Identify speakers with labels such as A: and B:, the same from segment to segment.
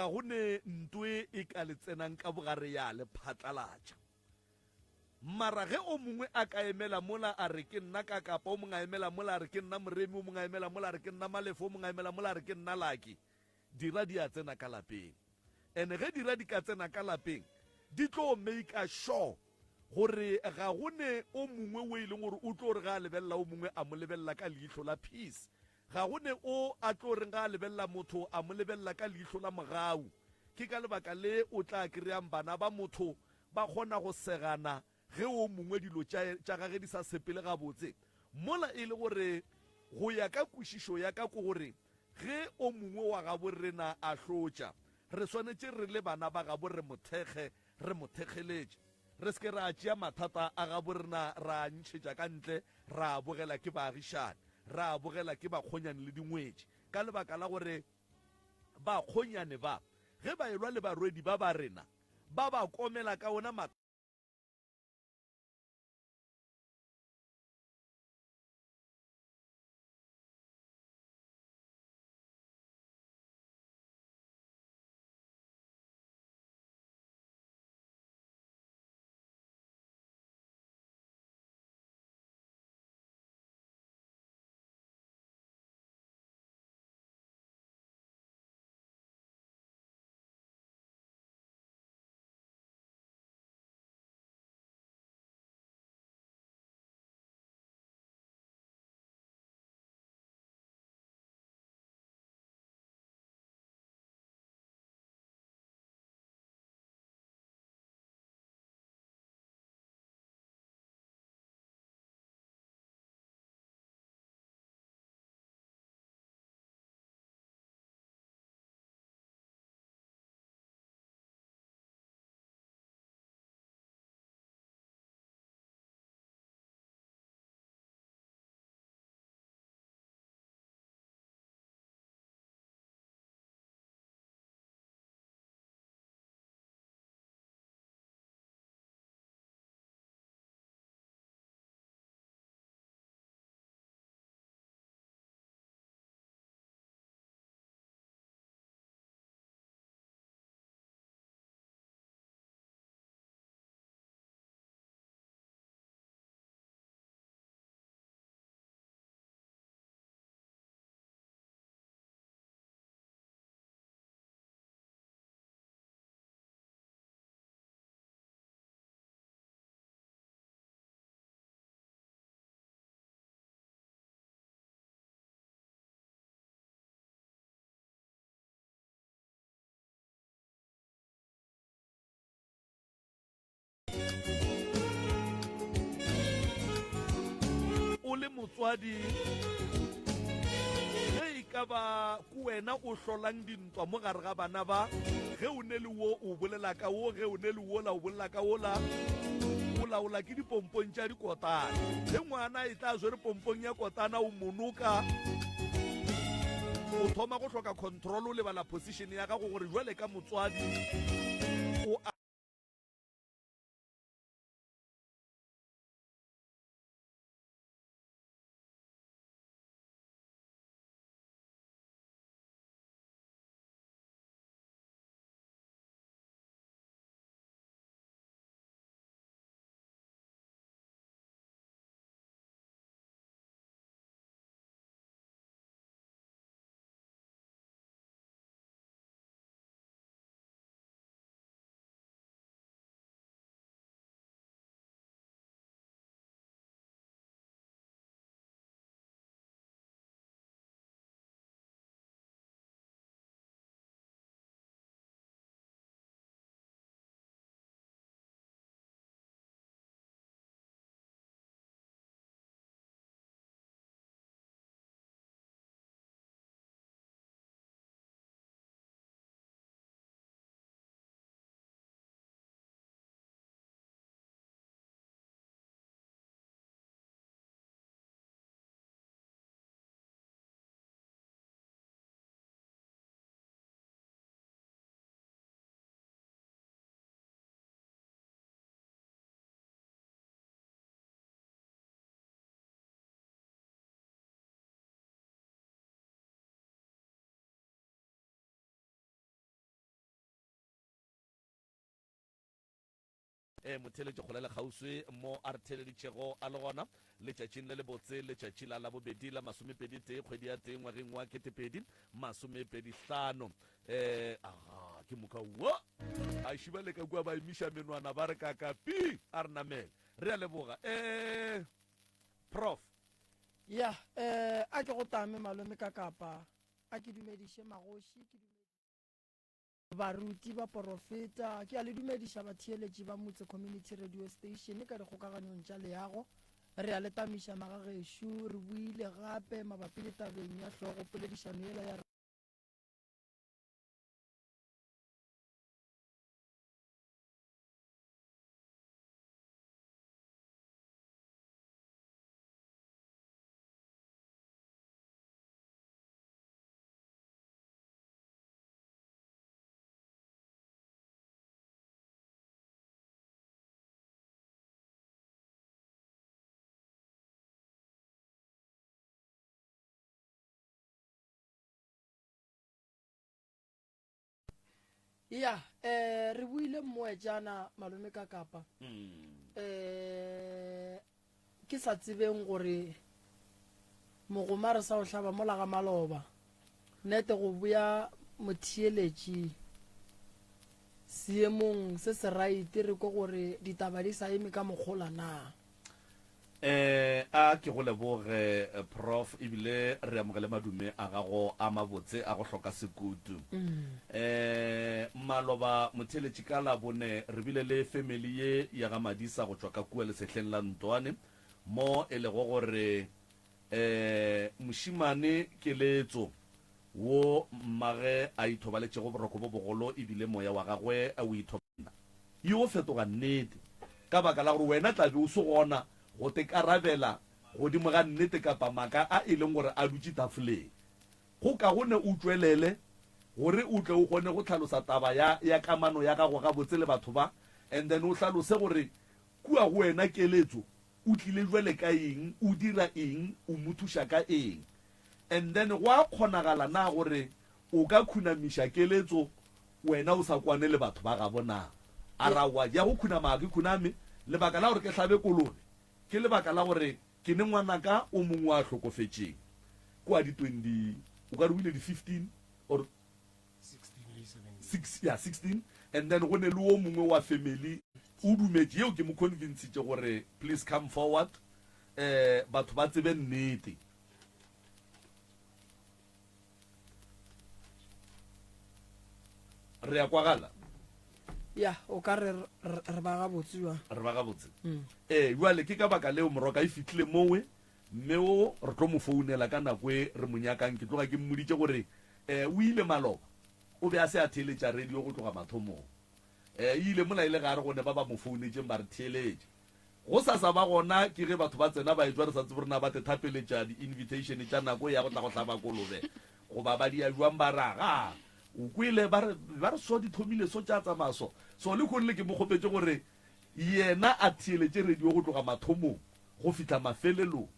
A: Ga go ne ntwe e ka le tsenang ka bogare ya le phatlalatša. Mara ge o mongwe a ka emela mola a re ke nna Kakapa, o mongwe a emela mola a re ke nna Moremi, o mongwe a emela mola a re ke nna Malefo, o mongwe a emela mola a re ke nna Laki, dira di a tsena ka lapeng. And ge dira di ka tsena ka lapeng, di tlo maker sure gore ga go ne o mongwe o e leng gore o tlo re ge a lebelela o mongwe a mo lebelela ka leihlo la peace. Ga go ne o a tlo reng ga a lebelela motho a mo lebelela ka leihlo la mogau. Ke ka lebaka le o tla kry-ang bana ba motho ba kgona go segana ge o mongwe dilo tša, tša gage di sa sepele gabotse. Mola e le gore go ya ka kwešišo ya ka ke gore ge o mongwe wa gabo rena a hlotša, re swanetše re le bana ba gabo re mo thekge, re mo thekgeletše. Re se ke ra tšea mathata a gabo rena ra a ntšhetša ka ntle, ra a bogela ke baagišani, ra a bogela ke bakgonyane le dingwetši. Ka lebaka la gore bakgonyane ba, ge ba elwa le barwedi ba ba rena, ba ba komela ka ona mathata. O le motswadi, ge e ka ba ke wena o hlolang dintwa mo gare ga bana ba, ge o ne le wo o bolela ka wo, ge o ne le wola o bolela ka wola, o laola ke dipompong tša dikotana. Ge ngwana e tla swere pompong ya kotana o monoka, o thoma go hloka control, o lebala position ya gago gore jwale ka motswadi o a E, motheeletši kgole le kgauswi mo a re theeleditšego a le gona letšatšing le lebotse, letšatši la Labobedi la masomepedi tee kgwedi ya tee ngwageng wa 2025. E, aga, ke moka wa a šiba le ka kua ba emiša menwana ba re kakapi a re namele. Re a leboga. E, Prof.
B: Ya, eh, a ke go tame malome ka kapa, a ke dumediše magoši, ke dumediše. Baruti, baporofeta, ke a le dumediša batheeletši ba Motse Community Radio Station ka dikgokaganyong tša leago. Re a le tamiša magagešo, re buile gape mabapi le tabeng ya hlogo poledišano yela ya Ya, eh re buile mmoetšana malome ka kapa.
A: Mm.
B: Eh ke sa tsebeng gore mogoma re sa o hlaba mola ga maloba. Nete go boya motheeletši seemong se se right re kwe gore ditaba di sa eme ka mokgola na.
A: Eh, a ke go leboge Prof ebile re amogele madume a gago a mabotse a go hloka sekutu. Eh, maloba motheeletši ka Labone re bile le family ye ya ga Madisa go tšwa ka kua lesehleng la Ntwane mo e lego gore eh mošimane Keletso wo mmage a ithobaletšego boroko bo bogolo ebile moya wa gagwe o itho Yo fetoga nnete, ka baka la gore wena tla be o se gona go te karabela godimo ga nnete kapa maka a e leng gore a dutše tafoleng. Go kagone o tšwelele gore o tle o kgone go hlalosa taba ya, ya kamano ya gago gabotse le batho ba, and then o hlalose gore kua go wena keletso O tlile jwale ka eng, o dira eng, o mo thuša ka eng? And then go a kgonagala na gore o ka khunamiša keletso wena o sa kwane le batho ba gabo na? A re aowa, ya go khunama ga ke khuname, lebaka la gore ke hlabe kolobe ke lebaka la gore ke ne ngwanaka o mongwe a hlokofetšeng kua di twenty, o ka re o ile di 15 or 6 ya 16 and then go ne le o mongwe wa family o dumetše yeo ke mo convincitše gore please come forward eh batho ba tsebe nnete. Re a kwagala?
B: Ya, o ka re re ba gabotse jwang?
A: Re ba gabotse. Mm. Eh, jwale ke ka baka leo moroka e fihlile mowe mme o re tlo mo founela ka nako e re mo nyakang. Ke tloga ke mmoditše gore eh o ile maloba o be a se a theeletša radio go tloga mathomong. E ile mola e le gare go ne ba ba mo founetšeng ba re theeletše. Gosasa ba gona ke ge batho ba tsena ba etšwa re sa tsebe gore na ba te thapeletša di-invitation tša nako ya go tla go hlaba kolobe goba ba di ya jwang ba re aga o kwele ba re ba re so di thomile so tša tsamaya so. So lehono le ke mo kgopetše gore yena a theeletše radio go tloga mathomong go fihla mafelelong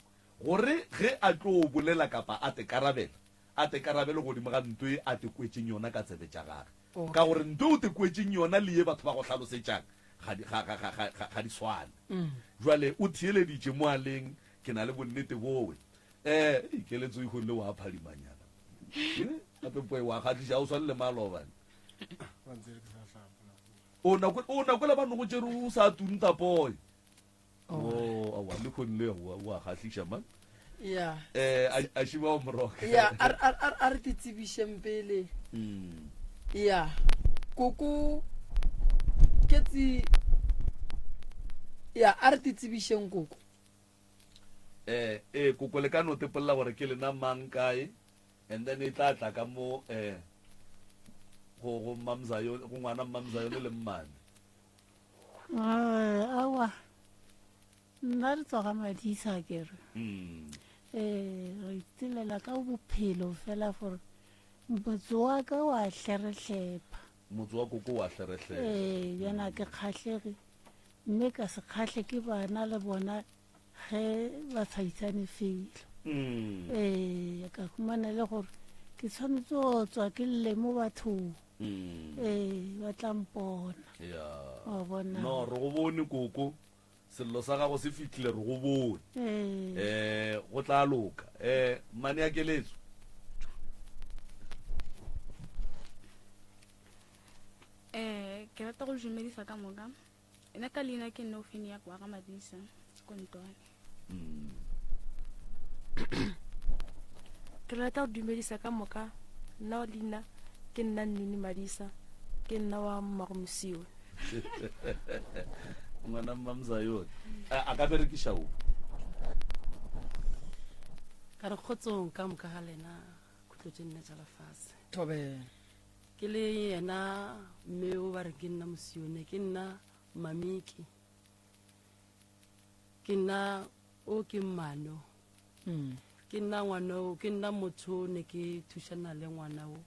A: gore ge a tlo bolela kapa a te karabela a te karabele godimo ga nto e a te kwetšeng yona ka tsebe tša gage. Ka gore nto e o te kwetšeng yona le ye batho ba go hlalosetšang ga di, ga, ga, ga, ga, ga, ga di swane. Jwale o theeleditše mo a leng, ke na le bonnete bowe. Eh, ei, keletso e kgonne wa phadimanyana. Eh, gape poe wa kgahliša, ga o swane le maloba. O nako, o nako la ba no go tšere o sa tunta poe. Oh, aowa, le kgone le o a kgahliša man.
B: Yeah.
A: Eh, a a šiba o moroka.
B: Yeah, a a a re te tsebišeng pele.
A: Mm.
B: Yeah. Koko ke tsi Ya, a re te tsebišeng koko.
A: Eh, eh koko le ka no tepolla gore ke lena mang kae and then e tla tla ka mo eh go go mamza yo go ngwana mamza yo le mmane.
C: Aowa, nna re tswa ga Madisa ke re.
A: Mm.
C: Eh, re itelela ka bophelo fela gore motse wa ka wa hlerehlepha.
A: Motse wa koko wa hlerehlepha.
C: Eh, bjana ke kgahlege mme ka se kgahle ke bana le bona ge ba sa itsane felo.
A: Mm.
C: Eh, ka humana le gore ke tshwanetse go tswa ke lle mo bathong.
A: Mm.
C: Ee, ba tla mpona.
A: Ya.
C: Wa bona.
A: No, re go bone koko. Sello sa gago se fihlile re go bone.
C: Ee.
A: Eh, go tla loka. Eh, mmane ya keletso.
D: Eh, ke rata go dumedisa ka moka. Nna ka leina ke nna Ofenia kwa ga Madisa, ko Ntwane.
A: Mm.
E: Ke rata go dumedisa ka moka. Nna leina ke nna Nnini Madisa, ke nna wa Mmago Mosiwe.
A: Ngwana Mmamzayone. A a ka berekiša o.
F: Ka re kgotsong ka moka ga lena khutlo tše nne tša lefase.
B: Thobela.
F: Ke le yena mme o ba re ke nna Mosione, ke nna Mamiki. Ke nna o ke mmano.
B: Mm.
F: Ke nna ngwana o, ke nna motho ne ke thušana le ngwana o.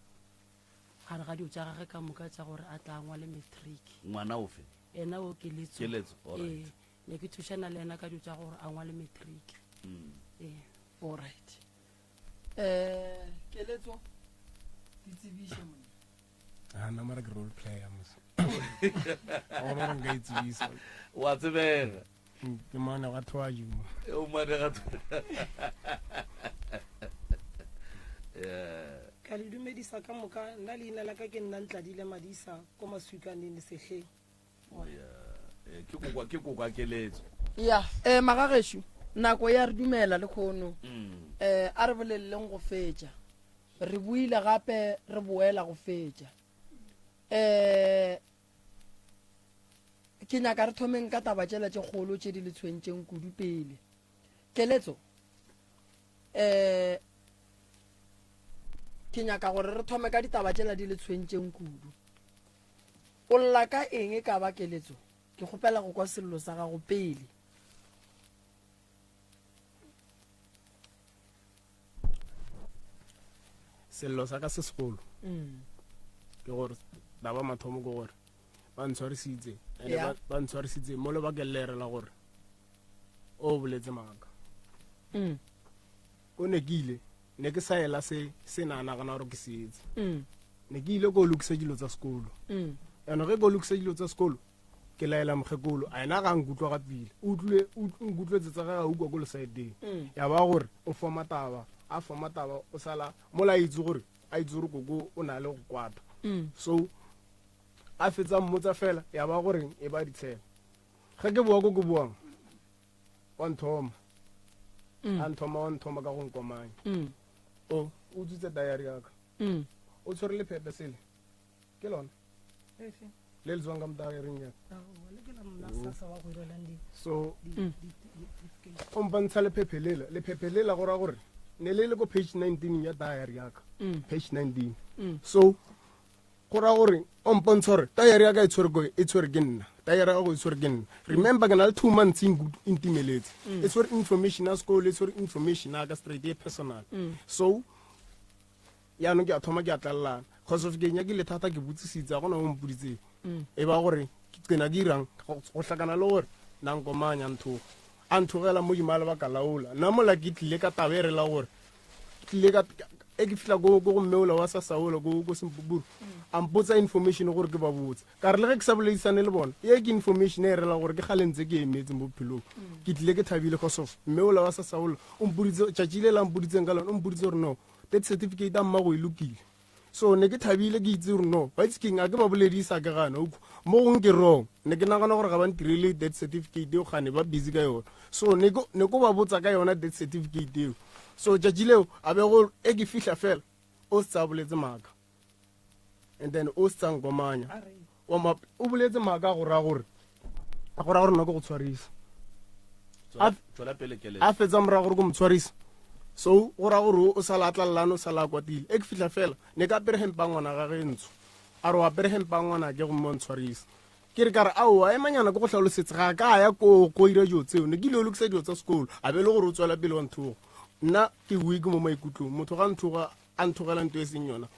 F: Gare ga dilo tša gagwe ka moka tša gore a tla ngwale matric.
A: Ngwana ofe?
F: Yena o Keletso.
A: Keletso, all right.
F: Ee, ne ke thušana le yena ka dilo tša gore a ngwale matric.
A: Mm.
F: Ee.
B: All right. Eh, Keletso, di tsebiše monna.
G: Ah, nna mara ke role player mos. Ga gona gore nka itsebisa.
A: Wa tsebega.
G: Ke mane ga thoaji mo.
A: O mane ga Yeah.
H: Ka le dumedisa ka moka, nna leina la ka ke nna Ntladile Madisa ko Maswikaneng Sehleng.
A: Oh, yeah. Eh, ke kokwa, ke kokwa keletso.
B: Ya, eh magagešo, nako ya re dumela le khono.
A: Mm.
B: Eh a re boleleng go fetša. Re buile gape re boela go fetša. Eh ke nyaka re thomeng ka taba tšela tše kgolo tše di le tshwentšeng kudu pele. Keletso. Eh ke nyaka gore re thome ka ditaba tšela di le tshwentšeng kudu. O lla ka eng e ka ba keletso? Ke kgopela go kwa sello sa gago pele.
G: Sello sa ka se segolo
B: Mm.
G: ke gore taba mathomo ke gore ba ntshwarisitse ene
B: Yeah.
G: ba ntshwarisitse mo lebakeng le re la gore o boletse maaka.
B: Mm.
G: O ne ke ile ne ke sa ela se se na nagana gore ke se etse.
B: Mm.
G: Ne ke ile ko lokisa dilo tsa sekolo.
B: Mm.
G: Jaanong ge ko lokisa dilo tsa sekolo ke laela mokgekolo a ena ga nkutlwa ga pele o utlwile o nkutlwetse tsa gagwe a utlwa ko lesaeteng.
B: Mm.
G: Ya ba gore o foma taba a foma taba o sala mola a itse gore a itse gore koko o na le go kwata.
B: Mm.
G: So a fetsa mmotsa fela ya ba gore e ba ditshela. Ge ke boa ko ke boang wa nthoma.
B: Mm.
G: A nthoma wa nthoma ka go nkomanya.
B: Mm.
G: O o utswitse diary ya ka.
B: Mm.
G: O tshwere lephephe sele. Ke lona. Le le tswang ka mo diary-ing ya ka. So
B: Mm.
G: o mpontsha lephephe lela, lephephe lela go ra gore ne le le ko page 19 ya diary ya ka.
B: Mm.
G: Page 19.
B: Mm.
G: So go ra gore o mpontsha gore diary ya ka e tshwere ko e tshwere ke nna. Diary ya gago e tshwere ke nna. Remember ke na le 2 months e ntimeletse.
B: Mm.
G: E tshwere information ya sekolo, e tshwere information ya ka straight e personal.
B: Mm.
G: So yaanong ke a thoma ke a tlalelana cause of ke nyakile thata ke botsisitse a gona o mpoditseng.
B: Mm.
G: E ba gore ke qena ke irang go hlakana le gore na nkomanya nthoga a nthogela mo dima lebaka laola nna mola ke tlile ka taba e re la gore ke tlile ka e ke fihla ko go mme ola wa Sasaola ko ko Sempuburu a mpotsa information gore ke ba botse ka re le ge ke sa boledisane le bona e ke information e re la gore ke gale ntse ke emetse mo bophelong ke tlile ke thabile cause of mme ola wa Sasaola o mpoditse tšatši le la mpoditseng ka lona o mpoditse gore no death certificate a mmago e lokile. So ne ke thabile ke itse gore no ba itse keng a ke ba boledisa ke gana utlwa mo gongwe ke wrong ne ke nagana gore ga ba ntirele death certificate eo gane ba busy ka yona. So ne ko ba botsa ka yona death certificate eo. So tšatši leo a be go e ke fihla fela o se tsa boletse maaka and then o se tsa nkomanya o boletse maaka go ra gore go ra gore nna ke go tshwarisa. A fetsa morago gore ke mo tshwarisa. So go ra gore o sala a tlalelane o sala a kwatile. E ke fihla fela ne ka apere hempa ngwana gage ntsho. A re o apere hempa ngwana ke go mo ntshwarisa. Ke re ka re aowa emanyana ke go hlalosetse ga ka ya ko ko ira dilo tseo ne ke ile o lokisa dilo tsa sekolo a be le gore o tswela pele wa nthoga. Nna ke weak mo maikutlong motho ga nthoga a nthogela ntho e seng yona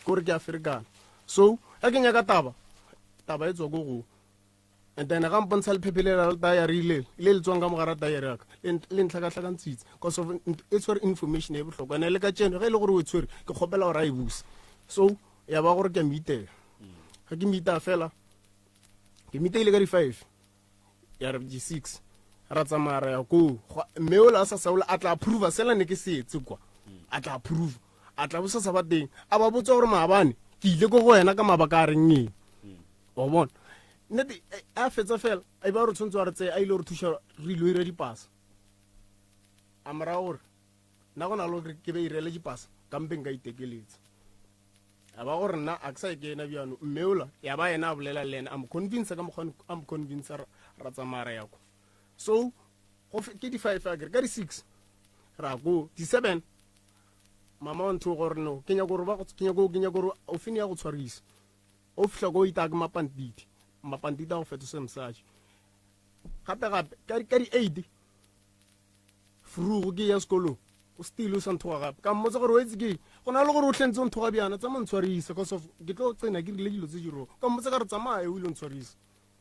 G: kore ke a ferekana. So ga ke nyaka taba taba e tswa ko go and then ga mpontsha lephephe le la diary le le le tswang ka mogara diary ya ka le ntlhakatlhakantshitse cause of e tshwere information e bohlokwa ene le ka tseno ge e le gore o e tshwere ke kgopela gore a e buse. So Ya ba gore ke a mo itela. Ga ke mo itaya fela, ke mo iteile ka di-five, ya re di-six, ra tsamaya ra ya koo. Mme ola a sa saola a tla approva sela ne ke se etse kwa, a tla approva, a tla bosasa ba teng, a ba botsa gore maabane ke ile ko go wena ka mabaka a reng eng. Wa bona, nnete a fetsa fela, a ba re tshwanetse wa re tseye a ile gore thuša re ile ira dipasa. A morago gore nna go na le gore ke be irele dipasa ka mpeng ka itekeletsa. A ba gore nna a ke sa e kena bjano, mme ola ya ba yena a bolela le ena, a mo convince ka mokgwa a mo convince, ra tsamaya ra ya ko. So go ke di-five a kere, ka di-six ra ko, di-seven mama wa ntho gore no ke nyako gore ba ke nyako, ke nyako gore o fene ya go tshwarisa. O fihla ko itaka mapantiti, mapantiti a go fetosa mosadi gape gape ka di-eight frugo ke ya sekolong, o still o sa nthoga gape. Ka mmotsa gore o etse ke go na le gore o tlhentse o nthoga bjana, tsa mo ntshwarisa cause of ke tlo tsena ke rile dilo tse di rong. Ka mmotsa ka re tsamaya o ile ntshwarisa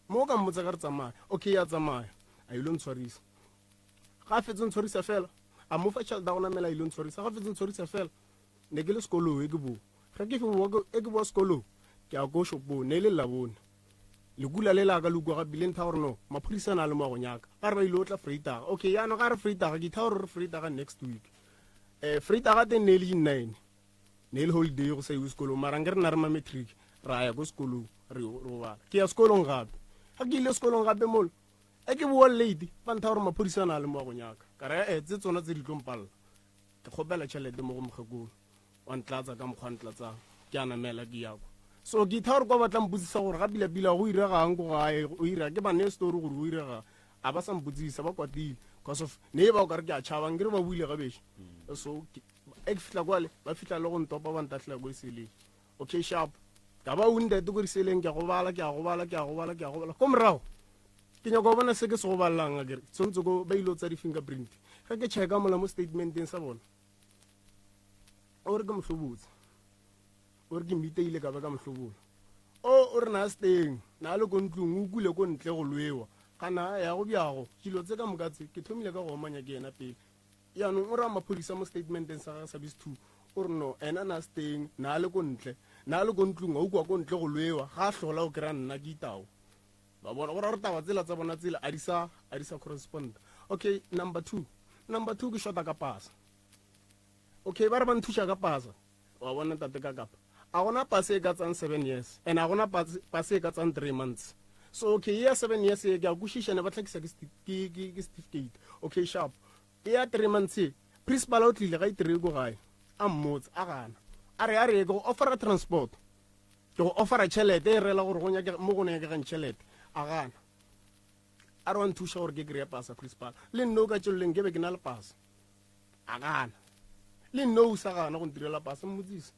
G: mo, ka mmotsa ka re tsamaya, okay ya tsamaya a ile ntshwarisa. Ga a fetse ntshwarisa fela, a mo fa tšhelete ya go namela, a ile ntshwarisa. Ga fetse ntshwarisa fela, ne ke le sekolong e ke boa, ge ke boa e ke boa sekolong, ke ya ko shopong, ne e le Labone. Lekula le la ka le ukwa gapile ntha gore no maphodisa na le mo go nyaka, ba re ba ile o tla Vrydag. Okay, yaanong ga re Vrydag, ke itha gore re Vrydag next week. Vrydag teng ne e le di-nine, ne e le holiday go sa iwe sekolong, mara nke re na re ma matric ra ya ko sekolong re go bala. Ke ya sekolong gape, ga ke ile sekolong gape molo e ke boa late, ba ntha gore maphodisa na le mo go nyaka. Ka re tse tsona tse di tlo mpalla, ke kgopela tšhelete mo go mokgekolo wa ntlatsa ka mokgwa ntlatsang, ke a namela ke ya kwa. So ke itha gore kwa batla mpotsisa gore ga pila-pila go iregang ko gae, o ira ke ba ne story gore o iregang, a ba sa mpotsisa, ba kwatile cause of ne e ba o kare ke a tšhaba, nkere ba buile gabedi. So e ke fitlha kwale, ba fitlha le go ntopa, ba ntatlhela ko diseleng. Okay, sharp, ka ba wounded ko diseleng, ke a gobala, ke a gobala, ke a gobala, ke a gobala. Ko morago ke nyaka go bona se ke se gobalelang, a kere tshwanetse ko ba ile tsa di-fingerprint. Ge ke checka mola mo statementeng sa bona, o re ke mohlobotse, o re ke mmiteile ka ba ka mohlobola, o re na se teng, na le ko ntlong, o kule ko ntle go lwewa gana ya go bjago dilo tse ka moka tse. Ke thomile ka go omanya ke yena pele. Yaanong o raya maphodisa mo statementeng sa gage sa bis two, o re no ena na se teng, na le ko ntle, na le ko ntlong, a ukwa ko ntle go lwewa, ga a hlola o kry-a nna ke itao. Ba bona gore gore taba tsela tsa bona tsela a di sa, a di sa correspond. Okay, number two, number two ke shota ka pasa. Okay, ba re ba nthuša ka pasa. Wa bona tate ka kapa, a gona pase e ka tsang 7 years, and a gona pase e ka tsang 3 months. So okay, ya 7 years e ke a kwešiša, ne ba tlhakisa ke certificate. Okay, sharp. E ya 3 months e, principal o tlile ga itire ko gae, a mmotsa, a gana, a re, a re ke go offera transport, ke go offera tšhelete e rela gore go nyake mo go nyakegang tšhelete, a gana, a re wa nthuša gore ke kry-e pasa. Principal le nna o ka tšeloleng ke be ke na le pasa, a gana, le nna o sa gana go ntirela pasa, mmotsisa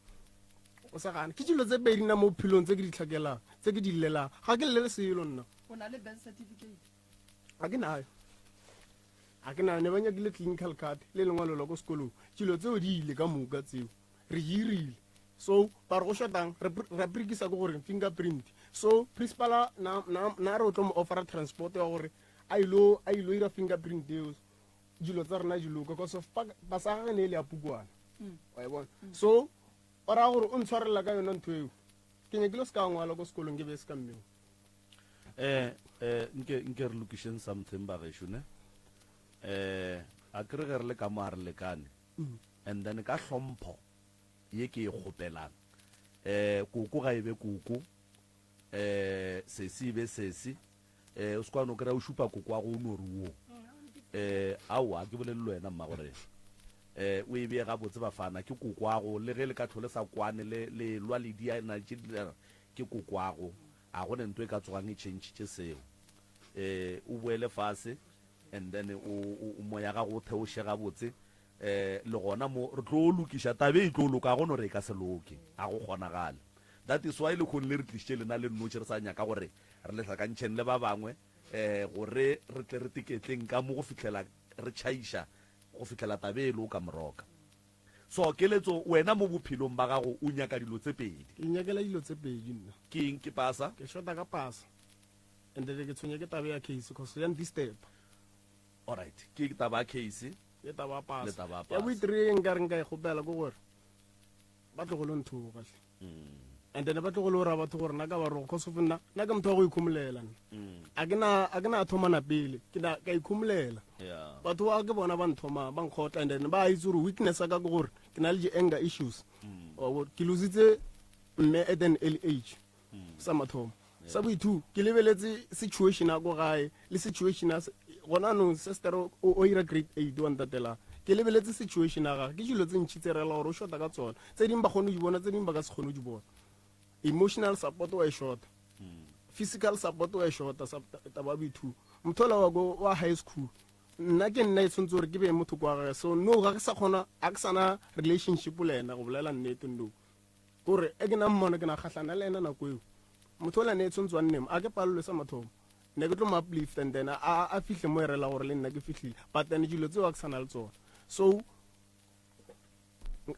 G: o sa gana. Ke dilo tse pedi nna mo bophelong tse ke di tlhakelang, tse ke di llelang, ga ke llele selo nna.
B: O na le birth certificate?
G: Ga ke nayo, ga ke nayo. Ne ba nyakile clinical card le lengwalo la ko sekolong, dilo tseo di ile ka moka, tseo re hirile. So ba re go shotang ra prekisa ke gore fingerprint. So principal na re o tlo mo offera transport ya gore a ilo, a ilo ira fingerprint eo, dilo tsa rena di loka, cause of pasa gage ne e le ya pukwana. Wa e bona? So o raya gore o ntshwarelela ka yona ntho eo, ke nyakile se ka ngwala ko sekolong, ke be se ka mmeo.
A: Nke re lokišeng something bagešo ne. A ke re ge re le ka mo a re lekane. And then ka hlompho ye ke e kgopelang, koko ga e be koko, sesi e be sesi. O se kwane o kry-a o šupa koko wa go o no re wo. Aowa, ke bolele le wena mma gore o e beye gabotse bafana, ke koko wa go, le ge le ka tlhole sa kwane le le lwa le dia na tše di, ke koko wa go, a go ne ntho e ka tsogang e changitše seo. O boele fase and then o moya gago o theoše gabotse. Le gona mo re tlo lokiša tabe e tlo loka, go no re e ka se loke, a go kgonagale. That is why lekhong le re tlišitše lena le nnotši, re sa nyaka gore re le hlakantšheng le ba bangwe, gore re tle re teketleng ka mo go fihlela re tšhaiša go fihlela tabe e loka moroka. So keletso wena mo bophelong ba gago o nyaka dilo tse pedi.
G: Ke nyakela dilo tse pedi nna.
A: Ke eng? Ke pasa?
G: Ke shota ka pasa, and then ke tshwenya ke tabe ya case cause ya ndisturb.
A: All right, ke taba ya case
G: le taba ya pasa.
A: Le taba ya
G: Ya
A: pasa.
G: boitire nka re nka e kgopela ke gore ba tlogolo nthoga hle. And then ba tlogole go ra batho gore nna ka ba rogo, cause of nna, nna ke motho wa go ikhomolela nna. A ke na, a ke na thomana pele, ke na ka ikhomolela. Batho ba ke bona ba nthoma, ba nkgotla, and then ba itse gore weakness ya ka ke gore ke na le di-anger issues. Wa bona, ke lositse mme at an early age. Sa mathomo. Sa boithu, ke lebeletse situation ya ko gae le situation ya gona anong sister o ira grade 8 wa ntatela. Ke lebeletse situation ya gage, ke dilo tse ntši tse rela gore o shota ka tsona. Tse dingwe ba kgone go di bona, tse dingwe ba ka se kgone go di bona. Emotional support wa e shota, physical support wa e shota. Sa taba ya boithuto, motho ola wa ko wa high school, nna ke nna e tshwanetse gore ke be motho kwa gage. So no, ga ke sa kgona, ga ke sana relationship le ena, go bolela nnete. No, kore e ke na mmona, ke na kgahlana le ena nako eo. Motho ola ne e tshwanetse wa nne mo, a ke palelwe. Sa mathomo ne ke tlo mo uplift, and then a fihle mo e rela gore le nna ke fihlile, but then dilo tseo a ke sana le tsona. So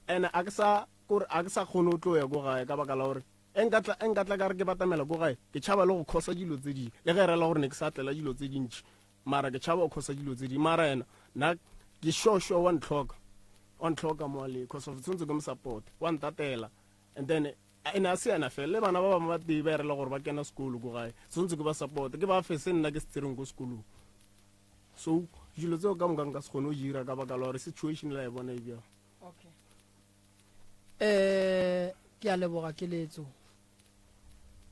G: ene a ke sa kore a ke sa kgone go tlo ya ko gae ka baka la gore e nka tla, e nka tla ka re ke batamela ko gae, ke tšhaba le go khosa dilo tse dingwe, le ge e rela gore ne ke sa tlela dilo tse dintši, mara ke tšhaba go khosa dilo tse dingwe. Mara ena nna ke sure sure wa ntlhoka, wa ntlhoka mo a le, cause of tshwanetse ke mo support, wa ntatela. And then ene a se ena fela, le bana ba bangwe ba tee ba e rela gore ba kena sekolo ko gae, tshwanetse ke ba support, ke ba fe se nna ke se tsereng ko sekolong. So dilo tseo ka moka nka se kgone go dira ka baka la gore situation la e bona e bjang.
B: Okay. Ke a leboga keletso.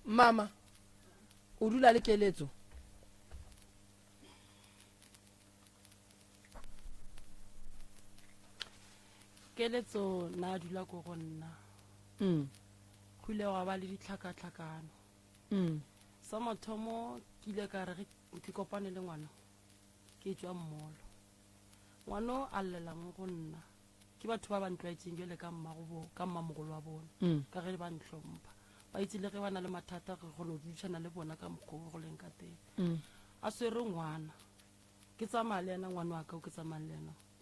B: Mama, o dula le keletso?
F: Keletso na a dula ko go nna. Go ile gwa ba le ditlhakatlhakano. Sa mathomo ke ile ka re ge ke kopane le ngwana ke tswa mmolo, ngwano a llela mo go nna. Ke batho ba ba ntlwaetseng jwale ka mmago bo, ka mmamogolo wa bona. Ka ge ba ntlhompha, ba itse le ge ba na le mathata re kgone go dudisana le bona ka mokgwa o go leng ka teng. A swere ngwana, ke tsamaya le yena, ngwana wa ka o ke tsamayang le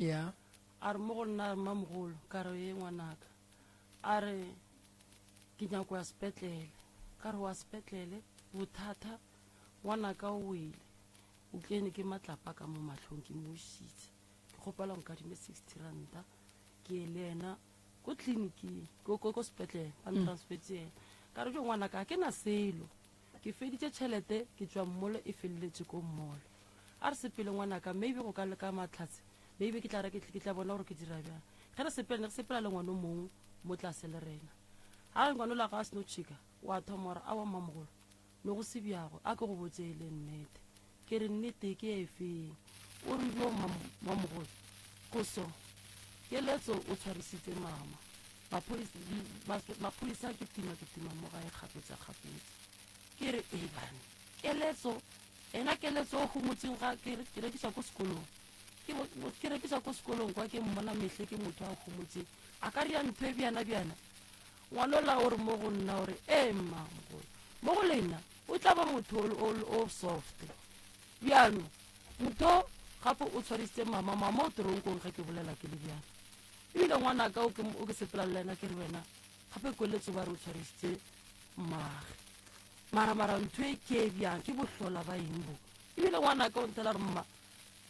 F: yena. A re mo go nna, mmamogolo, ka re e ngwanaka. A re ke nyako ya sepetlele. Ka re wa sepetlele, bothata ngwanaka o wele, o kene ke matlapa ka mo mahlong, ke mo išitše, ke kgopela go nkadime 60 ranta ke ye le yena ko tleliniking, ko sepetlele, ba ntransfetse yena. Ka re jo ngwanaka, ga ke na selo, ke feditše tšhelete, ke tšwa mmolo, e feleletše ko mmolo. A re sepele ngwanaka, maybe go ka leka matlhatse, maybe ke tla re ke tla bona gore ke dira bjang. Ge re sepela, ne re sepela le ngwana o mongwe mo tlase le rena. Ga re ngwana o la ga a seno tšhika, wa thoma gore aowa mmamogolo, ne go se bjago, a ke go botse e le nnete. Ke re nnete ke e feng? O re jo mmamogolo, go so keletso o tshwarisitse mama. Maphodisa ke tima, ke tima mo gae kgapetsa kgapetsa. Ke re e bane keletso ena, keletso o gomotseng ga ke re, ke rekiša ko sekolong, ke rekiša ko sekolong kwa, ke mmona mehle, ke motho a gomotseng, a ka ria ntho e bjana bjana. Ngwalola o re mo go nna, o re ee mmamogolo, mo go lena o tla ba motho o soft. Bjano motho gape o tshwarisitse mama, mama o toronkong ge ke bolela ke le bjana. Ebile ngwanaka o ke sepela le ena, ke re wena gape keletso ba re o tshwarisitse mmage, mara mara ntho e ke e bjang, ke bohlola ba eng bo? Ebile ngwanaka o nthela re mma,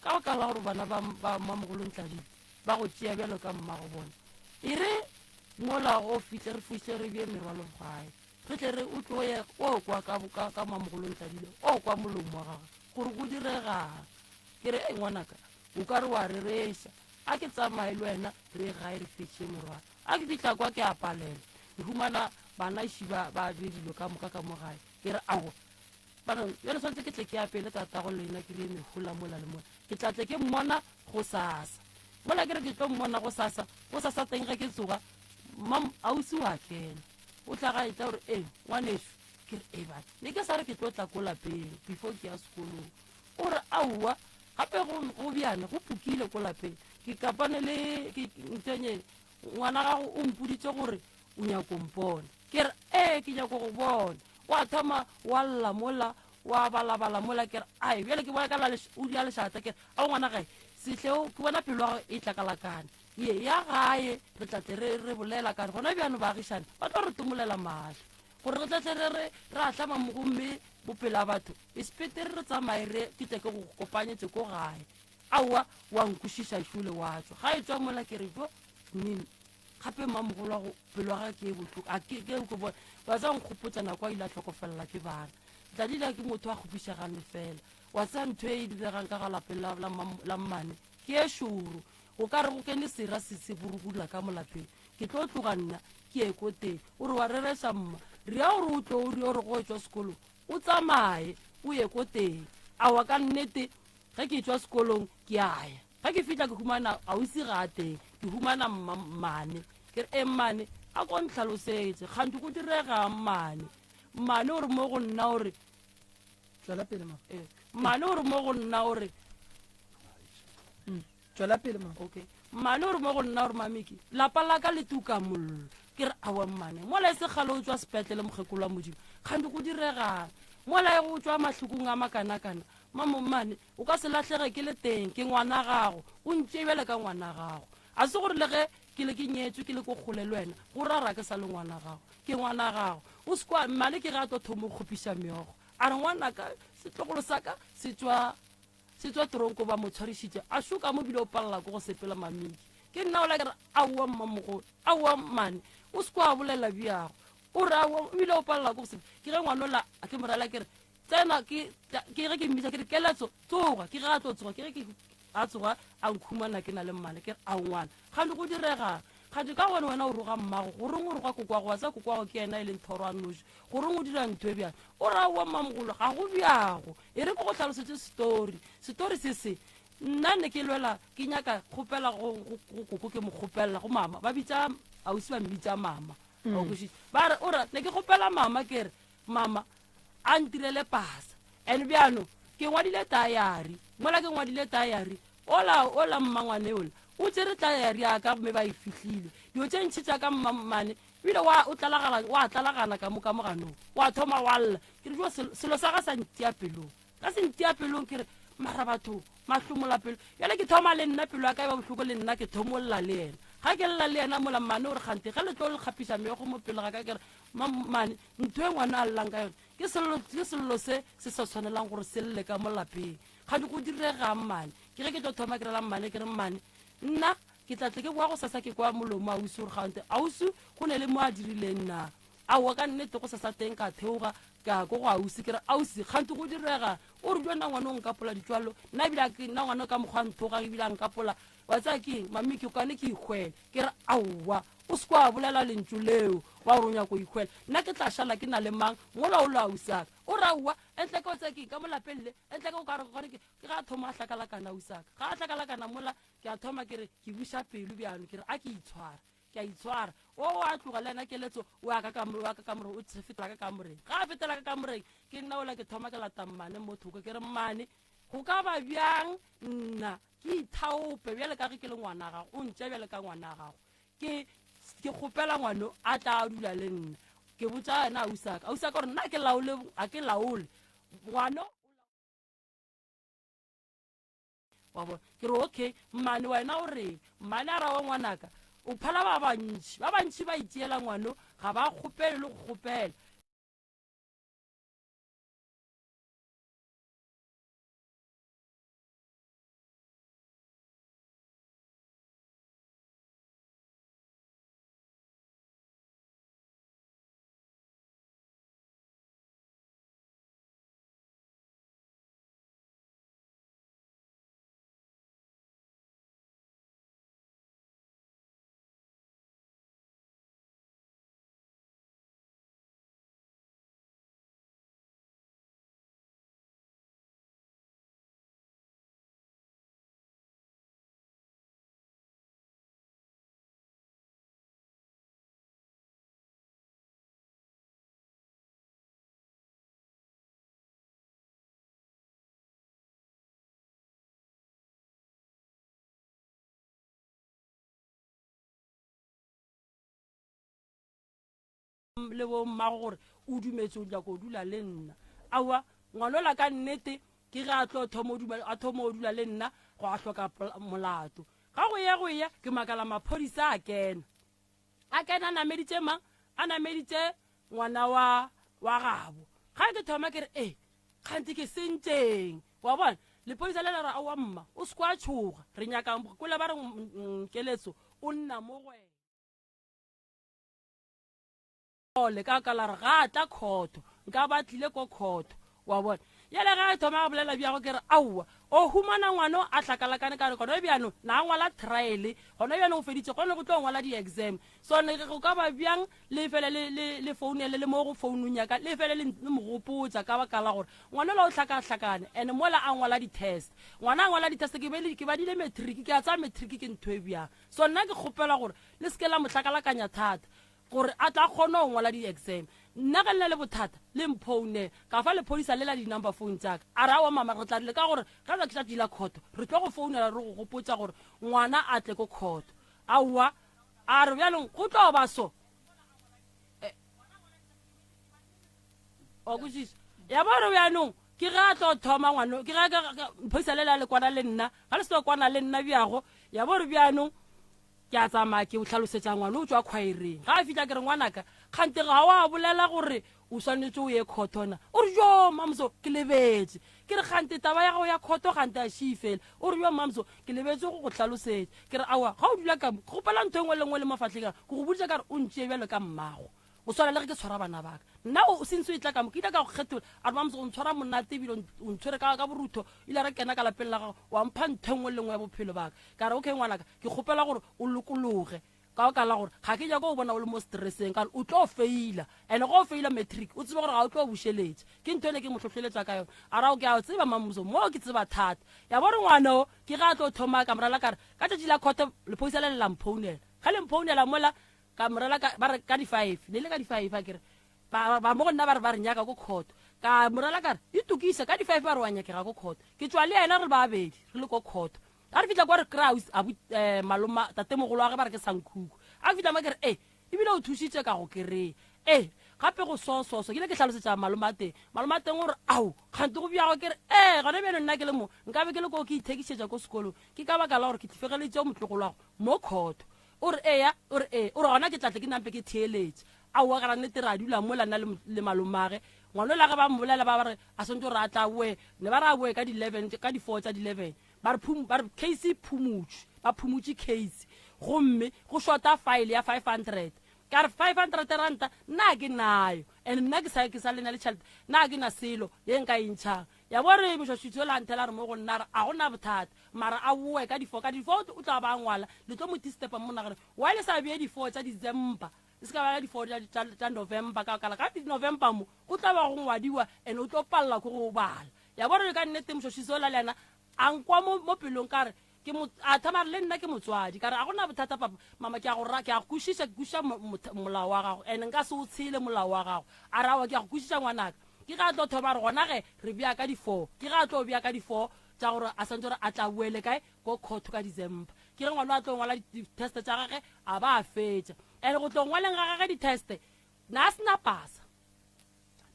F: ka baka la gore bana ba mmamogolo Ntladile ba go tšea bjalo ka mmago bona, e re mola go fihle re fihle re bje merwalo gae, re tle re o tloye o kwa ka mmamogolo Ntladile, o kwa molomo wa gagwe gore go diregang. Ke re ei ngwanaka, o ka re wa rereša, a ke tsamaye le wena re gae re fetše morwalo. A ke fihla kwa ke a palelwa, ke humana bana ši ba be dilo ka moka ka mo gae. Ke re aowa bana, jale tshwanetse ke tle ke apele tatago lena, ke re mehola mola le mola, ke tla tle ke mmona go sasa mola. Ke re ke tlo mmona go sasa, go sasa teng ge ke tsoga, mam ausi wa kena, o tla ga etla gore ee ngwaneso. Ke re ee bana, ne ke sa re ke tlo tla ko lapeng before ke ya sekolong. O re aowa gape go bjana go pukile ko lapeng, ke kapane le ke ntsenye ngwana gago o mpoditse gore o nyako mpona. Ke re ee ke nyako go bona. Wa thoma wa lla mola, wa balabala mola. Ke re ai bjale ke bona ka la o dia lešata. Ke re ao ngwana gae sehleo, ke bona pelo ya gago e tlakalakane, ye ya gae re tla tle re bolela ka re gona bjano baagišane ba tlo re tomolela mahlo gore re tlatle re re ahlama mo gomme bopelo a batho e sepetere, re tsamaye re ke tle ke go kopanyetse ko gae. Aowa wa nkwešiša šole wa tswa ga e tswa mola. Ke re jo nene. Gape mmamogolo wa go pelo ya gage ke e bohloko. A ke ke ke bona wa tseba nkgopotša nako a ile a hlokofelela ke bana. Tladila ke motho a kgopišegang lefela. Wa tseba ntho e e diregang ka ga lapeng la la la mmane ke e šoro. O ka re go kene sera se se burubula ka mo lapeng. Ke tlo tloga nna ke ye ko teng. O re wa rereša mma. Rea gore o tlo o ri o re go etšwa sekolong o tsamaye o ye ko teng. Aowa ka nnete ge ke etšwa sekolong ke a ya. Ge ke fihla ke humana ausi ga a teng, ke humana mma mmane. Ke re, E mmane, a ko ntlhalosetše kganthe go diregang mmane. Mmane o re mo go nna o re,
B: Tšwela pele mama.
F: Eh, mmane o re mo go nna o re,
B: Tšwela pele mama.
F: Okay. Mmane o re mo go nna o re mamiki, lapa la ka le tuka mollo. Ke re awa mmane, mola e se kgale o tšwa sepetlele mokgekolo wa Modimo. Kganthe go diregang? Mola e go tšwa mahlokong a makanakana. Mamo mmane, O ka se lahlege ke le teng, ke ngwana gago, o ntšee bjale ka ngwana gago. A se gore le ge ke le ke nyetswe ke le ko kgole le wena, go rara ke sa le ngwana gago. Ke ngwana gago. O se kwa, mmane ke ge a tlo thoma go kgopiša meokgo. A re ngwanaka, setlogolo sa ka se tšwa se tšwa tronko ba mo tshwarišitše, a šoka mo bile o palela ke go sepela mamiki. Ke nna ola ke re aowa mmamogolo, aowa mmane, o se kwa bolela bjago. O re aowa, o bile o palela ke go sepela. Ke ge ngwanola ke mo rela ke re Tsena ke ke ge ke mmitša ke re keletso tsoga ke ge a tlo tsoga ke ge ke a tsoga a nkhumana ke na le mmane ke re a ngwana gante go diregang gante ka gone wena o roga mmago goreng o roga kokwago wa tsa kokwago ke yena e leng thoro a noši goreng o dira ntho e bjang o ra wa mmamogolo ga go bjago e re ke go tlhalosetse story story se se nna ne ke lwela ke nyaka kgopela go koko ke mo kgopelela go mama ba bitsa ausi ba mmitsa mama mm. ba re o ra ne ke kgopela mama ke re mama a ntirele pasa and bjano ke ngwadile tayari mola ke ngwadile tayari ola ola mmangwane ola o tsere tayari ya ka mme ba e fihlile dilo tše ntšhi tša ka mmamane ebile wa o tlalagala wa tlalagana ka mo ka moganong wa thoma wa lla ke re jo selo sa ga sa ntia pelong ka se ntia pelong ke re mara batho mahlomola pelo bjale ke thoma le nna pelo ya ka e ba bohloko le nna ke thomolla le yena ga ke lla le yena mola mmane o re kgante ge le tlo le kgapiša meokgo mo pele ga ka ke re mmane ntho e ngwana a llang ka yone ke sello ke sello se se sa tshwanelang gore se lle ka mo lapeng ga di go diregang mmane ke ge ke tlo thoma ke rela mmane ke re mmane nna ke tla tle ke boa go sasa ke kwa molomo ausi gore gante ausi go ne le mo a dirileng na aowa ka nnete go sasa teng ka theoga ka ko go ausi ke re ausi kgante go direga o re jona ngwane o nkapola ditswalo nna ebile ke nna ngwane ka mokgwa nthogang ebile a nkapola wa tsaya ke eng mami ke kwane ke ikgwele ke re aowa o se kwa bolela lentšu leo wa gore o nyako ikgwela nna ke tla šala ke na le mang mola o le ausaka o re aowa entle ke o tsaya ke eng ka mo lapeng le entle ke o ka re gore ke ga a thoma a hlakalakana ausaka ga a hlakalakana mola ke a thoma ke re ke buša pelo bjano ke re a ke itshwara ke a itshwara o a tloga le ena keletso o ya ka kamore o fetela ka kamoreng ga a fetela ka kamoreng ke nna ola ke thoma ke lata mmane mo thoko ke re mmane go ka ba bjang nna ke ithaope bjale ka ge ke le ngwana gago o ntša bjale ka ngwana gago ke ke kgopela ngwano a tla a dula le nna ke botša yena ausaka ausaka gore nna ke laole a ke laole ngwano wa bona ke re okay mmane wena o reng mmane a rawa ngwanaka o phala ba bantši ba bantši ba itšeela ngwano ga ba kgopele le go kgopela le bo mmago gore o dumetse o nyako dula le nna aowa ngwanola ka nnete ke ge a tlo thoma a thoma o dula le nna go a hloka molato ga go ya go ya ke makala maphodisa a kena a kena a nameditše mang a nameditše ngwana wa wa gabo ga ke thoma ke re ee kgante ke sentšeng wa bona lepodisa le la re aowa mma o se kwa tšhoga re nyaka kole ba re mm, mm, keletso o nna mo go wena. Ole ka ka la re ga a tla khotho, nka ba tlile ko khotho. Wa bona? Bjale ge a thoma a bolela bjago ke re aowa, o humana ngwano a hlakalakane ka re gona bjano na a ngwala trial, gona bjano o feditše gone go tlo ngwala di-exam. So ne go ka ba bjang le fele le, le, le founele le mo go founung ya ka, le fele le, le mo gopotša ka baka la gore ngwanola o hlakahlakane and mola a ngwala di-test. Ngwana a ngwala di-test ke be ke badile matric, ke a tseba matric ke ntho e bjang. So nna ke kgopela gore le se ke la mo hlakalakanya thata. Gore a tla kgone go ngwala di-exam. Nna ge le na le bothata, le mphounele. Ka fa lephodisa lela di-number phone tša ka. A re, Aowa mama, re tla leka gore ge letšatši la khoto, re tlo go founela re go gopotša gore ngwana a tle ko khoto. Aowa, a re, bjalong go tlo ba so. Eh, wa kwešiša? Ya ba gore bjanong ke ge a tlo thoma ngwano, ke ge lephodisa lela le kwana le nna, ga le se tlo kwana le nna bjago, ya ba gore bjanong Ke a tsamaya ke o hlalosetša ngwana o tšwa khwaereng. Ga a fihla ke re, Ngwanaka, kgante ga wa bolela gore o swanetše o ye khotho na? O re, Joo, Mamso, ke lebetše. Ke re, Kgante taba ya gago ya khotho kgante a še e fele? O re, Joo, Mamso, ke lebetše go go hlalosetša. Ke re, Aowa, ga o dula ka mo, ke kgopela ntho e nngwe le nngwe le mafahleng a ka. Ke go boditše ka re o ntšee bjalo ka mmago. Go swana le ge ke tshwara bana ba ka. Nna o, since o etla ka mo, ke ile ka go kgethola. A re, Mamso, o ntshwara monate ebile o ntshwere ka, ka borutho. Ile ra kena ka lapeng la gago, wa mpha ntho e nngwe le nngwe ya bophelo ba ka. Ka re, Okay, ngwanaka, ke kgopela gore o lokologe. Ka baka la gore ga ke nyake go bona o le mo stresseng, ka gore o tlo feila. And-e ge o feila matric, o tsebe gore ga o tlo bušeletša. Ke ntho e ne ke mo hlohleletša ka yona. A re, Ao, ke a tseba, Mamso, mo ke tseba thata. Ya bo re ngwana o, ke ge a tlo thoma ka morala ka re, ka tšatši la khoto, lephodisa le le la mphounela. Ge le mphounela mola, Ka morela ka, ba re ka di-five, ne le ka di-five a kere, ba, ba mo go nna ba re ba re nyaka ko court. Ka morela ka re, itokise, ka di-five ba re wa nyakega ko court. Ke tšwa le yena re ba babedi, re le ko court. Ga re fihla kwa re kry-a ausi, abu, eh, maloma, tatemogolo wa ge ba re ke Sankhuku. Ga ke fihla mo ke re, eh, ebile o thušitše ka go kry-a. Eh, gape go so, so, so. Ke ile ke hlalosetša maloma teng. Maloma teng o re, ao, kgante go bjago. Ke re, eh, gona bjale nna ke le mo, nkabe ke le ko ke ithekišetša ko sekolong. Ke ka baka la gore ke tlifegeleditše motlogolo wa go mo court. O re, Eya. O re, Ee. O re, Gona ke tla tle ke nampe ke theeletše. Aowa, ka nnete ra dula mola nna le, le malomage. Ngwanola ge ba mmolela ba ba re a swantše gore a tla boe. Ne ba re a boe ka di-eleven, ka di-four tša di-eleven. Ba re phum, ba re case e phumotšwe. Ba phumotše case. Gomme go shota file ya 500. Ka re 500 ranta nna ga ke nayo. And nna ke sa, ke sa lena le tšhelete. Nna ga ke na selo ye nka e ntšhang. Ya bo re mošwašitši yola a nthela a re mo go nna a re a go na bothata mara a boe ka di-four, ka di-four o tla ba a ngwala le tlo mo distupa mo monaganong why le sa bee di-four tša December le se ka bea di-four tša November ka baka la ka di-November mo go tla ba go ngwadiwa and o tlo palela ke go bala. Ya bo re ka nnete mošwašitši yola le yena a nkwa mo, mo pelong ka re ke mo, a thoma a re le nna ke motswadi ka re a go na bothata papa mama ke a go ra, ke a go kwešiša ke kwešiša molao wa gago and nka se o tshele molao wa gago a re aowa ke a go kwešiša ngwanaka. Ke ge a tlo thoma a re gona ge re bea ka di-four. Ke ge a tlo bea ka di-four tša gore a swantše gore a tla boele kae ko court ka December. Ke ge ngwana a tlo ngwala di-test tša gage a ba a fetša. And go tlo ngwaleng ga gage di-test na a se na pasa.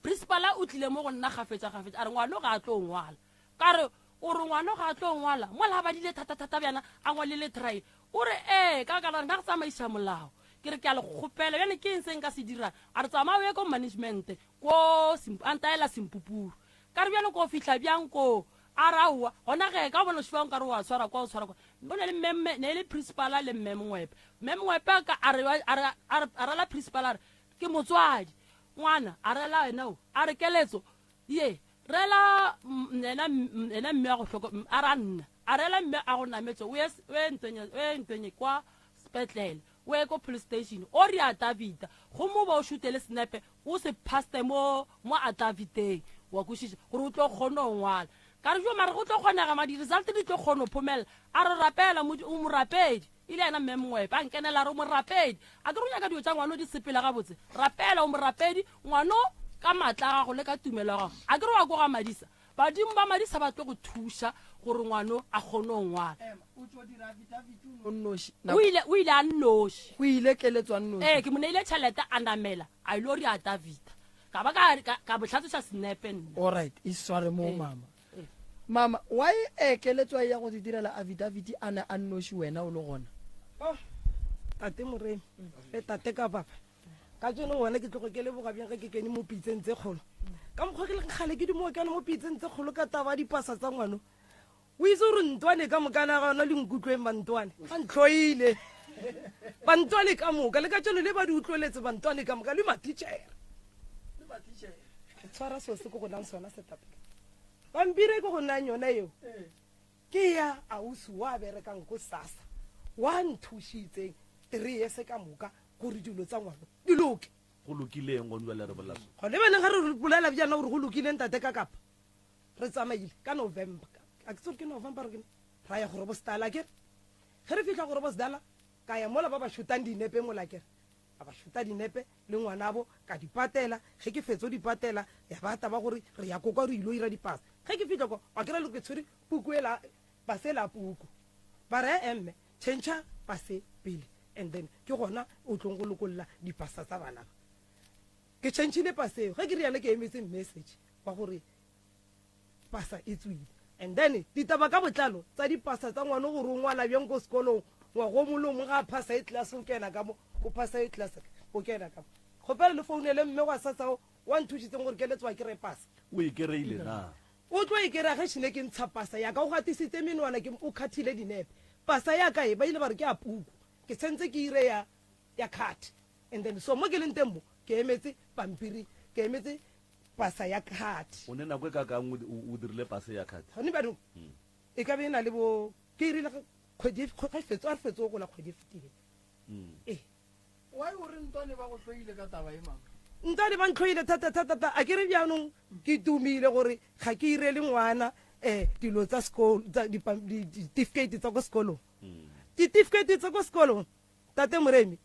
F: Principal o tlile mo go nna kgafetša kgafetša a re ngwano ga a tlo ngwala. Ka re o re ngwano ga a tlo ngwala mola a badile thata-thata bjana a ngwalile try. O re ee ka baka la gore nna re tsamaiša molao. Ke re ke a le kgopela bjale ke eng se nka se dirang? A re tsamaya o ye ko management ko a ntaela sempupuru. Ka re bjale ko fihla bjang koo? A re aowa gona ge ka bona o šiba nkare wa tshwara kwa o tshwara kwa. O ne le mme ne le principal le mme Mongwepe. Mme Mongwepe a ka a re a re a rela principal a re ke motswadi. Ngwana a rela wena o a re keletso ye rela yena yena mme wa go hloko a ra nna a rela mme a go nametše o ye o ye ntwenye o ye ntwenye kwa sepetlele o ye ko police station o re atavita gomme o ba o šutele senepe o se paste mo mo ataviteng wa kwešiša gore o tlo kgone go ngwala ka re jo mare go tlo kgonega ma di-result di tlo kgone go phomelela a re rapela o morapedi e le yena mme mongwepe a nkenela a re o morapedi a ke re o nyaka dilo tša ngwano di sepele gabotse rapela o morapedi ngwano ka maatla a gago le ka tumelo ya gago a ke re wa koga madisa Badimo ba Madisa ba tlo go thuša gore ngwano a kgone go ngwala. O ile o ile a nnoši.
B: O ile keletso a nnoši.
F: Ee, ke mo neile tšhelete a namela a ile re a Davida. Ka ba ka ka, ka mo hlatswetša senepe nna.
B: All right, e sware mo mama. Mama, why e keletso a ya go di direla affidavit a ne a nnoši wena o le gona?
H: Oh, tate Moremi, le tate ka papa. Ka tsone ngwana ke tlogo ke leboga bjang ge ke kene mo pitseng tse kgolo. Ka mokgwa ke leng kgale ke dumo kene mo pitseng tse kgolo ka taba dipasa tsa ngwano. O itse gore ntwane ka mokana ga yona le nkutlweng ba ntwane. Ba ntlhoile. Bantwane ka moka le ka tšeno le ba di utlweletse bantwane ka moka le matichere. Tshwara seo se ko go nang sona setapele. Pampiri e ke go nang yona eo ke ya ausi wa berekang ko SASSA wa nthušitseng 3 years ka moka gore dilo tsa ngwana di loke.
A: Go lokileng gone jwale re bolela so?
H: Gone baneng ga re bolela bjana gore go lokileng tate ka kapa re tsamaile ka November a ke tsore ke November re ra ya go Robostala kere ge re fihla go Robostala ka ya mola ba ba shotang dinepe mola kere ba ba shota dinepe le ngwanabo ka di patela ge ke fetso di patela ya ba taba gore re ya kokwa re ilo ira dipasa ge ke fihla kwa wa kry-a le ke tshwere puku ela pase la puku ba re emme change pase pele and then ke gona o tlong go lokolla dipasa tsa bana ba ke changile pase eo ge ke rialo ke emetse message wa gore pasa e tswile and then ditaba ka botlalo tsa dipasa tsa ngwana gore o ngwala bjang ko sekolong ngwago molomo ga a phasa e class o kena ka mo o phasa e class o kena ka mo kgopela le founele mme wa sasao wa nthušitseng gore keletswa ke re pasa
A: o e kereile na
H: o tlo e kry-a ge šene ke ntsha pasa yaka o gatisitse menwana ke o khathile dinepe pasa yaka e ba ile ba re ke a puku ke tshwentse ke ire ya ya card and then so mo ke leng teng mo ke emetse pampiri ke emetse pasa ya card
A: o ne nako e ka kang o dirile pasa ya card
H: gone bjanong e ka be e na le bo ke irile kgwedi ge fetso a re fetso go la kgwedi e fetileng ee
B: Why o re ntwane ba go hloile ka taba e mama?
H: Ntwane ba ntlhoile thata thata thata a ke re bjanong ke tumile gore ga ke irele ngwana um dilo tsa sekolo tsa ditifikate tsa ko sekolong ditifikate tsa ko sekolong tate moremi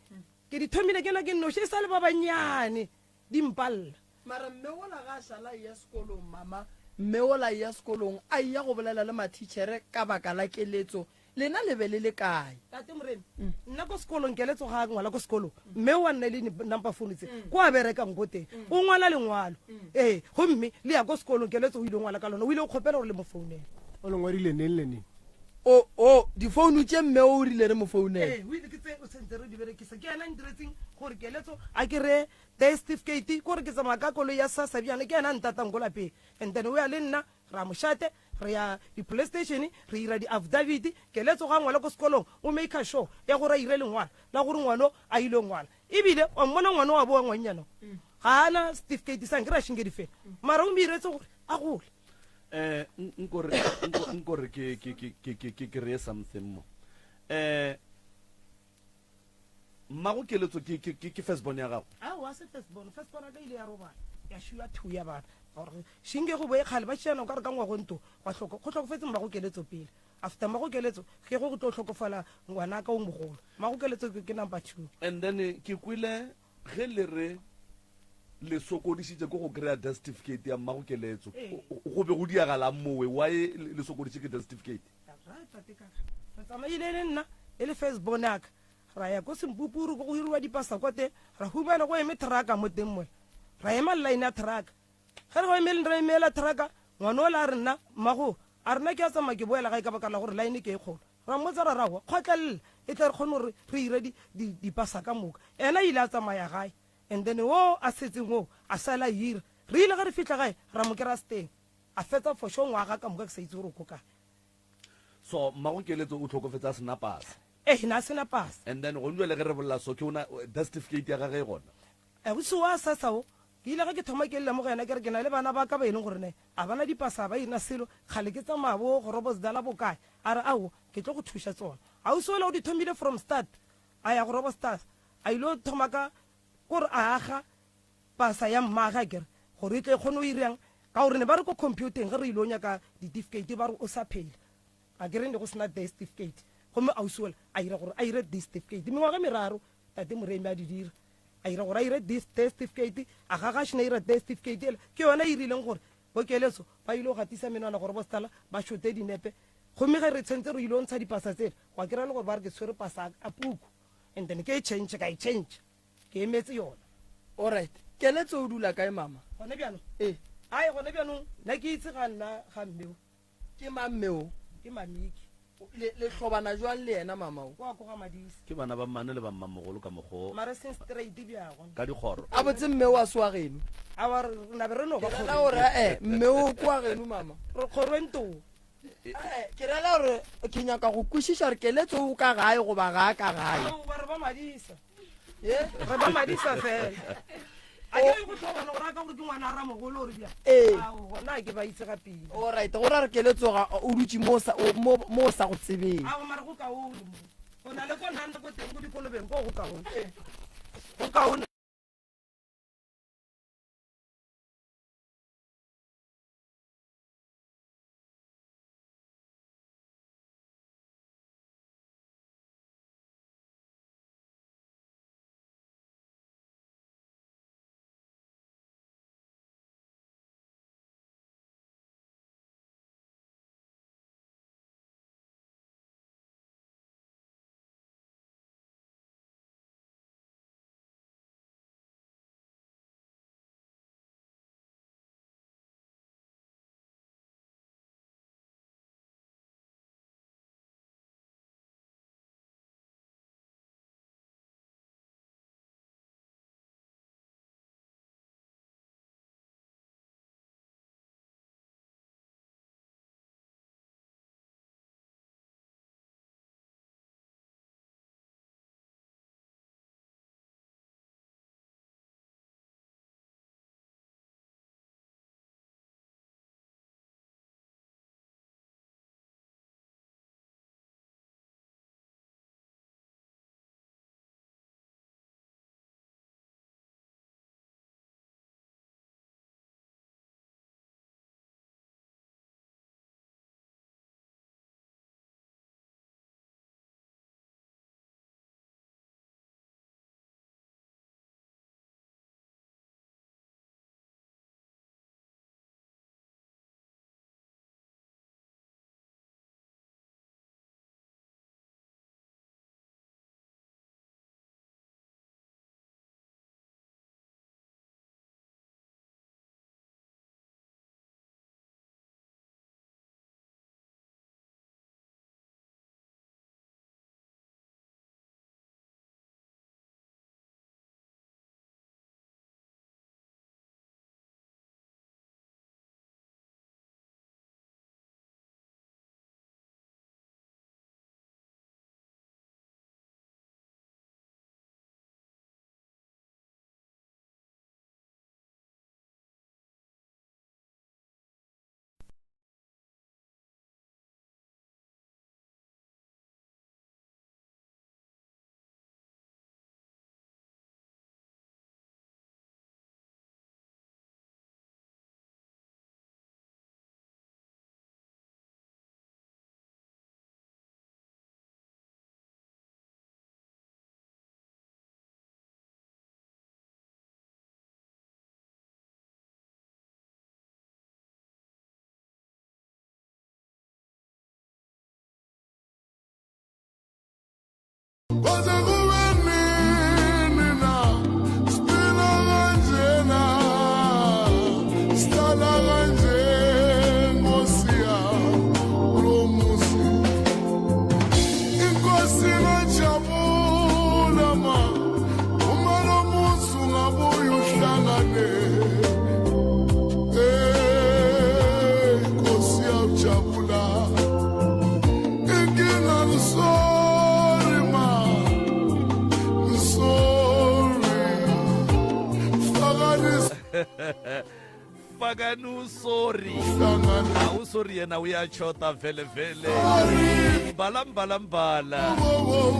H: ke di thomile ke na ke nnoši e sa le ba bannyane di mpalla
B: Mara mme wola ga a šala a eya sekolong mama mme wola a eya sekolong a eya go bolela le mathitšhere ka baka la keletso Lena le be le le kae?
H: Tate Moremi, nna ko sekolong keletso ga a ngwala ko sekolong mme wa nna le number phone tse ko a berekang ko teng o ngwala lengwalo ee gomme le ya ko sekolong keletso o ile o ngwala ka lona o ile o kgopela gore le mo founele.
G: O le ngwadile neng le neng?
B: O, o, difounu tše mme o rile re mo founele.
H: Ee, o ile ke tse o sentse re di berekisa ke yena a ntiretseng gore keletso a ke reye death certificate kore ke tsamaya ka koloi ya sasa bjana ke yena a ntatang ko lapeng and then o ya le nna ra mošate re ya di-police station re ira di-affidavit keletso ga ngwala ko sekolong o maker sure ya gore a ire lengwalo la gore ngwano a ile ngwala ebile wa mmona ngwano wa boa ngwannyana ga ana certificate sa nkere a shinkedi fela mara o mo iretse gore a gole
A: eh nkore nkore ke ke ke ke ke ke re something mo eh Mmago Keletso ke, ke, ke, ke first born ya gago?
H: Aowa, se first born. First born ya ka ile ya robala, ya šiwa thu ya bana. Gore šinke go boe kgale ba šiana o ka re ka ngwagong to, gwa hloko, go hlokofetse Mmago Keletso pele. After Mmago Keletso, ke go go tlo hlokofala ngwanaka o mogolo. Mmago Keletso ke, ke number two.
A: And then ke kwele ge le re le sokodišitše ke go kry-a death certificate ya Mmago Keletso. Go be go diagalang mowe? Why le sokodišitše ke death certificate?
H: Right, tate kaka. Re tsamaile le nna e le first born ya ka. Ra ya ko Sempupuru ko go hiriwa dipasa kwa teng, ra humana go eme trucka mo teng mola. Ra ema line ya trucka. Ge re go emele re emela trucka, ngwana ola a re nna, mmago, a re nna ke a tsamaya ke boela gae ka baka la gore line ke e kgolo. Ra mmotsa ra re aowa, kgotlelela e tle re kgone gore re ire di, di, dipasa ka moka. Ena ile a tsamaya gae and then wo a setseng wo a sala a hira. Re ile ge re fihla gae ra mo kry-a seteng. A fetsa for sure ngwaga ka moka ke sa itse gore o ko kae.
A: So mmago Keletso o hlokofetse a sena pasa.
H: Ee, na sena pasa.
A: And then gone jwale ge re bolela so ke ona death certificate ya gage e gona.
H: Ausi wa sasa o, ke ile ge ke thoma ke lla mo go yena ke re ke na le bana ba ka ba e leng gore ne a bana dipasa a ba ina selo, kgale ke tsamaya bo Groblersdal bo kae. A re aowa ke tlo go thuša tsona. Ausi ola o di thomile from start a ya Groblersdal a ilo thoma ka kore a aga pasa ya mmage akere gore e tle e kgone go irang ka gore ne ba re ko computeng ge re ile o nyaka ditifikate ba re o sa phela akere ne go sena death certificate gomme ausi ola a ira gore a ire death certificate mengwaga e meraro tate moremi a di dira a ira gore a ire death certificate a gaga šena ira death certificate ela ke yona e rileng gore bo keletso ba ile go gatisa menwana gore bo setala ba šote dinepe gomme ge re tshwentse re ile go ntsha dipasa tsela wa kry-a le gore ba re ke tshwere pasa a puku and then ke e change ka e change Ke emetse yona.
B: Alright. Keletso o dula kae mama?
H: Gone bjanong?
B: Ee.
H: Ai gone bjanong nna ke itse ga nna ga mme o.
B: Ke mang mme o?
H: Ke Mamiki.
B: Le le hlobana jwang le yena mama o?
H: Kwa ko ga Madise.
A: Ke bana ba mmane le ba mmamogolo ka mokgo.
H: Mara seng straight bjago.
A: Ka dikgoro.
B: A botse mme o a se wa geno.
H: Awa re na be re no ba
B: kgoro. Ke rela gore eh mme o kwa geno mama.
H: Re kgorweng too.
B: Eh, ke rela gore ke nyaka go kwešiša gore keletso o ka gae goba ga a ka gae.
H: Aowa, re ba madisa.
B: Ye?
H: Re ba madisa fela. A ke go tlhobana gore a ka gore ke ngwana a ramogolo gore bjang.
B: Ee.
H: Aowa, nna ke ba itse ga pele.
B: Alright, go ra re keletso ga o dutše mo o sa- o- mo mo o sa go tsebeng.
H: Aowa, mara go kaone mo. Go na le ko nna ko teng ko dikolobeng ko go kaone. Go kaone.
I: Kwaze kube nini na siphila kanjena sihlala kanje Nkosi yami lo muzi Inkosi ngajabula ma uma lo muzi ungabuye uhlangane Eh Nkosi yajabula Inkinga I'm sorry ma I'm sorry Fakani
A: Fakani usori
I: Hlangana
A: usori yena uyachota vele vele mbala mbala mbala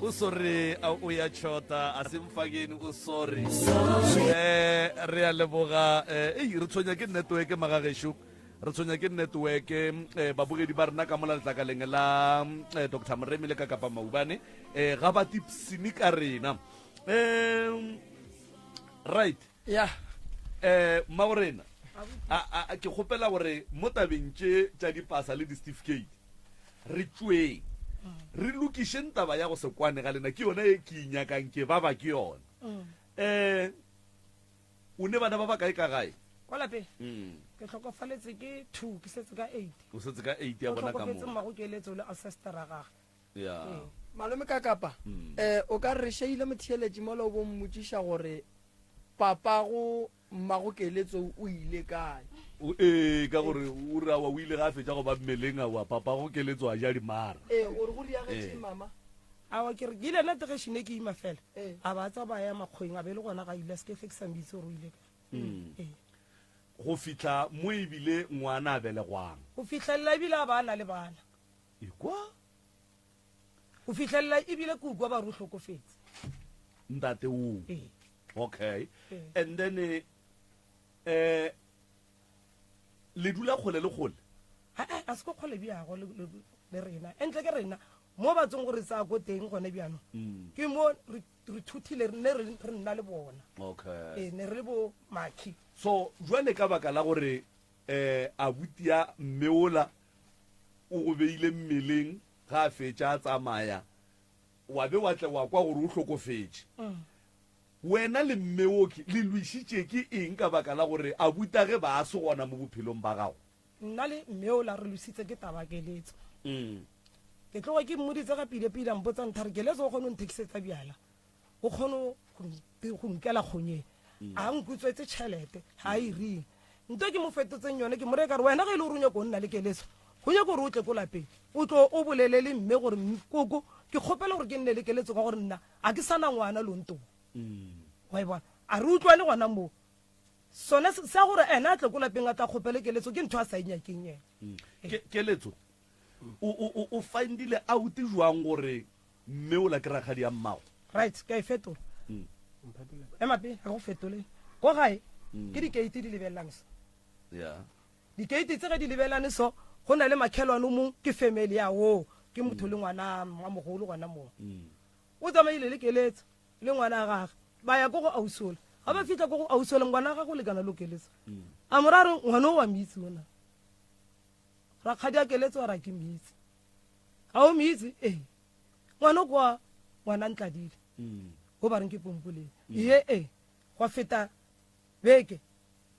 A: usori uyachota asimfakeni usori eh re a leboga eh ei re tshwenya ke network magagešo re tshwenya ke network eh babogedi ba rena ka mola letlakaleng la eh, Dr Moremi le ka kapa Maubane eh ga ba tipsini ka rena eh right
B: ya
A: eh mmagorena a a ke kgopela gore mo tabeng tše tša dipasa le di-certificate re tšweng re lokišeng taba ya go se kwane ga lena ke yona e ke inyakang ke baba ke yona um o ne bana ba ba kae ka gae
H: kwa lapeng ke tlhokofaletse ke two ke setse ka eight
A: o setse ka eight ya
H: o
A: bona ka
H: tlhokofetse
A: mo
H: mmago keletso le ancestor gage
A: ya
B: Malome ka kapa eh o ka re šeile motheeletši mola o bo mmotšiša gore papago mmago keletso o ile kae.
A: Ee, ka gore o re awa o ile ga a fetša go ba mmeleng awa papa go keletso a ja dimara.
B: Ee, o re go diagetše
A: Ee.
B: mama.
H: Awa ke re ke ile nna te ge ne ke ima fela.
B: Ee.
H: A ba tsa ba ya makgweng a be le gona ga ile a se ke hle ke sa mbitse gore o ile kae. Ee.
A: Go fihla mo ebile ngwana a belegwang.
H: Go fihlelela ebile a ba a na le bana.
A: Ekwa.
H: Go fihlelela ebile ke ukwa ba re o hlokofetse.
A: Ntate o.
H: Ee.
A: Okay.
H: Ee.
A: And then eh, eh le dula kgole le kgole?
H: A a se ko kgole bjago le, le, le rena. Entle ke rena mo ba tsong gore tsaya ko teng gone bjanong. Ke mo re, re thuthile re ne re, re nna le bona.
A: Okay.
H: Ee, ne re le bo Makhi.
A: So jwale ka baka la gore eh abuti ya mme ola o go beile mmeleng ga a fetša a tsamaya wa be wa tle wa kwa gore o hlokofetše. Wena le mme oki le lwešitše ke eng ka baka la gore abuta ge ba se gona mo bophelong ba gago?
H: Nna le mme ola re lwesitse ke taba keletso. Ke tloga ke mmoditse ga pile pile a mpotsa ntha re keletso o kgone go nthekisetsa bjala. O kgone go nkela kgonyeng. A nkutswetse tšhelete, ga a e ring. Nto ke mo fetotseng yone ke mo reye ka re wena ge e le gore o nyako nna le keletso, go nyako gore o tle ko lapeng. O tlo o bolele le mme gore koko ke kgopela gore ke nne le keletso ka gore nna a ke sana ngwana lontong. Wa e bona? A re utlwane gona moo. Sone sa gore ena a tle ko lapeng a tla kgopele keletso ke ntho a sa e nyakeng yena.
A: Keletso, o o findile out jwang gore mme ola ke rakgadi ya mmago?
H: Right, ke a e fetola. Ema pele, ga go fetole. Ko gae ke dikeiti di lebelelang so.
A: Yeah.
H: Dikeiti tse ge di lebelane so, go na le makhelwane o mong ke family ya wo, ke motho le ngwana wa mogolo gona moo. O tsamaile le keletso le ngwana wa gagwe, ba ya ko go ausola. Ga ba fihla ko go ausola, ngwana wa gagwe o lekana le o keletso. A mo ra re ngwana o wa mo itse ona. Rakgadi a keletso a ra ke mo itse. Ga o mo itse? Ee. Ngwana o kwa ngwana Ntladile. O ba reng ke Pompoleng. Ee, ee. Gwa feta beke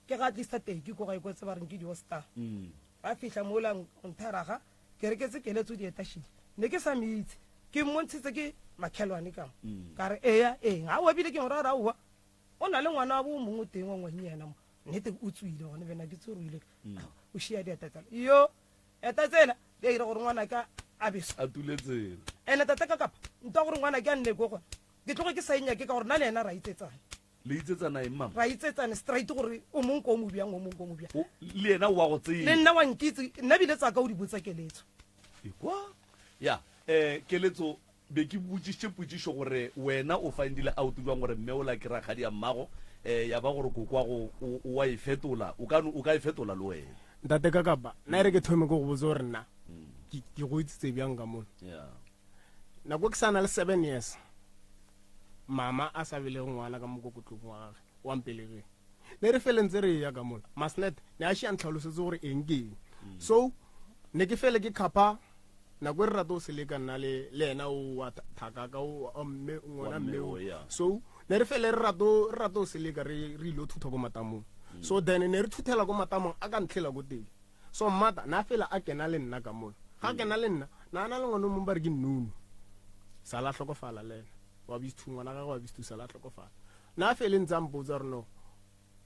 H: ke ga tlisa teki ko gae ko tse ba reng ke di-ostar. Ba fihla mola ntheraga ke reketse keletso dieta šidi. Ne ke sa mo itse. Ke mmontshitse ke makhelwane ka mo. Ka re eya ee. Aowa ebile ke mo raya aowa. O na le ngwana wa bo mongwe teng wa ngwanyi yena mo. Nnete o tswile gone bena ke tse o ile. O šia dieta tsela. Yo eta tsela di a ira gore ngwana ka a beso.
A: A tule tsela.
H: Ene tata ka kapa ntwa gore ngwana ke a nne ko gona. Ke tloge ke sa inyake ka gore nna le yena ra itsetsana.
A: Le itsetsana eng mama?
H: Ra itsetsana straight gore o mong ko o mo bjang o mong ko o mo bjang.
A: O, le yena wa go tseba.
H: Le nna wa nkitse, nna bile tsaka o di botsa keletso.
A: Ekwa. Ya, eh keletso be ke botšišitše potšišo gore wena o findile out jwang gore mme ola ke rakgadi ya mmago, eh ya ba gore kokwa go o wa e fetola, o ka o ka e fetola le wena.
G: Ntate ka kapa, nna e re ke thome ke go botse gore nna ke ke go itsitse bjang ka mono.
A: Yeah.
G: Nako ke sa na le 7 years, mama a sa belege ngwana ka mokokotlong wa gage wa mpelegeng. Ne re fele ntse re ya ka mola, Masnet ne a šia ntlhalosetse gore eng ke eng. So ne ke fele ke khapha nako e re rata o seleka nna le le yena o wa thakaka o wa mme ngwana mme o. So ne re fele re rato re rato o seleka re re ile thutha ko matamong. So then ne re thuthela ko matamong a ka ntlhela ko teng. So mmata na fela a kena le nna ka mola. Ga kena le nna, na na le ngwana o mongwe ba re ke Nnunu. Sala hlokofala le yena. Wa bisthu ngwana gagwe wa bisthu sala hlokofala. Na fele ntse a mpotsa gore no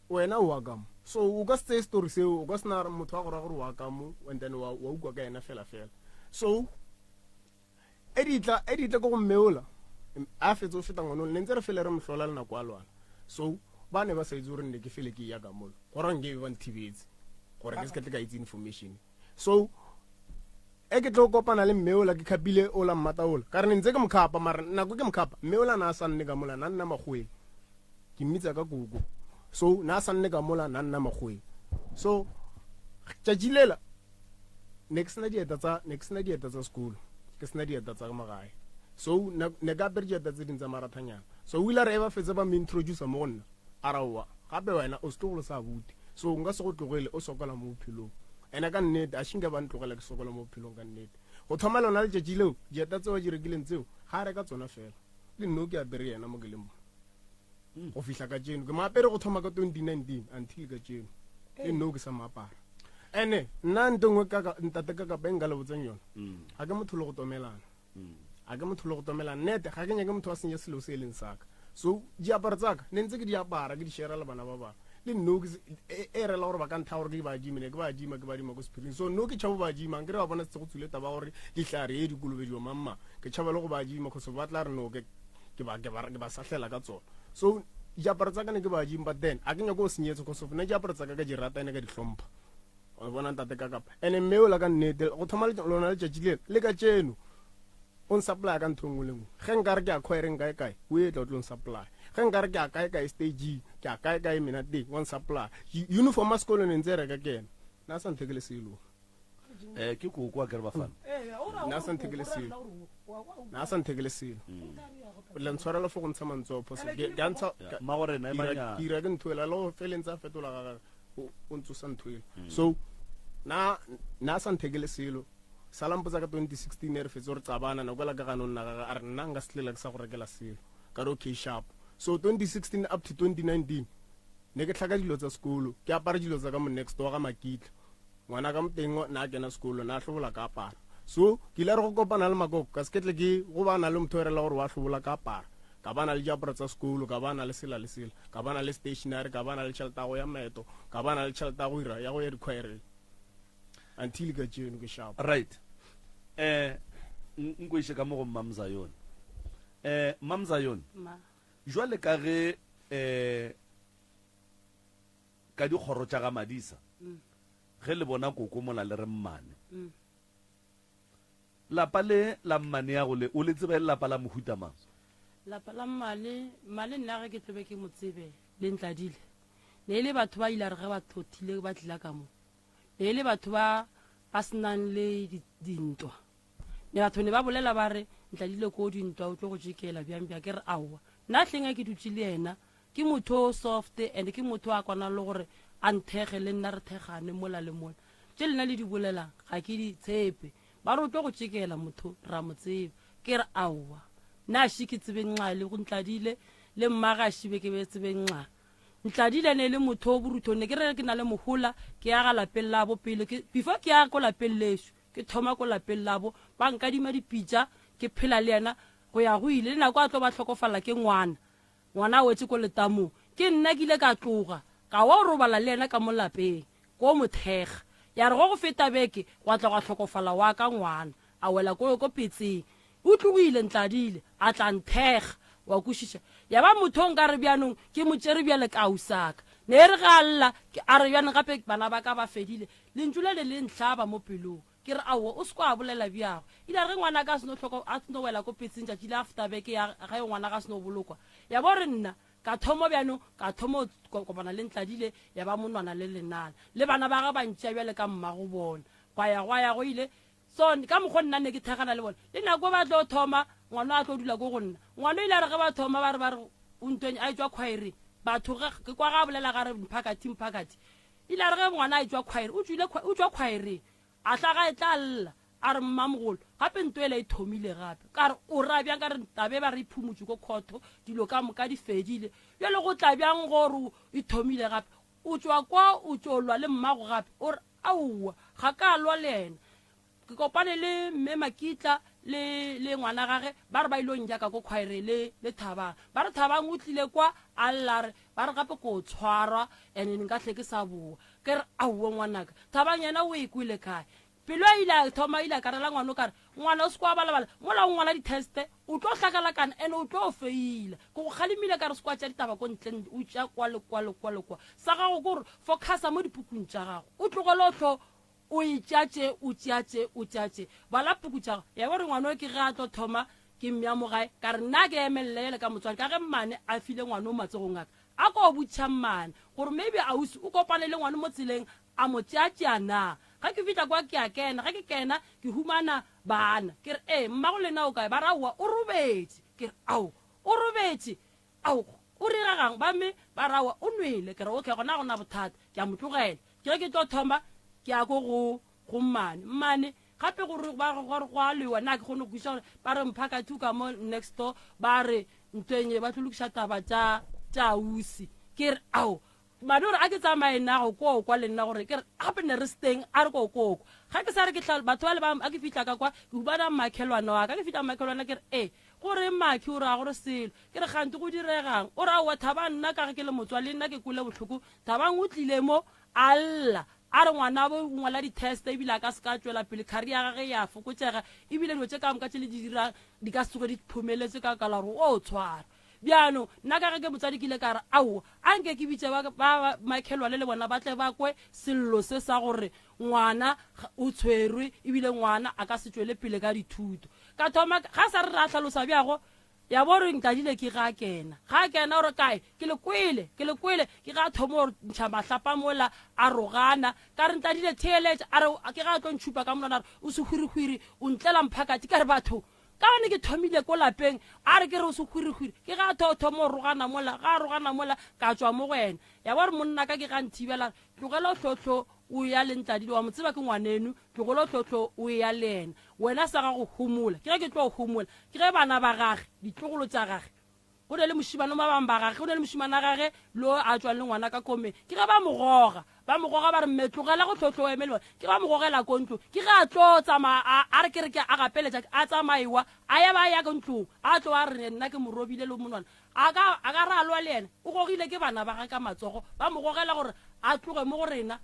G: wena o wa ka mo. So o ka se tseye story seo, o ka se na motho wa go ra gore wa ka mo and then wa wa ukwa ka yena fela fela. So e ditla e ditla ko go mme ola a fetse o feta ngwana ne ntse re fele re mohlola le nako a lwala. So ba ne ba sa itse gore nne ke fele ke ya ka mola. Gore nke ba nthibetse gore ke se ke tle ka itse information. So e ke tlo kopana le mme ola ke khapile ola mmata ola ka re ne ntse ke mokhapa mara nako ke mokhapa mme ola na a sa nne ka mola na nna makgoweng ke mmitsa ka koko so na a sa nne ka mola na nna makgoweng so tšatši lela ne ke sena dieta tsa ne ke sena dieta tsa sekolo ke sena dieta tsa magae so ne ka apere dieta tse ding tsa marathanyana so o ile a re e ba fetse ba mo introducer mo go nna a ra oa gape wena o setlogolo sa abuti so nka se go tlogele o sokola mo bophelong ene ka nnete a shinka ba ntlogela ke sokola mo bophelong ka nnete go thoma lona letšatši leo dieta tseo a di rekileng tseo ga a reka tsona fela le nno ke apere yena mo ke leng mo go fihla ka tšeno ke mo apere go thoma ka 2019 until ka tšeno le nno ke sa mo apara ene nna nto nngwe ntate ka kapa e nka le botseng yona ga ke motho le go tomelana ga ke motho le go tomelana nnete ga ke nyake motho a senya selo se e leng saka so diaparo tsaka ne ntse ke di apara ke di share le bana ba bangwe. Le nno ke e, e rela gore ba ka ntha gore ke ba adime, ne ke ba adima, ke ba adima ko sephiring. So nno ke tšhabo ba adima, nkere ba bona setse go tswile taba gore dihlare e di kolobediwa mamma. Ke tšhaba le go ba adima cause ba tla re no ke ke ba ke ba ke ba sahlela ka tsona. So diaparo tsa ka ne ke ba adima but then a ke nyako go senyetsa cause of nna diaparo tsa ka ka di rata ene ka di hlompha. Wa bona ntate ka kapa. Ene mme ola ka nnete go thoma lona letšatši le le ka tšeno o nsupply ka ntho e nngwe le nngwe. Ge nkare ke ya choireng kae kae, o etla o tlo nsupply. Ge nkare ke ya kae kae stage, ke ya kae kae menateng, wa nsupply. Uniform ya sekolo ne ntse e reka ke ena. Nna a sa nthekele selo.
A: Eh, ke koko a kere bafana.
G: Nna a sa nthekele selo. Nna a sa nthekele selo. Le ntshwarela fo go ntsha mantswe a phoso. Ke a ntsha
A: Mmagorena, ema nyana.
G: Ke ira ke ntho ela le go feleng tsa fetola ga gagwe. O ntsosa ntho ela. So na na sa nthekele selo. Sala mpotsa ka 2016 re fetse re qabana nako ela ka gano nna ga a re nna nka se tlela ke sa go rekela selo. Ka re okay sharp. So 2016 up to 2019 ne ke tlhaka dilo tsa sekolo, ke apara dilo tsa ka mo next door ga Makitla. Ngwana ka moteng na kena sekolo na hlobola ka apara. So ke ile re go kopana le makoko ka se ke tle ke go bana le motho e rela gore wa hlobola ka apara. Ka bana le diaparo tsa sekolo, ka bana le sela le sela, ka bana le stationery, ka bana le tšhelete ya go ya maeto, ka bana le tšhelete ya go ira ya go ya dikhwaereng. Until ka tšeno ke sharp.
A: Right. Eh nko iše ka mo go Mmamzayone. Eh Mmamzayone.
F: Ma.
A: Jwale ka ge eh ka dikgoro tša ga Madisa. Ge le bona koko mola le re mmane. Lapa le la mmaneago le o le tseba e le lapa la mohuta mang?
F: Lapa la mmane, mmane nna ge ke tlo be ke mo tsebe le Ntladile, ne e le batho ba ile a re ge ba thothile ba tlila ka mo, ne e le batho ba ba se nang le dintwa. Ne batho ne ba bolela ba re Ntladile ko dintwa o tlo go tšekela bjang bjang, ke re aowa. Nna hleng ge ke dutše le yena ke motho o soft and ke motho a kwanang le gore a nthekge le nna re thekgane mola le mola. Tše lena le di bolelang ga ke di tshepe. Ba re o tlo go tšekela motho ra mo tseba. Ke re aowa. Nna a še ke tsebe nxa le go Ntladile le mmage a šibe ke be tsebe nxa. Ntladile ne e le motho o borutho ne ke re ke na le mohola ke ya ga lapeng labo pele ke before ke ya ko lapeng lešo ke thoma ko lapeng labo ba nkadima dipitša ke phela le yena go ya go ile le nako a tlo ba hlokofala ke ngwana Ngwana a wetše ko letamong. Ke nna ke ile ka tloga, ka wa robala le yena ka mo lapeng, ko mo thekga. Ya re go go feta beke, gwa tla gwa hlokofala wa ka ngwana, a wela ko, ko petseng. O tlogile, Ntladile, a tla nthekga. Wa kwešiša? Ya ba motho o nkare bjanong ke mo tšere bjale ka ausaka. Ne e re ge a lla, ke, a re bjanong gape bana ba ka ba fedile. Lentšu le le le nhlaba mo pelong. Ke re, Aowa, o se kwa bolela bjago. Ile a re ge ngwanaka a seno hloko, a seno wela ko petseng tšatši la after beke ya ge ngwanaka a seno bolokwa, ya bo re nna ka thomo bjanong, ka thomo kopana le Ntladile, ya ba monwana le lenala. Le bana ba gagwe ba ntšea bjale ka mmago bona. Gwa ya gwa ya go ile. So, ka mokgo nna ne ke thekgana le bona. Le nako ba tlo thoma, ngwana a tlo dula ko go nna. Ngwana o ile a re ge ba thoma ba re ba re o ntweng a etšwa khwaereng. Batho ge ke kwa ga a bolela ga re mphakathi mphakathi. Ile a re ge ngwana a etšwa khwaere, o tšwile o tšwa khwaereng. A tla gae tla lla, a re, Mmamogolo, gape nto ela e thomile gape. Ka re, O ra bjang? Ka re, Tabe ba re e phumotšwe ko khotho, dilo ka moka di fedile. Bjale go tla bjang go re e thomile gape? O tšwa kwa o tšo lwa le mmago gape? O re, Aowa, ga ka lwa le yena. Ke kopane le Mme Makitla le, le ngwana gage, ba re ba ilo njaka ko khwaere le, le Thabang. Ba re Thabang o tlile kwa, a lla, a re, ba re gape ko tshwarwa, ene nka hle ke sa bowa. Ke re, Aowa ngwanaka, Thabang yena o e kwele kae? Pelo ya ile a thoma, ile a karela ngwana o ka re, Ngwana o se ke wa balabala, mola o ngwala di-test-e, o tlo hlakalakana ene o tlo feila. Ke go kgalemile ka re se ke wa tšea ditaba ko ntle, o tšea kwa le kwa le kwa le kwa. Sa gago ke gore focusa mo dipukung tša gago, o tlogele o hlo o e tšea tše, o tšea tše, o tšea tše. Bala puku tša gago. Ya ba gore ngwana o ke ge a tlo thoma ke mmea mo gae, ka re nna ke emelele bjale ka motswadi ka ge mmane a file ngwana o matsogong a ka. A ko botšiša mmane gore maybe ausi o kopane le ngwana mo tseleng a mo tšeatšea na. Ge ke fihla kwa ke a kena, ge ke kena ke humana bana. Ke re, Ee, mmago lena o kae? Ba re, Aowa, o robetše. Ke re, Ao, o robetše? Ao, o diregang? Ba mme ba re, Aowa, o nwele. Ke re, Okay, gona ga go na bothata. Ke a mo tlogela. Ke ge ke tlo thoma ke ya ko go, go mmane. Mmane, gape gore ba re gore go a lwewa, nna ga ke kgone go kwešiša gore ba re mphakathi o ka mo next door, ba re ntweng ye ba tlo lokiša taba tša, tša ausi. Ke re, Ao, mmane o re a ke tsamaye nago koo kwa le nna gore ke re gape ne re se teng, a re ko koo kwa. Ga ke sa re ke hla, batho bale ba, a ke fihla ka kwa, ke humana mmakhelwane wa ka. Ke fihla mmakhelwane ke re, Ee. Go reng Makhi o re a gore selo? Ke re kganti go diregang? O re aowa Thabang nna ka ge ke le motswadi le nna ke kwele bohloko. Thabang o tlile mo a lla a re ngwanabo o ngwala di-test ebile a ka se ka tšwela pele career ya gage ya fokotšega ebile dilo tše ka moka tše le di dirang di ka se tsoge di phomeletse ka ka la gore o tshwara. Bjano nna ka ge ke motswadi ke ile ka re aowa a nke ke bitše ba ba makhelwane le bona ba tle ba kwe sello se sa gore ngwana o tshwerwe ebile ngwana a ka se tšwele pele ka dithuto. Ka thoma ga sa re ra hlalosa bjago ya bo re ntadile ke ga kena ga kena gore kae ke le kwele ke le kwele ke ga thoma gore ntšha mahlapa mola a rogana ka re ntadile theeletša a re ke ga tlo ntšhupa ka monwana re o se hwirihwiri o ntlela mphakati ka re batho ka gane ke thomile ko lapeng a re ke re o se hwirihwiri ke ga tho thoma go rogana mola ga rogana mola ka tswa mo go ena ya bo re monna ka ke ga nthibela tlogela tlhotlho o ya le ntladile wa mo tseba ke ngwaneno tlogela tlhotlho o ya le ena wena sa gago homola ke ge ke tlo homola ke ge bana ba gage ditlogolo tša gage go ne le mošimane ba bangwe ba gage go ne le mošimane a gage lo a tswang le ngwana ka komeng ke ge ba mo goga ba mo goga ba re mme tlogela go tlhotlho eme le ke ba mo gogela ko ntlong ke ge a tlo tsamaya a re ke re ke a gapeletša a tsamaiwa a ya ba ya ko ntlong a tlo a re nna ke mo robile le monwana a ka a ka ra lwa le yena o gogile ke bana ba gage ka matsogo ba mo gogela gore a tloge mo go rena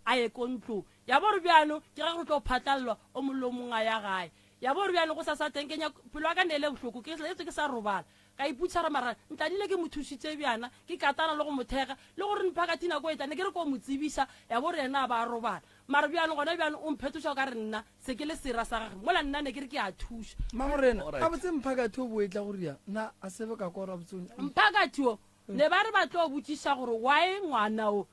F: a ye ko ntlong ya bo re bjano ke ge go tlo phatlalelwa o mongwe le o mongwe a ya gae ya bo re bjano go sa sa teng kenya pelo ya ka ne e le bohloko ke etse ke sa robala ka iputšha re mara ntladile ke mo thusitše bjana ke katana le go mo thega le gore mphakathi nako e tla ne ke re ko mo tsebiša ya bo re yena a ba a robala mara bjano gona bjano o mphetoša o ka re nna se ke le sera sa gage mola nna ne ke re ke a thuša.
B: Mmagorena, gabotse mphakathi o bo etla go ria na a sebe ka kwa gore gabotse o.
F: Mphakathi o ne ba re ba tlo botšiša gore why ngwana o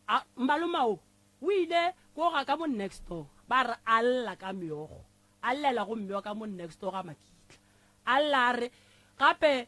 F: a maloma o o ile ko ga ka mo next door ba re a lla ka meokgo a llela go mme wa ka mo next door ga makitla a lla a re gape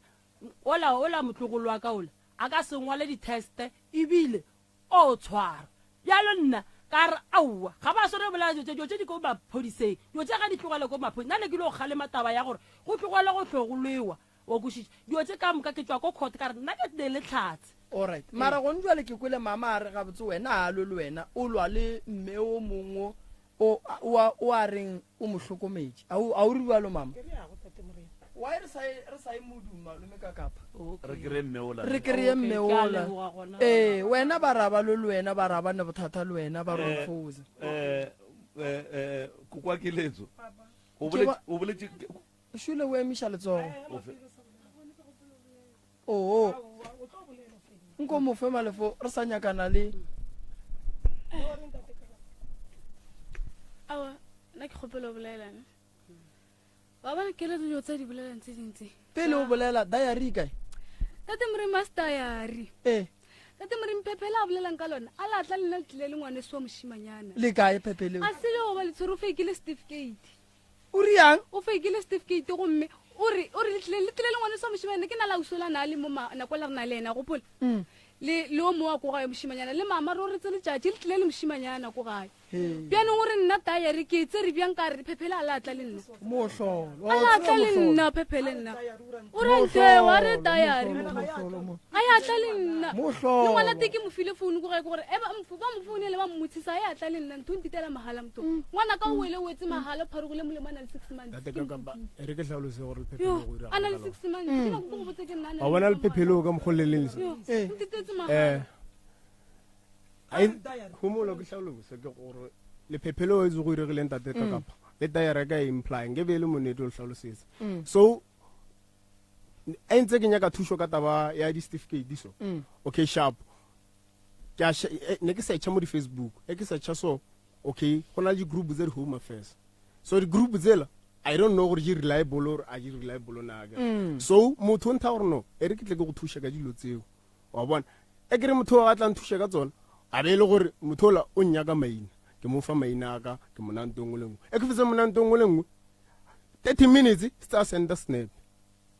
F: ola ola motlogolo wa ka ola a ka se ngwale di-test ebile o tshwara bjalo nna ka re aowa ga ba sware bolaya dilo tše dilo tše di ko maphodiseng dilo tše ga di tlogele ko maphodiseng nna ne ke ile go kgalema taba ya gore go tlogele go hlogolwewa Wa kwešiša? Dilo tše ka moka ke tšwa ko court ka re nna ke ne le tlhatse.
B: Alright. Mara gone jwale ke kwele mama a re gabotse wena a lwe le wena o lwa le mme o mongwe o o o a reng o mo hlokometše. A o a o re bjalo mama?
H: Ke re ago tate Morena.
B: Why re sa re sa e modung malome ka kapa?
A: Re kry-e mme ola.
B: Re kry-e mme
F: Okay, ke a
B: ola.
F: leboga gona.
B: Ee, wena ba ra ba lwe le wena ba ra ba ne bothata le wena ba re o
A: Eh,
B: foze.
A: eh, eh, eh, kokwa keletso. O
B: Ke
A: boletše
B: ba-
A: o boletše
B: Šule o emiša letsogo. Oo. Nko mo fe malefo re sa nyakana le.
D: Aowa, nna ke kgopela o bolela ne. Wa bona ke le dilo tse di bolelang tse dintsi.
B: Pele o bolela diary e kae?
D: Tate Moremi a se diary.
B: Ee.
D: Tate Moremi phephela a bolelang ka lona a la tla le nna le tlile le ngwaneso wa mošimanyana.
B: Le kae phephele?
D: A se le go ba le tshwere o fekile certificate.
B: O riang?
D: O fekile certificate gomme o re o re le tlile le tlile le ngwaneso wa mošimanyana ke na la usola na le mo nako la re na le ena gopola. Le le o mongwe wa ko gae mošimanyana le mama re o retse letšatši le tlile le mošimanyana ko gae. Bjanong o re nna diary ke e tsere bjang ka re phephele a la tla le nna.
B: Mohlolo.
D: A la tla le nna phephele nna. O re nteo a re diary. A ya tla le nna.
B: Mohlolo.
D: Le ngwana te ke mo file phone ko gae ke gore e ba mo ba mo founele ba mmotshisa a ya tla le nna ntho ntitela mahala motho. Ngwana ka o wele o wetse mahala o pharogile molemo a na le 6 months.
G: Tate ka kapa e re ke hlalose gore lephephelo
D: Yo,
G: go dira
D: a na le 6 months. Ke nako ke go botse ke nna a na
G: wa
D: le
G: bona
D: mahala.
G: lephephelo ka mokgwa le leng le
D: Yo,
B: Eh.
D: ntitetse
G: eh
D: mahala.
G: ai homolo ke hlalose ke gore lephephelo e tse go iregileng tate ka kapa le diary ka e imply nke be e le monete o le hlalosetsa so e ntse ke nyaka thušo ka taba ya di-certificate so okay sharp ke a ne ke searcha mo di-facebook e ke searcha so okay go na le di-group tse di-home affairs so di-group tsela i don't know gore di reliable or a di reliable na ke so motho o ntha gore no e re ke tle ke go thuša ka dilo tseo wa bona e kere motho a tla nthuša ka tsona a be e le gore motho ola o nnyaka maina ke mo fa maina a ka ke mo nang nto nngwe le nngwe e ke fetse mo nang nto nngwe le nngwe 30 minutes se tsa senda snap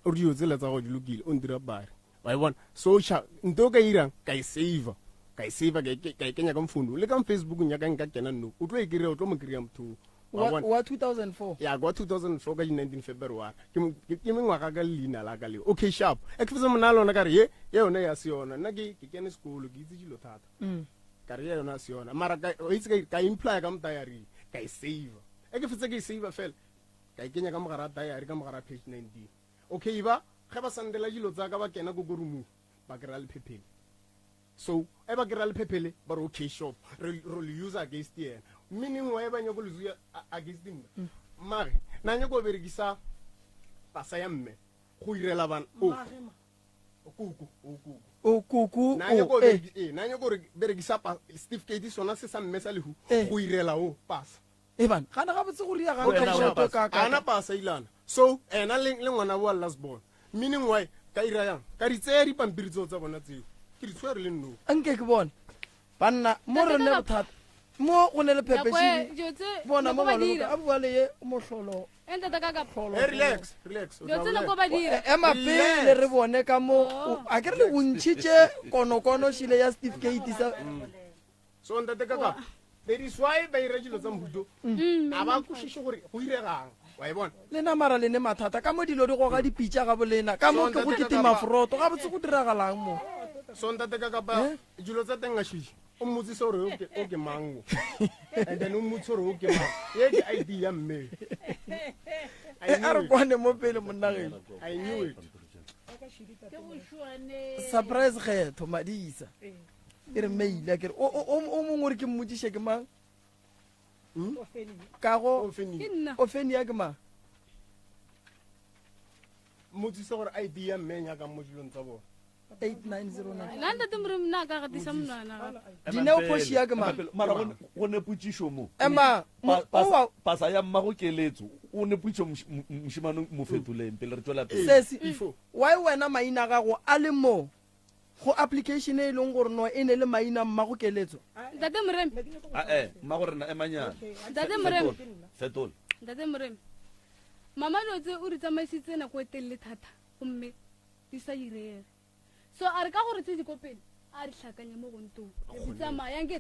G: o re dilo tsela tsa go di lokile o ntira bare wa e bona so cha nto o ka irang ka e saver ka e saver ka e ka e kenya ka mfounu le ka facebook nyaka nka kena no o tlo e kry-a o tlo mo kry-a motho wa
B: Wa
G: bona
B: wa 2004.
G: ya kwa 2004 ka di-19 february ke mo- ke ke mengwaga ka leina la ka leo okay sharp e ke fetse mona lona ka re ye ye yone ya se yona nna ke ke kene sekolo ke itse dilo thata ka re ye yona ya se yona mara ka o itse ka ka imply ka mo diary ka e saver e ke fetse ke e saver fela ka e kenya ka mogara diary ka mogara page 19 Okay ba ge ba sandela dilo tsa ka ba kena ko ko roomong ba kry-a lephephele. So e ba kry-a lephephele ba re okay shop re ro le use against yena. Meaning why ba nyako le use against nna? Mare na nyako berekisa pasa ya mme go irela bana. O kuku o kuku.
B: O kuku
G: Na nyako
B: o eh.
G: eh na nyako re berekisa pa certificate sona se sa mme sa lehu
B: Eh.
G: go irela o pasa.
B: E bana gana gabotse go ria
A: Wena
B: gana
A: o
B: ka
A: pasa.
B: ka
G: Ana pasa ilana. So ena le le ngwana wa last born. Meaning why ka ira yang? Ka di tseya dipampiri tseo tsa bona tseo. Ke di tshwere le nno.
B: Anke ke bone banna mo re
D: Ntate
B: ne
D: ka-
B: bothata mo go ne le
D: Nako e-
B: phepešedi
D: dilo tse-
B: bona
D: nako
B: mo
D: ba
B: malome
D: dira.
B: a bua le ye mohlolo
D: E ntate ka kapa
B: hlolo
G: Hey, relax, relax. O
D: dilo
G: tla
D: tse nako
G: bolela.
D: ba dira
B: E- ema pele re bone ka mo
D: Oh.
B: a ke re le bontšhitše konokono šile ya certificate sa
G: So ntate ka ka. There is why ba ira dilo tsa mohuto.
D: Mm,
G: A ba kwešiše gore go iregang. Wa e bona?
B: lena mara le ne mathata ka mo dilo di goga dipitša ga bolena ka mo
G: So,
B: ke go
G: ntate ka
B: kitima
G: kapa-
B: foroto gabotse go diragalang mo
G: So ntate ka kapa
B: Eh?
G: dilo tsa teng a shishi. O mmotsise gore o ke o ke mang o. And then o mmotse gore o ke mang. Ye ke ID ya mme. I
B: e a re
G: knew it.
B: kwane mo pele monnageng
G: I knew it.
B: surprise kgetho madisa e re maile a kere o o- o mongwe o re ke mmotsiše ke mang kago
G: O fenile.
D: ke nna
B: ofenia ke mang
G: Mmotsise gore ID ya mme e nyakang mo dilong tsa bona.
B: 8909
D: nna ntate moremi nna a ka gatisa monwana gape
B: Dineo Portia ke mang?
A: Mara go ne- go ne potšišo mo.
B: ema owa
A: Pasa ya mmago keletso o ne potšišo mošemane mo fetoleng pele re tswela pele.
B: sesi
G: Before.
B: why wena maina a gago a le mo go application e leng gore no e ne le maina mmago keletso
D: ntate moremi
A: Ah, eh, mmago rena emanyana.
D: ntate moremi
A: Fetola.
D: ntate moremi mama dilo tse o di tsamaisitse nako e telele thata gomme di sa irege so a re ka gore tse di ko pele a di tlhakanye mo gontong di tsamayang ke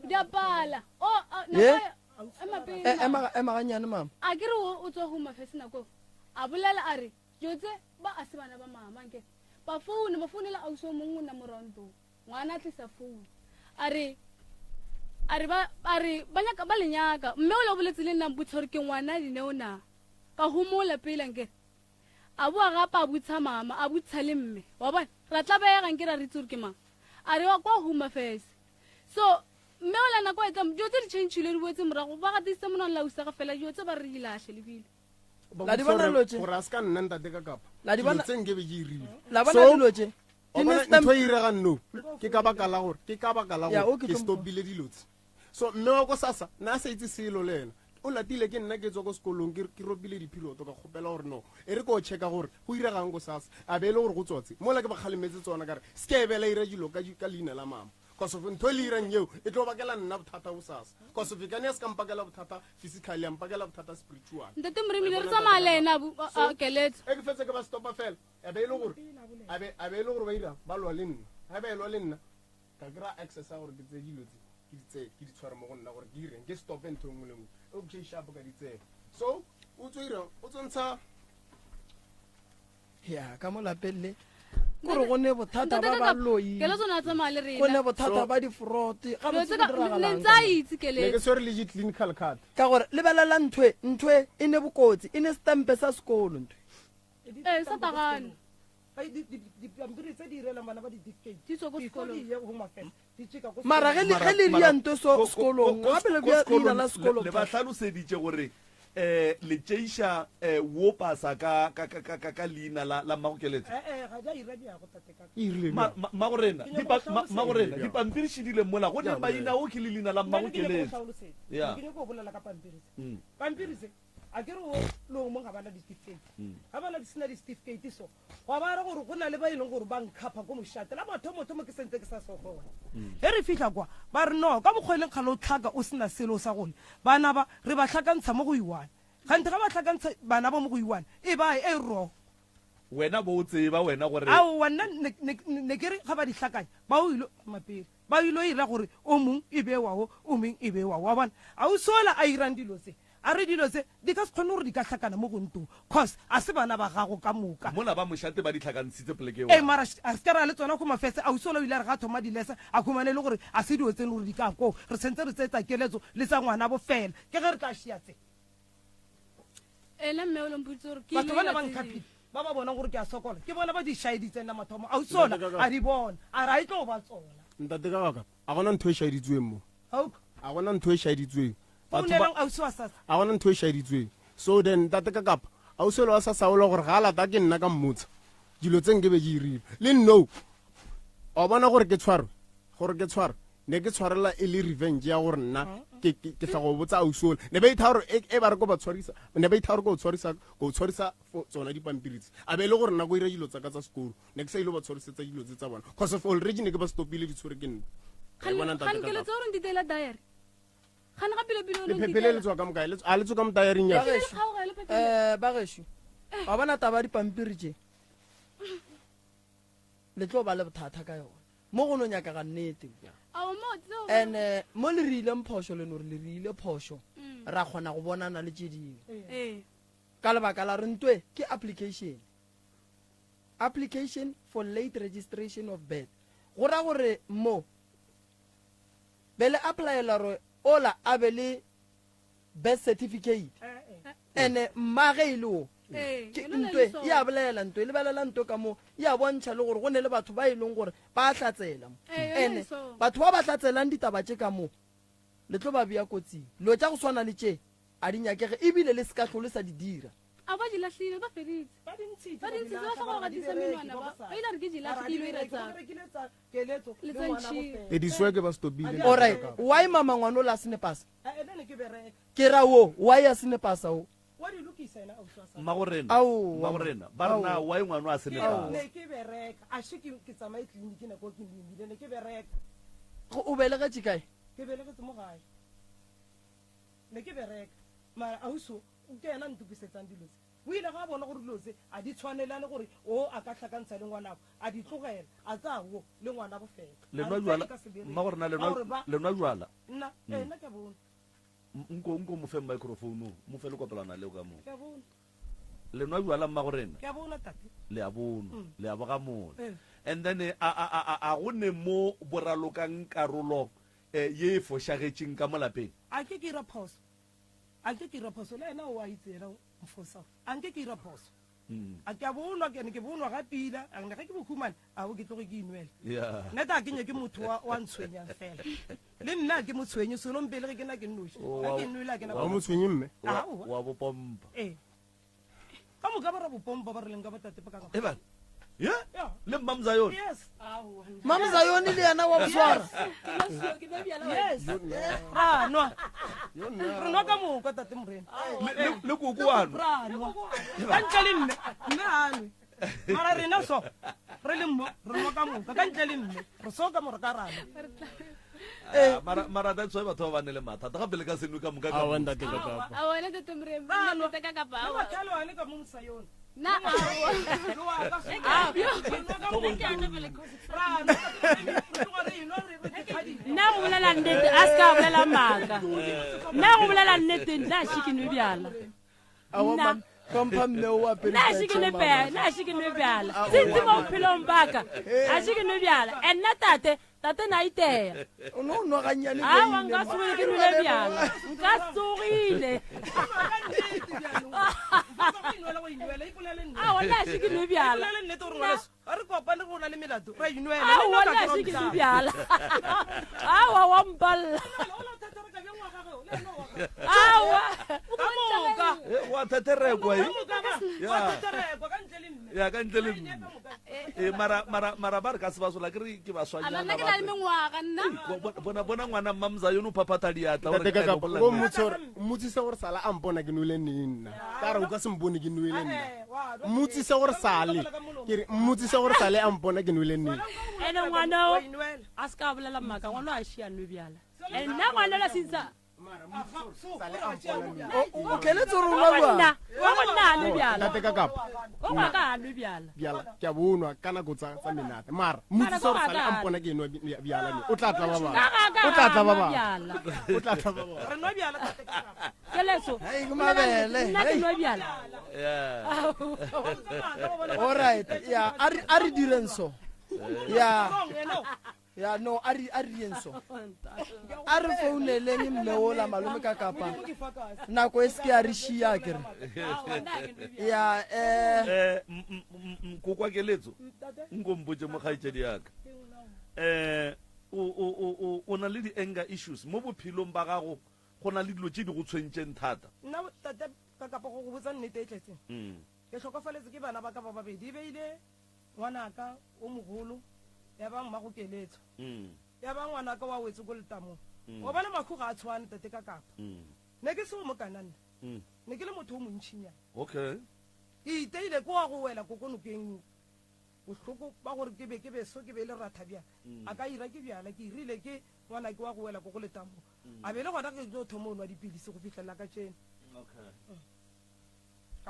D: di a pala o a- nako
B: Ye?
D: e- ema pele
B: E-
D: mama.
B: ema ema gannyane mama
D: a ke re o o tswa home affairs nako a bolela a re dilo tse ba a se bana ba mama nke ba foune ba founela ausi o mongwe o nna morantong ngwana a tlisa founu a re a re ba a re ba nyaka ba le nyaka mme o le boletse le nna mpotsa gore ke ngwana dineo na ka homola pele nke a boa gape a botsa mama a botsa le mme wa bona ra tlabega nke ra re itse gore ke mang a re wa kwa home affairs so mme o la nako e tla dilo tse di changile di boetse morago ba gatisitse monwana la usaga fela dilo tse ba re di latlhe lebile
G: Ba
B: La di
G: botsa
B: bona
G: gore-
B: dilo tse?
G: Gore a se ka nna ntate ka kapa.
B: La di
G: Dilo
B: bona-
G: tse nke be ke irile.
B: la bona
G: So,
B: dilo tse
G: wa
B: di ne
G: bona
B: stamp-
G: ntho e iregang no ke ka baka la gore ke ka baka la
B: Ya, o
G: gore
B: ke
G: ke
B: tlo-
G: stopile dilo tse so mme wa ko sasa nna a sa itse selo le ena o latile ke nna ke tswa ko sekolong ke ke ropile diphiloto ka kgopela gore no e re ko checka gore go iregang ko sasa a be e le gore go tswatse mola ke ba kgalemetse tsona kare se ke ebela ira dilo ka di- ka leina la mama cause of ntho e le irang eo e tlo bakela nna bothata bo sasa cause of e kane ya se ka mpakela bothata physically ya mpakela bothata spiritual
D: ntate moremi ne re tsamaya le ena abu- a- a- keletso
G: e ke fetse ke ba stopa fela a be e le gore a be a be e le gore ba ira ba lwa le nna ga ba e lwa le nna ka kry-a access ya gore ke tseye dilo tse ke di tseye ke di tshware mo go nna gore ke ireng ke stope ntho e nngwe le nngwe okay sharp ka di tseye so o tso irang o tso ntsha
B: ya ka mo lapeng le kore go ne bothata
D: Ntate
B: ba
D: ka-
B: baloi
D: keletso ne a tsamaya le
B: go ne
D: rena
B: bothata ba difrote
D: Dilo
B: gabotse
D: tse
B: go
D: ka- ne
B: diragalang
D: ntse a itse
G: ne ke
D: keletso
G: tshwere le di-clinical card
B: ka gore lebelela nthwe nthwe e ne bokotsi e ne stampe sa sekolo nthwe
D: ee sa tagano
H: dipampiri tse di irelang bana ba di-dictate
D: Di tswa ko
H: Before
D: sekolong.
H: di ye home affairs di tšeka ko
B: mara ge le ge le ria nto so sekolong gape le bea leina la sekolo
A: le ba hlaloseditše gore um le tšeiša um wo pasa ka ka- ka- ka ka- ka leina la la mmago keletso
H: ee ga di a ira diago tate ka
G: e rile
A: Ma- ma- mmagorena
H: Ke nyaka
A: dipa-
H: go
A: ma-
H: hlalosetsa.
A: mmagorena dipampiri šedile mola go ne
G: Ya,
A: maina o ke le leina la mmago
H: Nna ke nyaka go
A: keletso
H: hlalosetsa.
A: Ya.
H: Ke nyaka go bolela ka pampiri se
A: Mm.
H: pampiri se a ke re o le o mongwe ga bana di-certificate ga bana di sena di-certificate so gwa ba re gore go na le ba e leng gore ba nkhapha ko mošate la mathomothomo ke sentse ke sa se gona ge re fitlha kwa ba re no ka mokgwa e leng kgale o tlhaka o sena selo sa gone bana ba re ba tlhakantsha mo go iwane gante ga ba tlhakantsha bana ba mo go iwane e ba e wrong
A: Wena bo o tseba wena gore
H: aowa nna ne- ne ne ke re ga ba di hlakanya ba o ilo mapele ba ilo ira gore o mong e be wao o mong e be wao wa bona a o sola a irang dilo tse a re dilo tse di ka se kgone gore di ka hlakana mo go ntong cause a se bana ba gago ka moka
A: mola ba mošate ba di tlhakantshitse poleke
H: ee mara a se ka ra le tsona go mafese a usola o ile a re ga a thoma dilesa a khumane e le gore a se dilo tse e leng gore di ka koo re tshwanetse re tseetsa keletso le tsa ngwana bo fela ke ge re tla šia tse
D: ena mme o le mpoditse gore ke
H: batho
D: ile
H: bana
D: ka
H: ba
D: tse
H: nkhaphile
D: dingwe.
H: Ba ba bonang gore ke a sokola ke bona ba di šaeditseng la mathomo. Ausi ola a di bona a re a e tlo ba tsona.
G: Ntate Kakapa, a gona ntho e šaeditsweng mo. A gona ntho e šaeditsweng.
H: Founelang ausi wa SASSA.
G: A gona ntho e šaeditsweng. So then ntate Kakapa, ausi ola wa SASSA ola gore ga a lata ke nna ka mmotsa dilo tse nke be ke irile. Le nno wa bona gore ke tshwarwe, gore ke tshwarwe. Ne ke tshwarela e le revenge ya gore nna ke ke ke tla go botsa ausi ola. Ne ba itha gore e ba re ko ba tshwarisa, ne ba itha gore ko tshwarisa, ko tshwarisa for tsona dipampiri tse. A be e le gore nna ko ira dilo tsa ka tsa sekolo. Ne ke sa ile ba tshwarisetsa dilo tse tsa bona. Cause of already ne ke ba stopile di tshwere ke nna. Wa e bona ntate
D: Gane
G: Kakapa?
D: keletso gore ntiteela diary. Gane ga pele pele o
G: Lephephele le tswa ka mokae? Le tswa- A le tswa ka mo diary-ing ya?
B: Bagešo, bagešo, wa bona taba ya dipampiri tše le tlo ba le bothata ka yona. Mo go no nyakega nnete. And mo le re ileng phošo, le no re le re ile phošo, ra kgona go bonana le tše dingwe. Ka lebaka la re ntwe ke application. Application for late registration of birth. Go ra gore mo be le applyela gore ola a be le birth certificate. Ene mma ge e le o ke ntwe e a bolela, ntwe e lebelela ntwe ka mo e a bontšha le gore go ne le batho ba e leng gore ba hlatsela mo. Ene batho ba ba hlatselang ditaba tše ka mo le tlo ba bea kotsing. Dilo tša go swana le tše a di nyakege ebile le se ka hlole sa di dira.
D: A ba di lahlile, ba feditse. Ba di ntshitse, ba sa gore ga di sa menwana ba. Ba ile a re ke di lahle, ke ilo ira tsa. Le tsa ntšhile.
G: E di sweke ba stopile.
B: All right, why mama ngwana o la sene pasa? Ke ra wo, why a sene pasa o?
A: Mmagorena,
B: Aowa.
A: mmagorena, ba re na why ngwana a sene pasa?
H: Ne ke bereka, a še ke ke tsamaye tleliniki nako ke imile, ne ke bereka.
B: O belegetše kae?
H: Ke belegetse mo gae. Ne ke bereka. Mara ausi ke yena a ntokisetsang dilo tse. O ile ga a bona gore dilo tse a di tshwanelane gore o a ka hlakantsha le ngwanabo, a di tlogela, a tsaya wo le ngwanabo fela.
A: Le
H: A
A: nwa
H: re,
A: jwala,
H: Tse di ka se bereke.
A: mmagorena, le
H: Ka
A: nwa,
H: gore ba-
A: le nwa jwala?
H: Nna, ee, nna ke a bona.
A: Nko, nko mo fe microphone o, mo fe lekopelwana leo ka moo.
H: Ke a bona.
A: Le nwa jwala, mmagorena?
H: Ke a bona, tate.
A: Le a bonwa, le a bogamola.
H: Ee.
A: And then, a, a, a, a, a go ne mo boralokang karolo, ye e fošagetšeng ka mo lapeng?
H: A ke ke ira phoso. A nke ke ira phoso, le yena o a itse yena mfosa. A nke ke ira phoso. A ke a bonwa, ke ne ke bonwa ga pila, a ne ge ke bo humane, a bo ke tloge ke inwele. Nna ta ke nyake motho wa ntshwenyang fela. Le nna ke mo tshwenye, selo mpele ge ke na ke nnoši. Ga ke nwele, a ke na
G: Wa mo tshwenye mme?
H: Aowa.
A: Wa bo pompa.
H: Ee. Ka moka ba ra bo pompa ba re leng ka botate ba ka.
A: E bana. Ye?
H: Yeah.
A: Le Mamza yone?
H: Yes.
B: Mamza yone le yena wa boswara.
H: Yes. Ra nwa. Re nwa ka moka tate Morena.
A: Le koko wa nwa.
H: Ra nwa. Ka ntle le mme, mme a nwe. Mara rena so re le mmo, re nwa ka moka ka ntle le mme. Re so ka mo re ka ra nwa.
A: Mara, mara that's why batho ba ba ne le mathata. Gape le ka se nwe ka moka ka
G: Aowa,
A: moka.
G: ntate ka kapa.
D: Aowa, ntate Morena,
H: Ra nwa.
D: ntate ka kapa,
H: Le
D: aowa.
H: matlhaloane ka mo mosa yone.
D: Na, aowa.
H: Le wa ka so. Re nwa ka moka. Ra nwa. Re tloga re enwa, re re ke phadima.
F: Nna go bolela nnete, a se ka bolela maaka. Nna go bolela nnete, nna a še ke nwe bjala.
B: Aowa,
F: Nna.
B: man, hlompha mme o apere
F: Nna a še ke nwe
B: diaparo.
F: bjala, nna a še ke nwe bjala. Sentse mo bophelong ba ka, a še ke nwe bjala. And nna tate, tate na iteya.
B: O no nwa gannyane
F: Aowa,
B: beine,
F: nka
B: ma.
F: tsogile ke nwele bjala. Nka tsogile. Aowa, nna a še ke nwe bjala.
H: Ga re kopane go na le melato, ra inwela.
F: Aowa, nna a še ke nwe bjala. Aowa, wa mpalla. Aowa.
H: Ka moka.
A: Eh, wa thetherekwa, eh?
H: Ka moka ba.
A: Ya.
H: Wa thetherekwa ka ntle le mme.
A: Ya, ka ntle le mme. Eh, mara, mara, mara ba re ka se ba sola, ke re ke ba
D: A
A: swanyana
D: nna ke
A: ba
D: na le mengwaga, nna.
A: Bo, bo, bona, bona ngwana Mamza yono o phaphatha diatla, o re
G: Ntate
A: ke
G: ka
A: a
G: kapa,
A: bolela
G: o
A: nnete.
G: mmotse gore, mmotsise gore sala a mpona ke nwele neng nna. Ka re o ka se mpone ke nwele nna. Mmotsise gore sale, ke re mmotsise gore sale a mpona ke nwele neng.
F: Ene ngwana o, a se ka bolela maaka, ngwana o a šia nwe bjala. And nna ngwana o la sentse
B: O keletse gore o nwa
F: Wa go
B: bjala?
F: nna, wa go nna a nwe bjala.
G: Ntate ka kapa.
F: O ngwa ka a nwe bjala.
G: Bjala, ke a bonwa ka nako tsa menate. Mara, mmotsise gore sale a mpona ke nwa bjala ne. O tla tla ba bang.
F: Ka ga ka
G: O tla tla ba
F: nwa
G: bang.
F: bjala.
G: O tla tla ba bang.
H: Re nwa bjala, tate ka kapa.
F: Keletso.
B: Hei, ke mabele.
F: Nna ke nwa bjala.
A: Yeah.
B: All right, ya, a re direng so. Ya. Ya no a re a re yeng so. A re founeleng mme ola malome ka kapa. Nako e se ke ya re šia ke re. Ya eh
A: eh nkokwa keletso nko mpotse mo kgaetšedi yaka eh o o o o na le di-anger issues mo bophelong ba gago go na le dilo tše di go tshwentseng thata
H: nna tate ka kapa go go botsa nnete e tletseng mm. ke tlhokofaletse ke bana ba ka ba babedi e beile ngwanaka o mogolo ya ba mmago keletso mm. ya ba ngwanaka wa wetse ko letamong mm. wa bona makhu ga a tshwane tate ka kapa mm. ne ke se o mokana nna ne ke le motho o montšhinyana
A: okay
H: ke iteile ko wa go wela ko ko nokeng bohloko ba gore ke be ke beso ke be le ratha bjala a ka ira ke bjala ke irile ke ngwana ke wa go wela ko go letamong a be le gona ke tlo thoma o nwa dipilisi go fitlhelela ka tseno
A: okay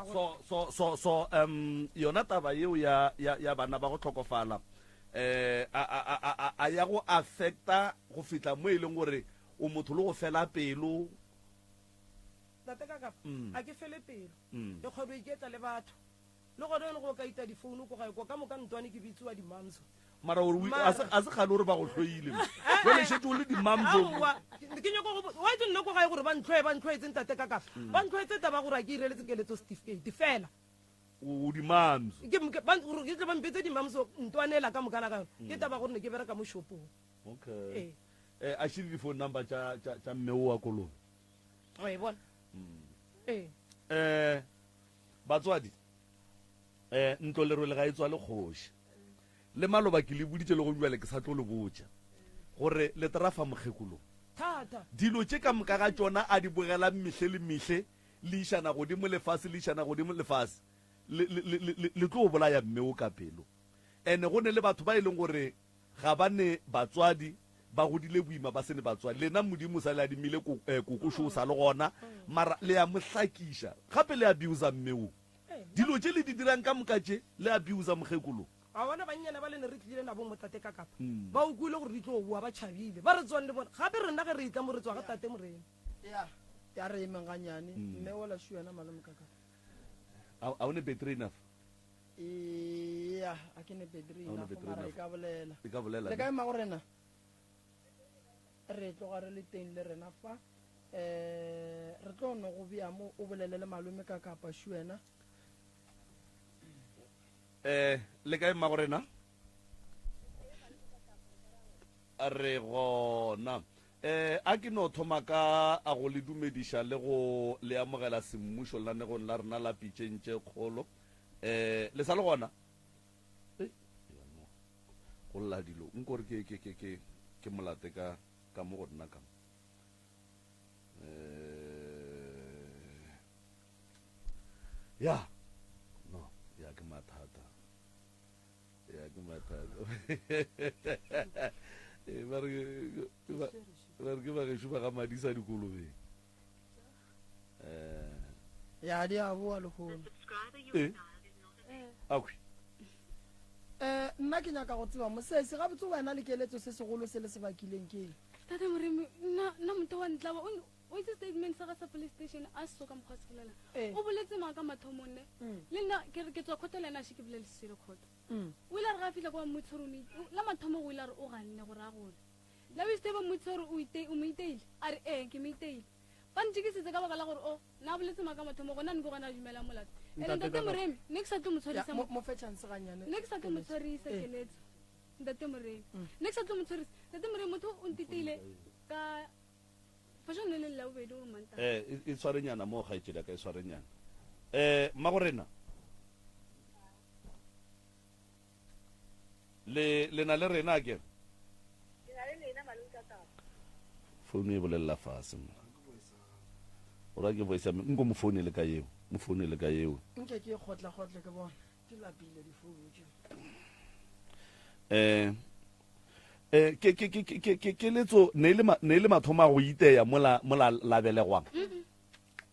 A: so so so so um yona taba yeo ya ya ya bana ba go tlhokofala eh a a a a a ya go affecta go fitla mo e leng gore o motho le go fela pelo
H: tate ka kapa mm. a ke fele pelo mm. ke kgone go iketla le batho le gone yone go ka ita difounu ko gae ko ka moka ntwane ke bitsiwa dimamso
A: mara gore a se kgale gore ba go hloile jale šetse o le dimamso
H: ke nyako wa itse nne ko gae gore ba ntlhoe ba ntlhoetse ntate ka kafa mm. ba ntlhoetse taba gore a ke ireletse keletso certificate fela
A: o dimamso
H: ke tle ba mpetse dimamso ntwanela ka mokana ka yone ke mm. taba gore ne ke bereka mo shopong
A: okay eh a šile di-phone number tša mme o wa kolobe
H: e bona mm. ee
A: um batswadi um ntlo lerole ga e tswa le kgoši Le maloba ke le boditše le go bjale ke sa tlo le botša gore le trafa mokgekolong.
H: Thata.
A: Dilo tše ka moka ga tšona a di bogelang mehle le mehle le išana godimo le fase le išana godimo le fase le, le, le, le, le tlo bolaya mme o ka pelo. Ene go ne le batho ba e leng gore ga ba ne batswadi ba godile boima ba se ne batswadi. Lena Modimo o sa le adimile ko, eh, kokošo o sa le gona mara le a mo hlakiša gape le abuser mme o. Dilo tše le di dirang ka moka tše le abuser mokgekolo.
H: Wa bona bannyana ba le ne re tlile nabo mo tate ka kapa mm. ba o kwile gore di tlo boa ba tšhabile ba re tswang le bona gape rena ge re etla mo re tswa ga tate morena
B: ya ya re emeng ganyane mm. mme ola shu yena malome ka kapa
A: a o ne battery enough
B: ya a ke ne battery enough mara e ka bolela
A: e ka bolela
B: le ka ema go rena re tloga re le teng le rena fa um re tlo no go bea mo o bolele le malome ka kapa shu wena
A: Eh, le kae mmago rena? Re gona. Eh, a ke no thoma ka a go le dumediša le go le amogela semmušo lenanegong la rena la pitšeng tše kgolo. Eh, le sa le gona? Eh, go lla dilo. Nko re ke ke ke ke ke molate ka ka mo go nna ka. Eh Ya no ya ke mathata ya ke mathata eh, ba re ke ba gešo ba ga madisa dikolobeng
B: um ya di a boa lehono
A: eh akhwi
B: um nna ke nyaka go tseba mosesi gabotse wena le keletso se segolo se le se bakileng ke eng
D: tate moremi nna motho wa ntlaba O itse statement sa ga sa police station a se so ka mokgwa se bolela.
B: Eh.
D: O boletse maaka mathomong ne.
B: Mm.
D: Le nna ke re ke tswa khotho le ena a še ke bolele selo khotho.
B: Mm.
D: O ile a re ga a fihla kwa mmotse gore o mo ite- o- la mathomo o ile a re o ganne gore a gole. La o iste ba mmotse gore o ite o mo iteile. A re ee ke mo iteile. Ba ntšikisitse ka baka la gore o na boletse maaka mathomo gona ne ke gona a dumela molato. Ene
G: Ntate
D: ntate
G: Kaka.
D: Moremi ne ke sa tlo mo
B: Ya,
D: tshwarisa
B: mo mo fe chance ganyane
D: ne ke sa tlo mo tshwarisa
B: Eh.
D: keletso. Ntate Moremi. Ne ke sa tlo mo tshwarisa. Ntate Moremi motho o ntiteile ka
A: Eh, e, e tshwarenyana mo kgaetšedi ya ka e tshwarenyana um mmago rena le le na le rena a kere founu e bolelela fase mo o ra ke voice ya me nko mo founele ka eo mo founele ka eo
B: nke ke kgotla-kgotle ke bona Di lapile difounu tše.
A: Eh eh ke ke ke ke ke keletso ne le ne le mathomo a go iteya mola mola labelegwang.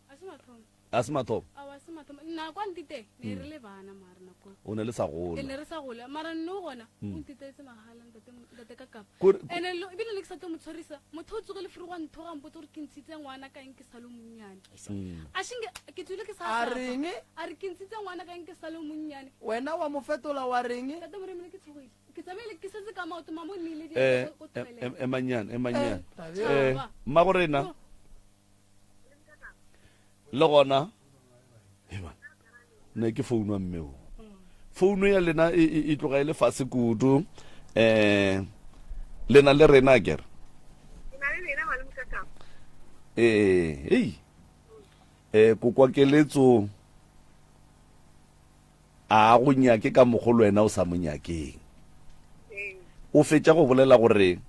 D: A se mathomo.
A: A se mathomo.
D: A wa se mathomo nako a ntiteng ne re le bana mare nako
A: O ne le sa
D: e
A: gola.
D: ne re sa gola mara nno gona o ntitetse mahala ntate ntate ka kapa
A: Kore-
D: ene ebile le ke sa tlo mo tshwarisa motho o tsogele fere gwa nthoga mpotse gore ke ntshitse ngwana ka eng ke sa le monnyane a shinge ke tswile ke sa
B: A
D: hlapa.
B: reng?
D: a re ke ntshitse ngwana ka eng ke sa le monnyane
B: Wena wa mo fetola wa reng?
D: tate moremile ke tshogile ke tsamaile ke setse ka maoto mamo nnile di
A: Eh,
D: ko
A: em-
D: toilet.
A: em- emanyane emanyane
B: Eh,
A: eh mmago rena le gona Hei bana, ne ke founu wa mmeo founu ya lena e, e, e tloga e le fase kudu um lena le rena kere ee hei um kokwa keletso a go nyake ka mogolo wena o sa mo nyakeng o fetša go bolela gore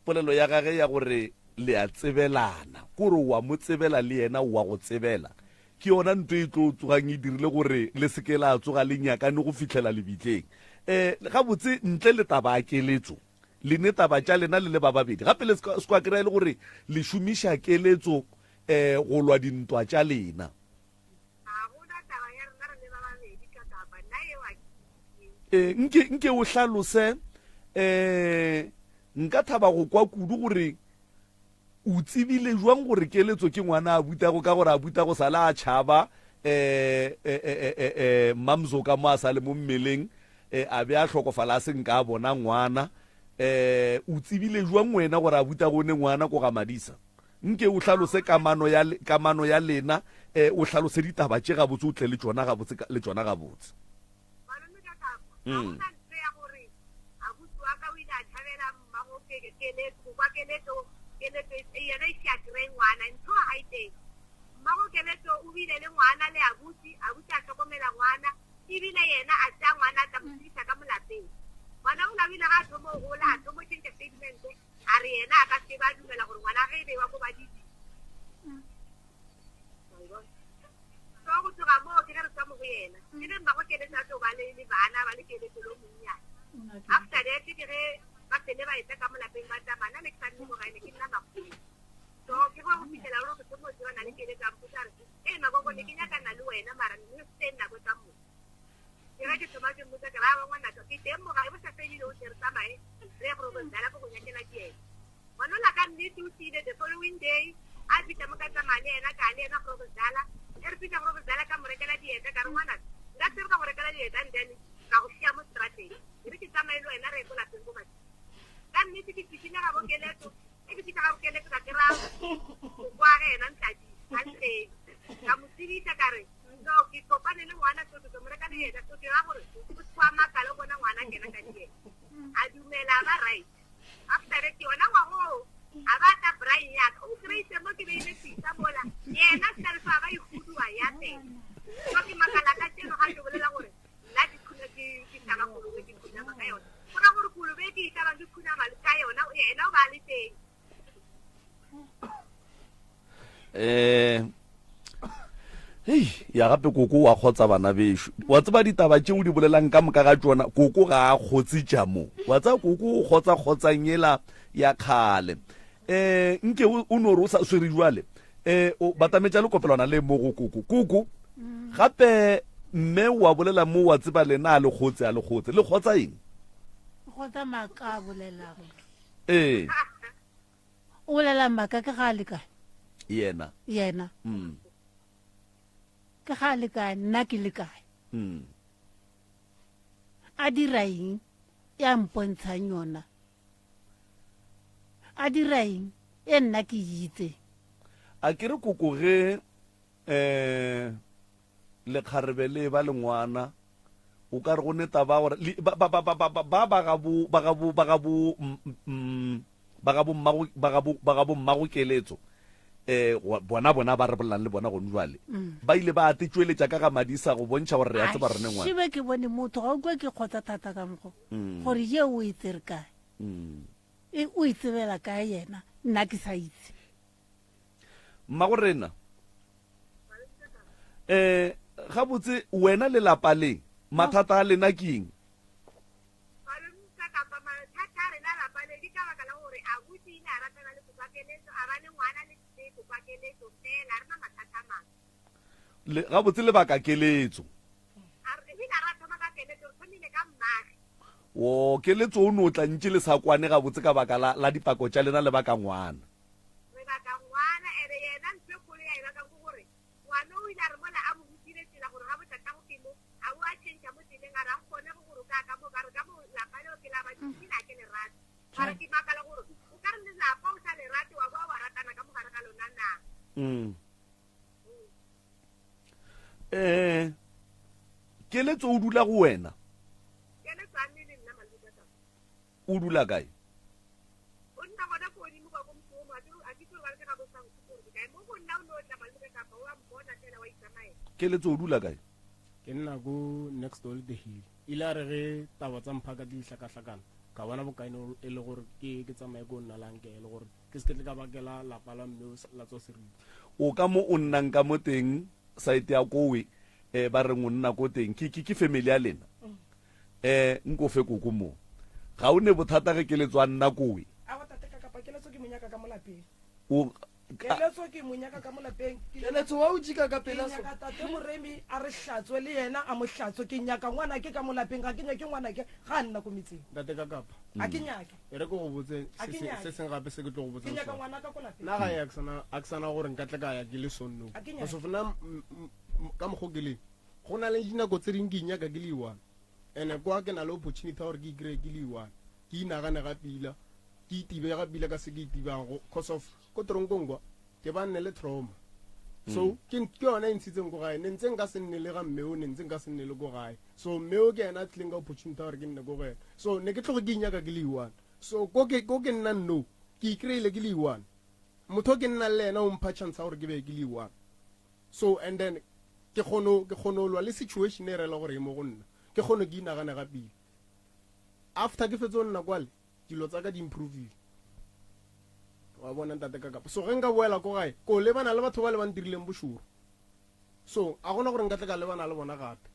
A: polelo ya gage ya gore le a tsebelana kore wa mo tsebela le yena wa go tsebela ke yona nto e tlo tsogang e dirile gore le seke la tsoga le nyakane go fihlela lebitleng um gabotse ntle le taba ya keletso le ne taba tša lena le le ba babedi gape le se kwa kry-a e le gore le šomiša keletso um go lwa dintwa tša lena Eh, nke nke o hlalose eh nka thaba go kwa kudu gore o tsebile jwang gore keletso ke ngwana a butago ka gore a butago sala a tšhaba eh eh eh eh, eh mamzo ka mo a sa le mo mmeleng eh a be a hlokofala a se nka a bona ngwana eh o tsebile jwang wena gore a butago ne ngwana ko ga madisa Nke o hlalose kamano ya, kamano ya lena, eh, o hlalose ditaba tše gabotse, o tle le tšona gabotse, le tšona gabotse.
J: Malome ka kapa, ga go na ntho ya gore abuti wa ka o ile a tšhabela mmago keletso, go kwa keletso, keletso e, yena e šia kry ngwana, ntho ga e teng. Mmago keletso o bile le ngwana le abuti, abuti a hlokomela ngwana, ebile yena a tšea ngwana a tla mo tsebisa ka molapeng. Ngwana ola o ile ga a thoma go gola, a thoma go change statement, A re yena a ka se ba dumela gore ngwana ge e be wa ko badidi. So go tloga moo ke ge re tswa mo go yena. Ke ge mmago keletso a tlo ba le le bana ba le keletso lo monnyane. After that ke ge ba sele ba etla ka mo lapeng ba tsamaya nna ne ke sa nne mo gae ne ke nna makgoweng. So ke go go fitlhela gore ke tlo mo tsebana le keletso a mpotsa re ee makoko ne ke nyakana le wena mara mme se nako tsa mo. Ke ge ke thoma ke mmotsa ke ra ba ngwanaka ke teng mo gae bo sa fedile o tle re tsamaye re ye gore dlala ko go nyakela dieta. Ngwanola ka nnete o tlile the following day a fihla mo ka tsamaya le yena ka le yena gore dlala e re fihla gore dlala ka mo rekela dieta ka re ngwanaka nka se re ka go rekela dieta and then ka go šia mo strateng e re ke tsamaye le wena re ye ko lapeng ko matšhing. Ka nnete ke fihlile ga bo keletso e ke fihla ga bo keletso ka kry-a kwa ge yena ntladi a nteng ka mo tsebisa ka re So ke kopane le ngwana so ke tlo mo reka le yena so ke ra gore o se wa makala o bona ngwana kena ka diena a dumela ba right after that yona ngwago a ba tla brain ya ka o kry-ise mo ke beile pizza mola yena self a ba ikhuduwa ya teng so ke makala ka tseno ga ke bolela gore nna ke khuna ke ke hlaba kolobe ke khunama ka yona go ra gore kolobe ke e hlabang ke khunama ka yona yena o ba le teng
A: eh hei ya gape koko wa kgotsa bana bešo wa tseba ditaba tše o di bolelang ka moka ga tšona koko ga a kgotse tša mo wa tseba koko o kgotsa kgotsang ela ya kgale um nke o no re o sa swere jwale um o batametša lekopelwana le mo go koko koko gape mme wa bolela mo wa tseba lena a le kgotse a le kgotse le kgotsa eng
C: kgotsa maaka a bolelago
A: ee
C: o bolela maaka ke ga a le kae
A: yena
C: yena
A: mm.
C: ke ga a le kae nna ke le kae
A: mm.
C: a dira eng ya mpontshang yona a dira eng e nna ke itse
A: a ke re koko ge um lekgarebe le ba le ngwana o ka re go ne taba gore ba ba ba ba ba ba ba ga bo ba ga bo ba ga bo ba ga bo mmago ba ga bo ba ga bo mmago keletso eh bona bona ba re bolelang le bona gone jwale mm. ba ile ba ate tšweletša ka ga madisa go bontšha gore re a tseba re ne ngwana
C: šibe ke bone motho ga o kwe ke kgotsa thata ka mogo mm. gore ye o e tsere kae
A: mm.
C: e o e tsebela kae yena nna ke sa itse
A: Mmago rena, eh, gabotse wena le lapa le, mathata a lena ke eng? Le, gabotse lebaka keletso.
J: A re, ebile a ra thoma ka keletso, re thomile ka mmage.
A: O, keletso o no tla ntše le sa kwane gabotse ka baka la, la dipako tša lena le baka ngwana.
J: Re baka ngwana, ene yena ntho e kgolo ya e bakang ke gore ngwana o ile a re mola a mo rutile tsela gore ga botatago ke mo, a bo a tšhentšha mo tseleng a re a kgonege gore o ka ka mo, ka re ka mo lapa leo ke la badimo ebile a ke le rate. Mara ke makala gore o ka re lelapa o sa le rate wa boa wa ratana ka mogare ga lona na?
A: Mm. Eh, keletso o dula go wena?
J: Keletso a nne le nna malome ka
A: O dula kae?
J: O nna gona ko godimo kwa ko mošomo, a ke a ke tsebe ba re ke ga bo sa nkgopole gore ke kae. Mo go nna o no tla malome ka kapa o a mpona fela wa itsamaela.
A: Keletso o dula kae?
G: Ke nna ko next door le the hill. Ile a re ge taba tsa mphaka di hlakahlakana, ka bona bokaone e le gore ke ke tsamaye ko nna la nkele gore ke se ke tle ka bakela lapa la mme la tswa seriti.
A: O ka mo o nnang ka mo teng, site ya kowe, eh, ba reng o nna ko teng, ke, ke, ke family ya lena. Eh, nko fe koko mo. Ga o ne bothata ge keletso a nna kowe?
H: Aowa tate ka kapa keletso ke mo nyaka ka mo lapeng.
A: O,
H: Keletso ke mo nyaka ka mo lapeng.
B: Keletso wa o jika ka
H: Ke
B: pela so.
H: nyaka tate Moremi a re hlatswe le yena a mo hlatswe. Ke nyaka ngwanake ka mo lapeng ga ke nyake ngwanake ga a nna ko metseng.
G: Ntate ka kapa.
H: Ga ke nyake.
G: E re ke go botse
H: Ga
G: se
H: ke
G: se
H: nyake.
G: se seng gape se ke tlo go
H: Ke
G: botsang
H: nyaka
G: sona.
H: ngwanaka ko lapeng.
G: Nna gae a ke sana a ke sana gore nka tle ka ya ke le sonno.
H: Ga ke
G: Go
H: nyake.
G: so nna ka mokgo ke leng. Go na le dinako tse dingwe ke inyaka ke le one. Ene kwa ke na le opportunity ya gore ke ikry-e ke le one. Ke inagane ga pila. Ke itibe ga pila ka se ke itibang go cause of ko toronkong kwa ke ba nne le trauma. So ke ke yona e ntshitseng ko gae. Ne ntse nka se nne le ga mme o ne ntse nka se nne le ko gae. So mme o ke ena a tlileng ka opportunity ya gore ke nne ko go ena. So ne ke tloge ke inyaka ke le one. So ko ke ko ke nnang no ke ikry-ile ke le one. Motho o ke nnang le ena o mpha chance ya gore ke be ke le one. So and then ke kgono ke kgono lwa le situation e rela gore e mo go nna. Ke kgono ke inagane ga pila. After ke fetse go nna kwale dilo tsa ka di improvile. Wa bona ntate ka kapa. So ge nka boela ko gae ko lebana le batho ba le ba ntirileng bošoro. So a gona gore nka tle ka lebana le bona gape.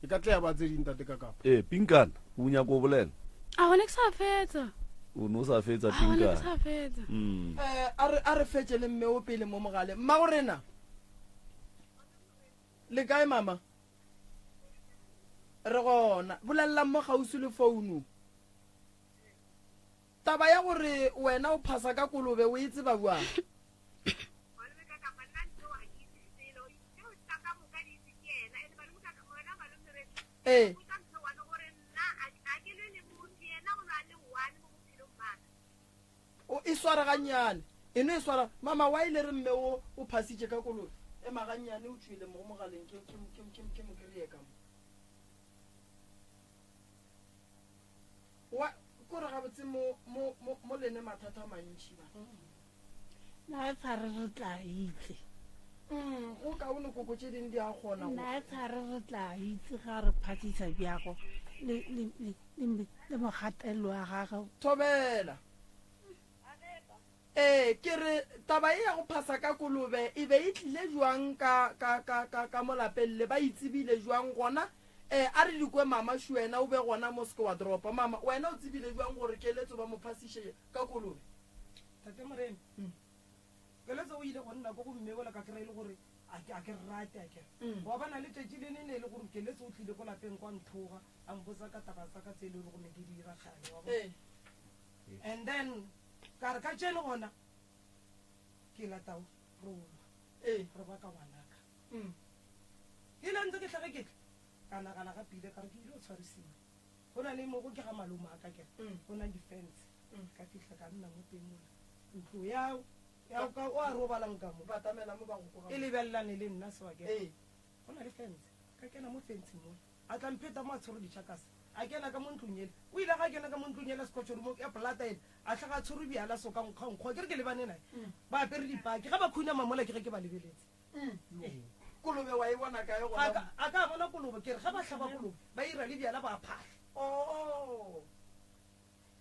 G: E ka tle ya ba tse ding ntate ka kapa.
A: Eh, Pinkana, o nyaka go bolela?
D: A gone ke sa fetsa.
A: O no sa fetsa
D: A gone ke
A: Pinkana.
D: sa fetsa.
B: Eh, a re a re fetše le mme o pele mo mogaleng. Mmago rena. Le kae mama? Re gona. Bolelelang mo kgauswi le founu. Taba ya gore wena o phasa ka kolobe o e tseba bjang?
J: Malome ka kapa nna ntho ga ke itse selo. Tšeo tsa ka moka di itse ke yena. Ene malome ka wena malome re
B: Ee.
J: botsa ntho one gore nna a a ke lwe le motho yena o lwa le one mo bophelong ba ka.
B: O e swara gannyane. E no e swara. Mama wa ile re mme o o phasitše ka kolobe. Ema gannyane o tšwele mo mogaleng ke ke ke ke ke mo kry-e ka mo. Wa kore gabotse mo mo mo mo lene mathata a mantši ba.
C: Nna e sa re re tla itse.
B: Go kaone koko tše ding di a kgona go.
C: Nna e sa re re tla itse ga re phasisa bjago le le le le le mogatello wa gagwe.
B: Thobela. Ee, ke re taba e ya go phasa ka kolobe e be e tlile jwang ka ka ka ka ka mo lapeng le ba itsebile jwang gona? Eh, a re di kwe mama šu wena o be gona mo se ke wa dropa. Mama, wena o tsebile jwang gore Keletso ba mo phasiše ka kolobe?
H: Tate Moremi, Keletso o ile go nna ko go mme ola ka kry-a e le gore a ke a ke rate a kere. Gwa ba na le tšatši le leng ne e le gore Keletso o tlile ko lapeng kwa nthoga a mpotsa ka taba tsa ka tse e le gore ne ke di dira kgale wa bona. And then ka re ka tšeno gona ke lata rolwa re baka ngwanaka. Ke ile ntse ke hlage ke tla ka nagana ga pile ka re ke ile go tshwarisiwa. Go na le mo go ke ga malome a ka kere go na le di-fence. Ka fihla ka nna mo teng mola ntlo ya ya ka o a robalang ka mo
B: Batamela mo ba go koga
H: e lebelelane le nna so akere
B: Ee.
H: go na le fence. Ka kena mo fenceng mola a tla mpheta mo a tshwere ditšhakase a kena ka mo ntlong ele. O ile ga kena ka mo ntlong ele sekotšhoro mo ya polata ele a tlhaga a tshwere bjala so ka nkgwa nkgwa ke re ke lebane nae. Ba apere dipaki ga ba khunama mola ke ge ke ba lebeletse.
B: Kolobe wa e bona kae gona?
H: A ka, a ka bona kolobe ke re ga ba hlaba kolobe ba ira le bjala ba phahla.
B: Oh.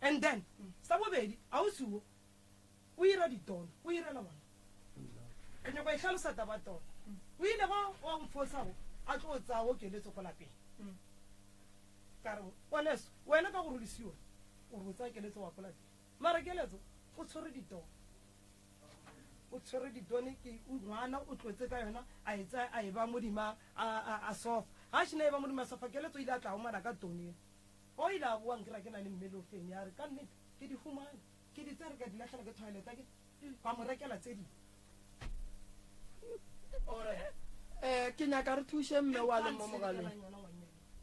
H: And then sa bobedi ausi wo o ira ditono o irela ngwana. Ke nyako e hlalosa taba tono. O ile go wa mfosa go a tlo tsaya go keletso ko lapeng. Ka re ngwaneso wena ka gore o le sione o re o tsaya keletso wa ko lapeng. Mara keletso o tshwere ditono. tshwere ditone ke ngwana o tlotse ka yona a e tsaya a e ba modima a sofa. Ga a šena e ba modima sofa keletso ile a tla omana ka tone ela. O ile a boa nkira ke na le mmele o feng ya re ka nnete ke di humane ke di tsere ka di latlhela ke toilet ke ba mo rekela tse dingwe.
B: Alright. Eh ke nyaka re thuše mme wa le mo mogaleng.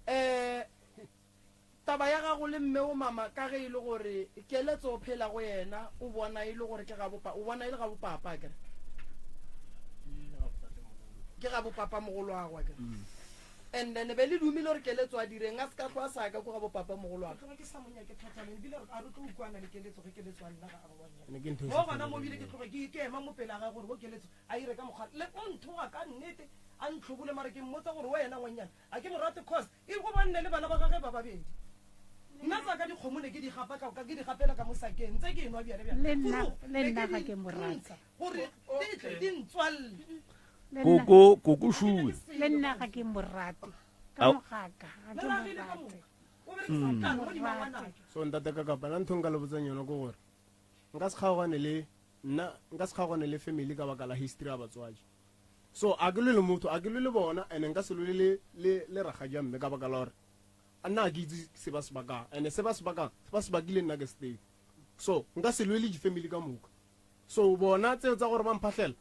B: Eh Taba ya gago le mme o mama ka ge e le gore Keletso o phela go yena o bona e le gore ke gabo o bona e le gabo papa akere? Ke gabo papa mogolo wa akere? And then be le dumile gore Keletso a direng a se ka hlwa a sa ka ko gabo papa mogolo wa
H: Ke sa mo nyake thata le ebile a re tlo ukwana le Keletso ge Keletso a nna ga a wa
G: Ene ke ntho e
H: Mo
G: sa
H: gona mo
G: tshwaneleng.
H: bile ke tloge ke ke ema mo pele ga gagwe gore bo Keletso a ire ka mokgwa le o nthoga ka nnete a ntlhobole mara ke mmotsa gore wena ngwannyana a ke mo rate cause E go ba nne le bana ba gagwe ba babedi. Nna tsa ka dikgomo ne ke di gapa ka ka ke di gapela ka mo sakeng tse ke enwa bjale bjale.
C: Le nna
H: Furugo
C: le
H: ne
C: nna
H: ke
C: ga
H: di
C: ke mo rate.
H: ntsha gore di tle di ntswalle.
C: Le nna
A: Koko koko šuwe.
C: le nna ga ke mo rate. Ka
A: Ao.
C: mogaka ga
H: Le
C: ke mo
H: ragile ka
C: rate.
H: moka. O berekisa tlalo mo dimangwanake.
G: So ntate ka kapa nna ntho nka le botsang yona ke gore nka se kgaogane le nna nka se kgaogane le family ka baka la history ya batswadi. So a ke lwe le motho, a ke lwe le bona, and nka se lwe le le le rakgadi ya mme ka baka la gore nna a ke itse se ba se bakang, and se ba se bakang se ba se bakile nna ke se teng. So nka se lwe le di-family ka moka. So bona tseo tsa gore ba mphahlela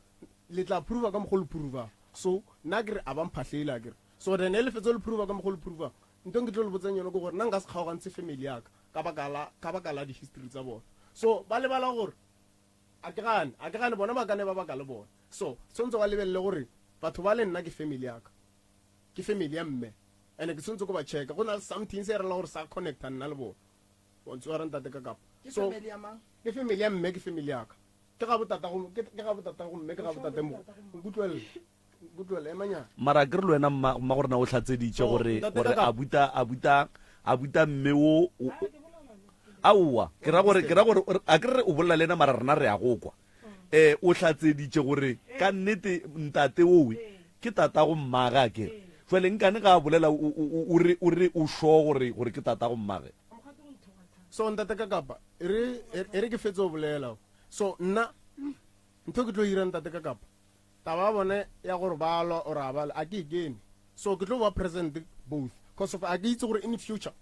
G: le tla prova ka mokgwa o le provang. So nna ke re a ba mphahlele akere. So then e le fetsa le prova ka mokgwa o le provang, ntho e ke tlo le botsang yona ke gore nna nka se kgaogantshe family ya ka ka baka la ka baka la di-history tsa bona. So ba lebala gore a ke gane, a ke gane bona ba kane ba baka le bona. So tshwanetse ba lebelele gore batho ba le nna ke family ya ka, ke family ya mme, and ke tshwanetse ko ba checka go na le something se rela gore sa connecta nna le bona. Wa ntshwara ntate ka kapa.
B: Ke
G: So
B: family ya mang?
G: ke family ya mme, ke family ya ka. Ke ga botata go ke ga botata go mme, ke ga botate mo. Nkutlwelle. Nkutlwelle emanyana.
A: Mara ke re le wena mma mma gore na o hlatseditše
G: So
A: gore
G: ntate
A: gore
G: ka kapa.
A: abuta abuta abuta mme wo aowa ke ra gore ke ra gore a ke re o bolela le ena mara rena re ya go kwa. Eh o hlatseditše gore ka nnete ntate owe ke tatago mmage a kere. Jwale nkane ga a bolela o re o re o sure gore gore ke tatago mmage.
G: So ntate ka kapa e re e re ke fetse go bolela. So nna ntho ke tlo ira ntate ka kapa taba ya bone ya gore ba lwa or a ba a ke e kene. So ke tlo ba present both cause of a ke itse gore in future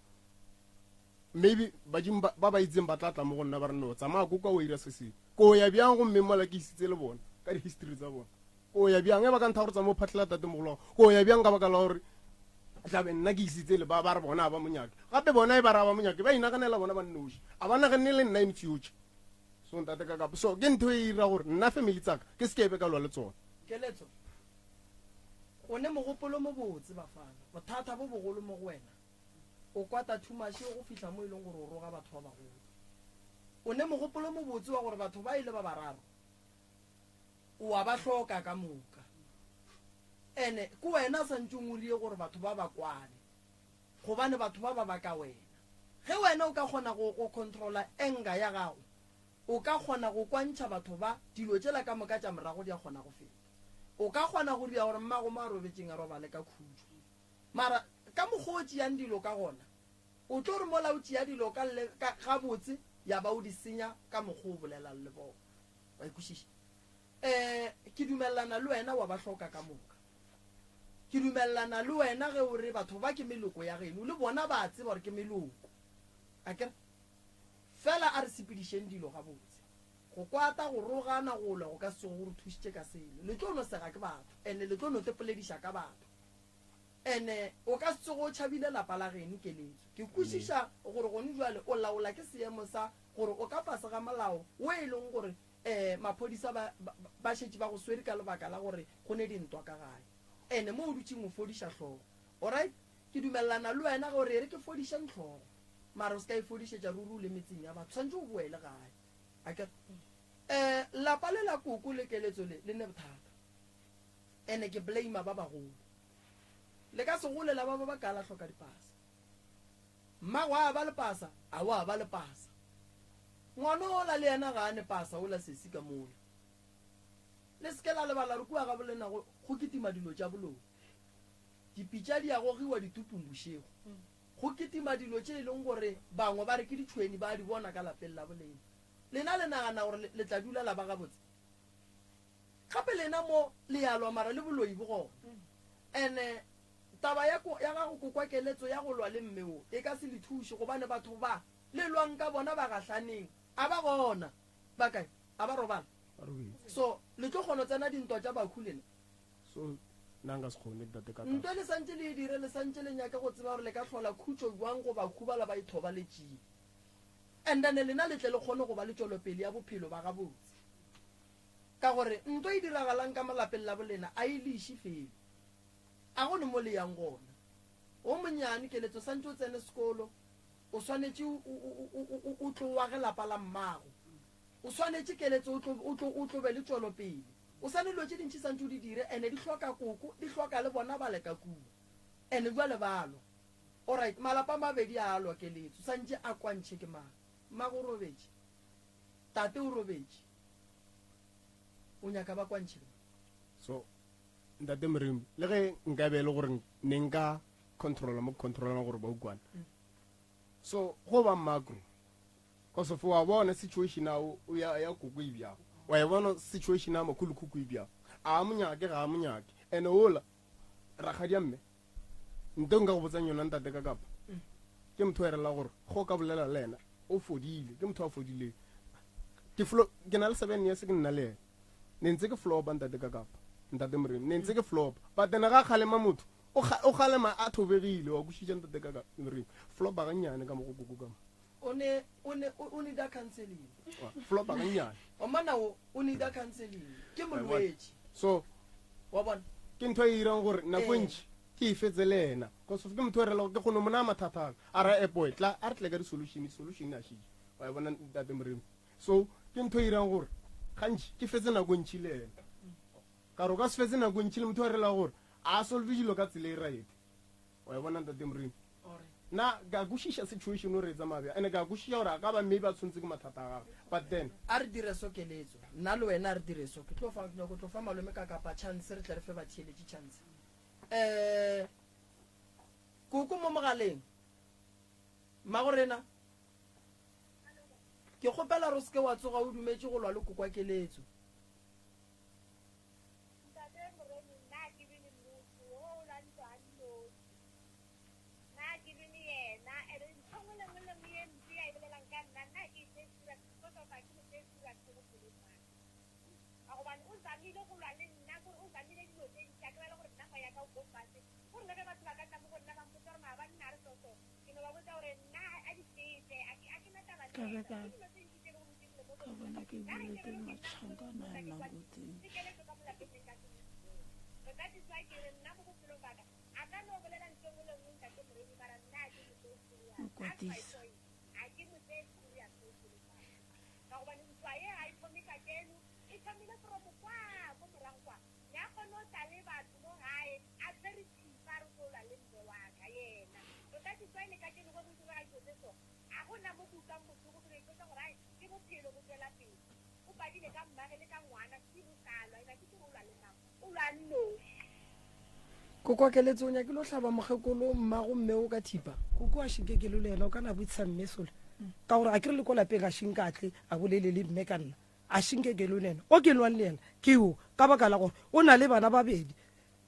G: maybe badimo ba ba itseng ba tla tla mo go nna ba re no tsamaya ko kwa o ira se sengwe. Ko ya bjang gomme mola ke isitse le bona ka di-history tsa bona. Ko ya bjang e ba ka ntha gore tsamaya o phatlhela tate mogolo wa gago. Ko ya bjang ka baka la gore tlabe nna ke isitse le ba ba re bona ba monyake. Gape bona e ba re ba monyake ba inaganela bona ba nnoši. A ba naganne le nna in future. So ntate ka kapa. So ke ntho e ira gore nna family tsaka ke se ke be ka lwa le tsona.
B: Keletso. O ne mogopolo mo botse bafana. Bothata bo bogolo mo go wena. O kwata too much go fihla mo e leng gore o roga batho ba bagolo. O ne mogopolo mo botse wa gore batho ba ile ba bararo o a ba hloka ka moka. Ene ke wena santšong o rie gore batho ba ba kwane gobane batho ba ba baka wena. Ge wena o ka kgona go go controla anger ya gago, o ka kgona go kwantšha batho ba dilo tšela ka moka tša morago di a kgona go feta. O ka kgona go dira gore mmago mo a robetšeng a robale ka khutšo. Mara ka mokgwa o tšeang dilo ka gona, o tlo re mola o tšea dilo ka le ka gabotse ya ba o di senya ka mokgwa o bolelang le bona. Wa ikwešiša? Eh ke dumellana le wena wa ba hloka ka moka. Ke dumellana le wena ge o re batho ba ke meloko ya geno le bona ba tseba gore ke meloko. Akere? Fela a re sepedišeng dilo gabotse. Go kwata, go rogana, go lwa go ka se tsoge go re thušitše ka selo. Le tlo no sega ke batho and le tlo no tepolediša ka batho. Ene o ka se tsoge o tšhabile lapa la geno keletso. Ke kwešiša gore gone jwale o laola ke seemo sa gore o ka fase ga molao wo e leng gore um maphodisa ba ba šetše ba go swere ka lebaka la gore go ne dintwa ka gae. Ene mo o dutšeng o fodiša hlogo. Alright, ke dumelelana le wena gore e re ke fodišeng hlogo. Mara o se ka e fodišetša ruri o le metseng ya batho. Tshwanetše o boele gae. Akere? Um lapa le la koko le keletso le le ne bothata. Ene ke blame ba bagolo. Le ka se gole la ba ba ba ka la hloka dipasa. Mmago a ba le pasa, a wa ba le pasa. Ngwana ola le yena ga a ne pasa ola sesi ka mola. Le se ke la lebala re kua ga bolena go go kitima dilo tša boloi. Dipitša di a gogiwa ditupung bošego. Go kitima dilo tše e leng gore bangwe ba re ke ditšhweni ba di bona ka lapeng la bolena. Lena le nagana gore le tla dula la ba gabotse? Gape lena mo le ya lwa mara le boloi bo gona. Ene taba ya ko ya gago kokwa keletso ya go lwa le mme wo e ka se le thuše gobane batho ba le lwang ka bona ba gahlaneng a ba gona. Ba kae? A ba robala?
G: Ba robetse.
B: So le tlo kgono tsena dintwa tša bakhu lena?
G: So nna nka se kgone ntate ka
B: Ntwa le santše le e dire le santše le nyake go tseba gore le ka hlola khutšo bjang go bakhu bala ba ithobaletšeng. And then lena le tle le kgone go ba le tšwelopele ya bophelo ba gabotse. Ka gore ntwa e diragalang ka mo lapeng la bolena a e le iše felo. A go ne mo le yang gona. O monnyane, Keletso, santše o tsene sekolo, o swanetše o, o, o, o, o tlo age lapa la mmago. O swanetše, Keletso, o tlo, o tlo, o tlo be le tšwelopele. O sa ne dilo tše dintši santše o di dire, ene di hloka koko, di hloka le bona bale ka kua. Ene bjale ba lwa. Alright, malapa a mabedi a lwa, Keletso, santše a kwantšhe ke mang? Mmago o robetše. Tate o robetše. O nyaka ba kwantšhe ke mang?
G: So, Ntate Moremi, le ge nka be e le gore ne nka controla mo ke controlang gore ba ukwane. So, go ba macro, cause of wa bona situation a o ya ya koko e bjang. Wa e bona situation ya makhulukhukhu e bjang. A mo nyake ga a mo nyake. And ola rakgadi ya mme nto nka go botsang yona ntate ka kapa ke motho a erela gore go ka bolela le ena o fodile ke motho a fodileng ke flo ke na le seven years ke nna le ena ne ntse ke flopa ntate ka kapa ntate moremi ne ntse ke flopa but then ga kgalema motho o kgalema a thobegile wa kwešiša ntate ka moremi flopa gannyane ka mo go koko ka mo
B: o ne o ne o need counseling
G: flopa gannyane
B: o mana o o need counseling ke molwetši
G: so
B: wa bona
G: ke ntho e irang gore nako e ntši ke e fetse le ena cause ke motho e rela ke kgone mona mathata aka a ra epoe tla a re tle ka di-solution solution a šitše wa e bona ntate moremi so ke ntho e irang gore gantši ke fetse nako ntši le ena ka re o ka se fetse nako ntši le motho a rela gore a solve dilo ka tsela e right wa e bona ntate moremi na ka kwešiša situation o re e tsamaya bjang ene ka kwešiša gore a ka ba maybe a tshwanetse ke mathata a gagwe but then
B: a re dire so keletso nna le wena a re dire so ke tlo fa nyako tlo fa malome ka kapa chance re tle re fe batheeletši chance um koko mo mogaleng mmago rena ke kgopela re seke wa tsoga o dumetše go lwa le kokwa keletso
J: Ntate Moremi, nna ke be le motho o o lwa ntwa a nnoši. Nna ke be le yena, and ntho nngwe le nngwe le nngwe ye mpe a e bolelang ka nna, nna ke e tseye serious because of ga ke mo tseye serious mo bophelong bwa ka. Ka gobane o zamile go lwa le nna, kore o zamile dilo tše ntši, a ke ra le gore nna moya ka o ko fase. Gore le ge batho ba ka tla mo go nna ba mpotsa gore maabane nna re so so, ke no ba botsa gore nna a di fete, a ke a ke na taba le
C: Ka be
J: yena.
C: ka
J: Ke dilo tše ntši tše e le gore o dirile mo go
C: ka
J: nna.
C: bona ke
J: Nna ge ke
C: boletse
J: be le ke nna
C: matšhankana
J: motho
C: a
J: ke kwa
C: nnakotseng.
J: ke keletso ka mo lapeng le nka se mo fumane. Tota this why ke re nna mo bophelong ba ka, a ka no bolela ntho e nngwe le nngwe ntate Moremi mara nna a ke mo tseye serious.
C: O
J: That's my
C: kwatisa.
J: point. A ke mo tseye serious mo bophelong ba ka. Ka gobane ntwa ye ga e thome kajeno, e thomile from kwa ko morago kwa. Ne a kgone go tla le batho mo gae a tshwere thipa a re o tlo lwa le mme wa ka yena. Tota this why le kajeno ge go direga dilo tse so, ga go na mo ke utlwang bohloko ke no ipotsa gore ai ke bophelo bo tšwela pele. O padile ka mmage le ka ngwana still o sa lwa ena ke tsebe o lwa le mang o lwa a nnoši.
B: Koko Keletso o nyakile o hlaba mokgekolo mmago mme o ka thipa.
H: Koko a šinke ke le yena o ka na botsisa mme sola ka gore a ke re le ko lapeng a šinka a tle a bolele le mme ka nna a šinke ke le yena o ke lwang le yena ke yo ka baka la gore o na le bana babedi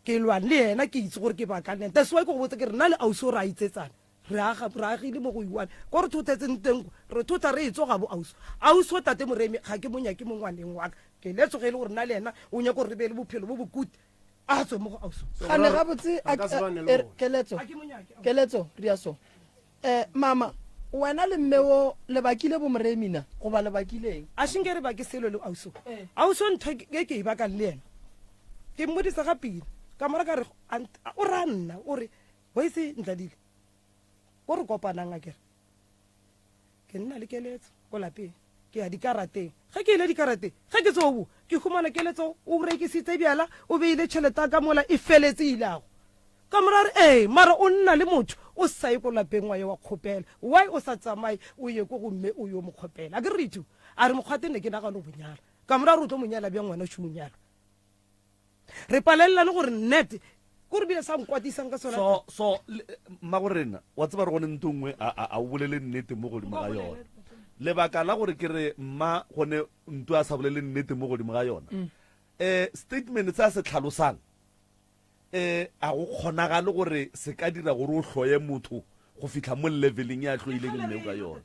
H: ke lwang le yena ke itse gore ke bakang le yena that's why ke go botsa ke re nna le ausi o re a itsetsana re aga re agile mo go iwane ko re thothetseng teng ko re thotha re e tsoga bo ausi ausi o tate moremi ga ke mo nyake mo ngwaneng wa ka ke le tsoge e le gore nna le yena o nyako gore re be le bophelo bo bokuti a tswe mo go ausi
B: gane gabotse
G: a ka se bane le bona.
B: keletso
H: Ga ke mo nyake, ausi.
B: keletso ria so um mama wena le mme o le bakile bo moremi na goba le bakileng
H: a shinke re bake selo le ausi
B: Eh.
H: ausi ntho e ke e bakang le yena ke mmodisa ga pila ka mora ka re ant- o ra nna o re boise ntladile ko re kopanang a kere ke nna le keletso ko lapeng ke ya dikarateng ge ke ile dikarateng ge ke tsobo ke humana keletso o rekisitse bjala o beile tšhelete ka mola e feletse ilago ka mora re ee mara o nna le motho o sa ye ko lapeng wa ye wa kgopela why o sa tsamaye o ye ko gomme o yo mo kgopela a ke re retho a re mokgwate ne ke nagane go nyala ka mora re o tlo mo nyala bjang ngwana o nyala re palelelane gore nnete ko re bile sa nkwatisang ka sona
A: so so mmago rena wa tseba re gone nto nngwe a o bolele nnete mo godimo ga yona lebaka la gore ke re mma gone nto a sa bolele nnete mo godimo ga yona mm. Um statement se a se tlhalosang um a go kgonagale gore se ka dira gore o hloye motho go fihla mo leveleng ya hloileng mme ka yona.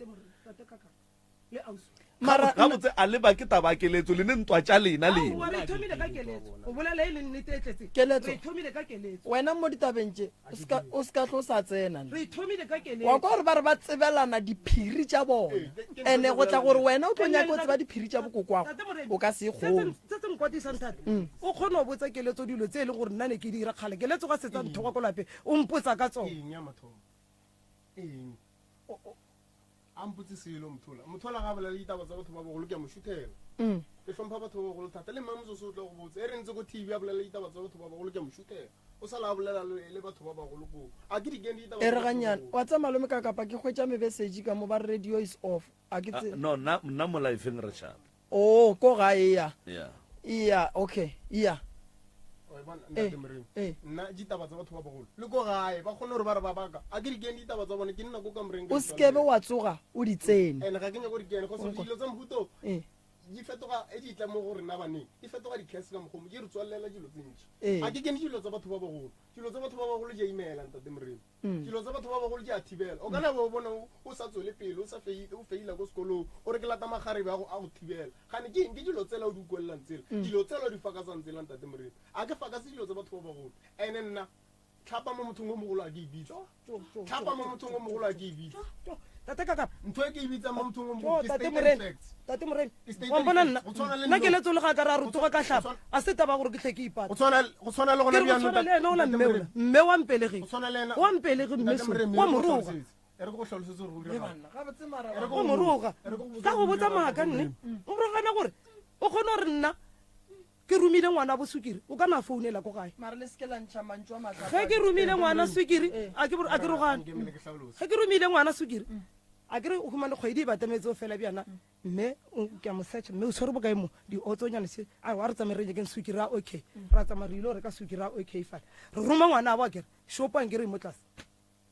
B: Mara
A: Gabotse a le ba ke taba ya keletso le ne ntwa tša lena lena.
H: Aowa, re ithomile ka keletso. O bolela e le nnete e tletseng.
B: Keletso.
H: Re ithomile ka keletso.
B: Wena mo ditabeng tše o se ka o se ka tlo sa tsena ne.
H: Re ithomile ka keletso.
B: Wa kwa gore ba re ba tsebelana diphiri tša bona. Ene go tla gore wena o tlo nyaka o tseba diphiri tša bokokwago
H: Tate Moremi,
B: o ka se e
H: se
B: kgone.
H: se se nkwatisang thata o kgone go botsa keletso dilo tse e leng gore nna ne ke di dira kgale. Keletso ga setsa nthoga ko lapeng o mpotsa ka tsona.
G: Eng ya mathomo? Eng? A mpotse selo Mothola. Mothola ga a bolele ditaba tsa batho ba bagolo ke a mo šuthela. Ke hlompha batho ba bagolo thata. Le mma Motsotso o tla go botsa. E re ntse ko TV a bolela ditaba tsa batho ba bagolo ke a mo šuthela. O sala a bolela le le batho ba bagolo koo. A ke di kene ditaba
B: E
G: tsa
B: re
G: batho ba
B: gannyane.
G: bagolo.
B: Wa tseba malome ka kapa ke hwetša mebesetši ka mo ba re radio is off. A ke
A: Ah,
B: tse.
A: no nna nna mo lifeng re shape.
B: Oh, ko gae ya.
A: Yeah.
B: Iya, okay. Iya.
G: Wa e bona, Ntate Moremi.
B: Eh.
G: Nna ditaba tsa batho ba bagolo le ko gae ba kgone gore ba re ba baka. A ke di kene ditaba tsa bone ke nna ko kamoreng.
B: O sekebe wa tsoga o di tsene.
G: And ga ke nyako di kene cause dilo tsa mohuta o
B: Eh.
G: di fetoga e di tla mo go rena baneng di fetoga di-curse ka mokgomo di re tswalela dilo tse ntši.
B: Eh.
G: A ke kene dilo tsa batho ba bagolo. Dilo tsa batho ba bagolo di a imela Ntate Moremi. Dilo tsa batho ba bagolo di a thibela. O ka na ba bona o sa tswele pele o sa o feila ko sekolong o re ke lata magarebe a go a go thibela. Gane ke eng ke dilo tsela o di utlwelelang tsela. Dilo tsela o di fakasang tsela Ntate Moremi. A ke fakase dilo tsa batho ba bagolo. Ene nna tlhapa mo mothong o mogolo a ke e bitse. Tlhapa mo mothong o mogolo a ke e bitse.
H: Tate Kakapa.
G: Ntho e ke e bitsang mo mothong o
H: Tjo,
G: mogolo ke
H: Tate
G: stated
H: Moremi.
G: facts.
H: Tate Moremi.
G: Ke stated
H: Wa mpona nna?
G: facts. Go tshwana le
H: Nna
G: nno.
H: keletso le ga ka ra rotoga ka hlapa.
G: Go tshwana-
H: A se taba ya gore ke hle ke ipata.
G: Go tshwana go tshwana le
H: Ke
G: gona
H: re go
G: bjalo,
H: tshwana le ena ola
G: Ntate
H: mme ola.
G: Moremi.
H: Mme wa mpelegi.
G: Go tshwana le ena.
H: Wa mpelegi mme
G: Ntate
H: so.
G: Moremi,
H: Wa
G: e re ke go
H: moroga.
G: hlalosetse. E re ke go hlalosetse gore go
B: Le
G: diragala.
B: banna, gabotse mara
G: E re ke
H: O
G: go
H: moroga.
G: botse. E re ke go botse
H: Ka go
G: gore go
H: botsa
G: diragala,
H: maaka
G: Ntate
H: nne.
G: Moremi.
H: O rogana gore o kgone gore nna ke romile ngwana bo sukiri o ka na founela ko gae.
B: Mara le seke la ntšha mantšu a mahlapa.
H: Ge ke romile ngwana sukiri a ke a ke rogane.
G: Nkemele ke hlalose.
H: Ge ke romile ngwana sukiri a ke re o humane kgwedi e batametse o fela bjana mme ke a mo search mme o tshwere bokae mo diotsonyane se a wa re tsamaye re nyakeng sukiri a okay ra tsamaya re ile go reka sukiri a okay fale re roma ngwana a bo a kere shopo a nkere e mo tlase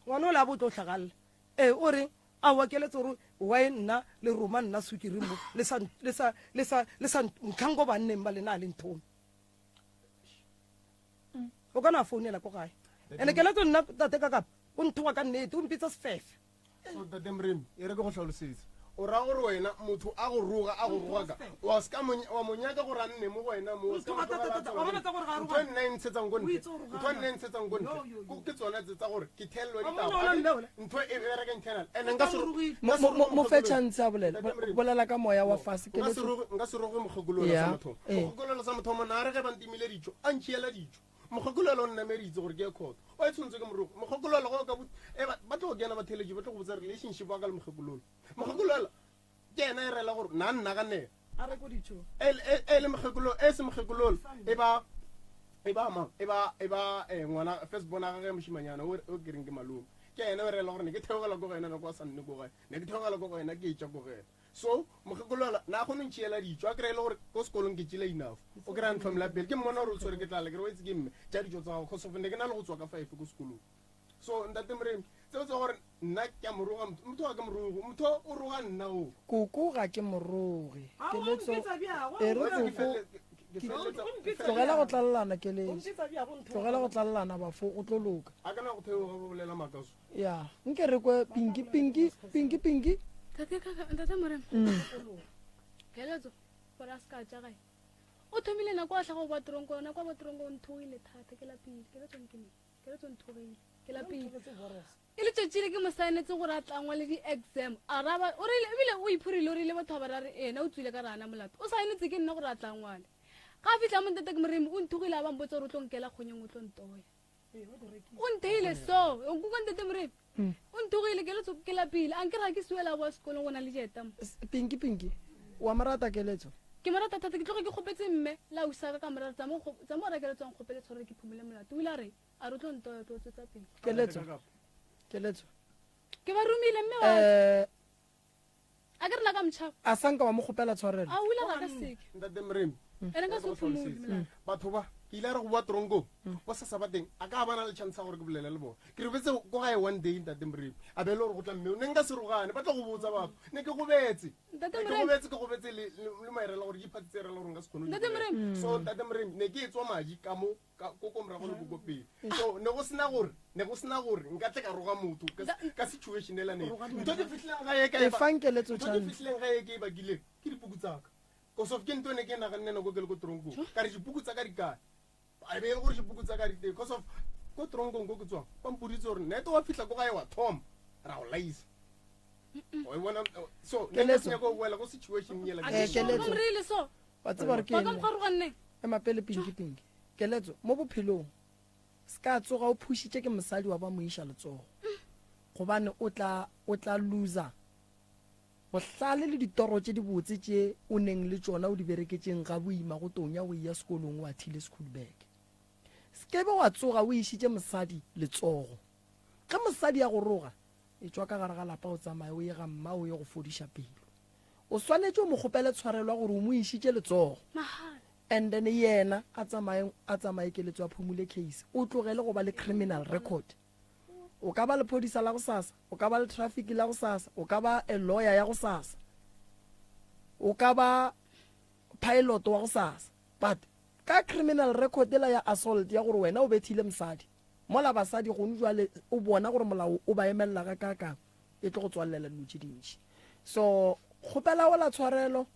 H: ngwana o le a bo tlo tlhagalela ee o reng a wa keletso gore why nna le roma nna sukiri mo le sa le sa le sa le sa ntlhanko banneng ba lena a le nthome o ka na founela ko gae ene keletso nna tate ka kapa o nthoga ka nnete o mpitsa sefefe
G: So, Ntate Moremi, e re ke go hlalosetse. O ra gore wena motho a go roga a go rogaka wa se ka mo wa mo nyaka gore a nne mo go wena mo o se ka mo
H: Nthoga
G: tlogela a
H: thata,
G: tswela
H: wa bona tsa gore ga a
G: Ntho e
H: rogana.
G: nna e ntshetsang ko
H: O
G: ntle
H: itse o rogana.
G: ntho e nna e ntshetsang ko ntle
H: Yo, yo, yo.
G: Ko- ke tsona tse tsa gore ke thelelwe
H: Wa bona
G: ditaba.
H: ola mme ola.
G: Ntho e bereka internal and nka se ro-
H: Rogile.
G: nka se roge
B: Mo fe
G: mokgekolola.
B: chance a bolela.
G: Ntate Moremi.
B: Bolela ka moya wa fase
G: Nka se
B: keletso.
G: roge- nka se roge mokgekolola
B: Yeah,
G: sa mathomo
B: eh.
G: mokgekolola sa mathomo na re ge ba ntimile dijo a ntšhiela dijo mokgekolola o nnameditse gore ke ye court o e tshwanetse ke morogo mokgekolola go ka eh, ba tlo go kena batheletši ba tlo go botsa relationship wa ka le mokgekolola mokgekolola ke ena e rela gore na nna ka nela
H: a reko dijo
G: e le mokgekolola e se mokgekolola e ba e ba mang e ba e ba eh, ngwana first born a gagwe mošimanyana o o ke reng ke malome ke ena o rela gore ne ke theogela ko go ena nako a sa nne ko gae ne ke theogela ko go ena ke etša ko go ena so mokgekolola na kgone ntšhiela dijo a kry-e le gore ko sekolong ke tšile enough o kry-a ntlhomela pele ke mmona gore o tshwere ke tlala ke re o itse ke mme ja dijo tsa gago cause of ne ke na le go tswa ka five ko sekolong so ntate Moremi tseo tsa gore nna ke a moroga motho motho ga ke morogo motho o roga nna o
B: Koko ga ke moroge.
H: A, o
B: Keletso
H: mpitsa bjang,
B: e re
G: Wa itse ke
B: koko
G: fele- ke
B: tlogela go tlalelana
H: O
B: keletso.
H: mpitsa bjang, o nthoga.
B: Tlogela go tlalelana bafo o tlo loka.
G: a kana go theoga ba bolela makaso
B: Ya, nke re kwe pinki pinki pinki pinki.
D: Tate kaka ntate Moremi. Keletso gore a se ka ja gae. O thomile nako a tlhaga go ba tronko nako a ba tronko o nthogile thata ke lapile keletso nkene keletso nthogile ke lapile. E letšatši le ke mo saenetse gore a tlangwa le di-exam a raba o rile ebile o iphurile o rile batho ba ba ra re ena o tswile ka re ana molato o saenetse ke nna gore a tlangwale ga a fitlha mo ntate ke moremi o nthogile a ba mpotsa gore o tlo nkela kgonyeng o tlo ntoya o ntheile so o nkuka ntate moremi o nthogile ke letso ke lapile a nkere ga ke suela boa sekolong go na le dieta mo
B: Pinki pinki. Wa mo rata keletso.
D: ke mo rata thata ke tloge ke kgopetse mme la ausaka ka morata tsa mo go rekeletswang kgopele tshware ke phumole molato o ile a re a re o tlo ntoya o tlo tswetsa pele
B: Keletso. Keletso.
D: ke ba romile mme wa
B: Eh
D: a ke re la ka motšhaba
B: a sanka wa mo kgopela tshwarelo.
D: a o ile ga ka seke
G: ntate Moremi
D: ene nka se o phumole molato
G: batho ba Ke ile a re go boa tronkong, bo sasa ba teng, a ka ba na le chance ya gore ke bolele le bona. Ke robetse ko gae one day ntate Moremi, a be e le gore go tla mme, ne nka se rogane, ba tla go botsa batho. Ne ke gobetse.
D: Ntate
G: Ke
D: Moremi.
G: gobetse, ke gobetse le le maerela gore ke diphatsi tse rela gore nka se kgone ho di
D: Ntate
G: bolela.
D: Moremi.
G: So ntate Moremi, ne ke e tswa madi ka mo ka ko ko morago le ko ko pele. So ne go sena gore, ne go sena gore nka tle ka roga motho ka ka situation ela ne. Ntho ke fihlileng gae ka
B: E
G: e ba-
B: fang keletso
G: ntho ke
B: chance.
G: fihlileng gae ke e bakileng ke dipuku tsaka. Cause of ke ntho e ne ke naganne nako ke le ko tronkong. Ka re dipuku tsaka di kae? A be e le gore dipuku tsaka di teng. Cause of ko tronkong ko ke tswang, ba mpoditse gore nete wa fihla ko gae wa thoma, ra go laisa. Wa e bona, so ne nka
B: Keletso.
G: se nyake go boela ko situation yela.
B: Eh, keletso.
D: Ba moreile so
B: Wa tseba gore ke
D: ba ka
B: eng?
D: mokgwa roganneng
B: Ema pele pinki pinki. Keletso mo bophelong se ka tsoga o phušitše ke mosadi wa ba mo iša letsogo. Gobane o tla o tla loser bohlale le ditoro tše dibotse tše o neng le tšona o di bereketšeng ga boima go tonya o eya sekolong o athile school bag. Se ke be wa tsoga o išitše mosadi letsogo. Ge mosadi a go roga, e tšwa ka gare ga lapa o tsamaye o ye ga mma o ye go fodiša pelo. O swanetše o mo kgopele tshwarelo ya gore o mo išitše letsogo.
D: mahala
B: And then yena a tsamaye a tsamaye keletso a phumule case. O tlogele go ba le criminal record. O ka ba lephodisa la gosasa, o ka ba le traffic la gosasa, o ka ba a lawyer ya gosasa. O ka ba pilot wa gosasa. But ka criminal record ela ya assault ya gore wena o bethile mosadi. Mola basadi gone jwale o bona gore molao o ba emella ga kakang, e tlo go tswallela dilo tše dintši. So kgopela ola tshwarelo,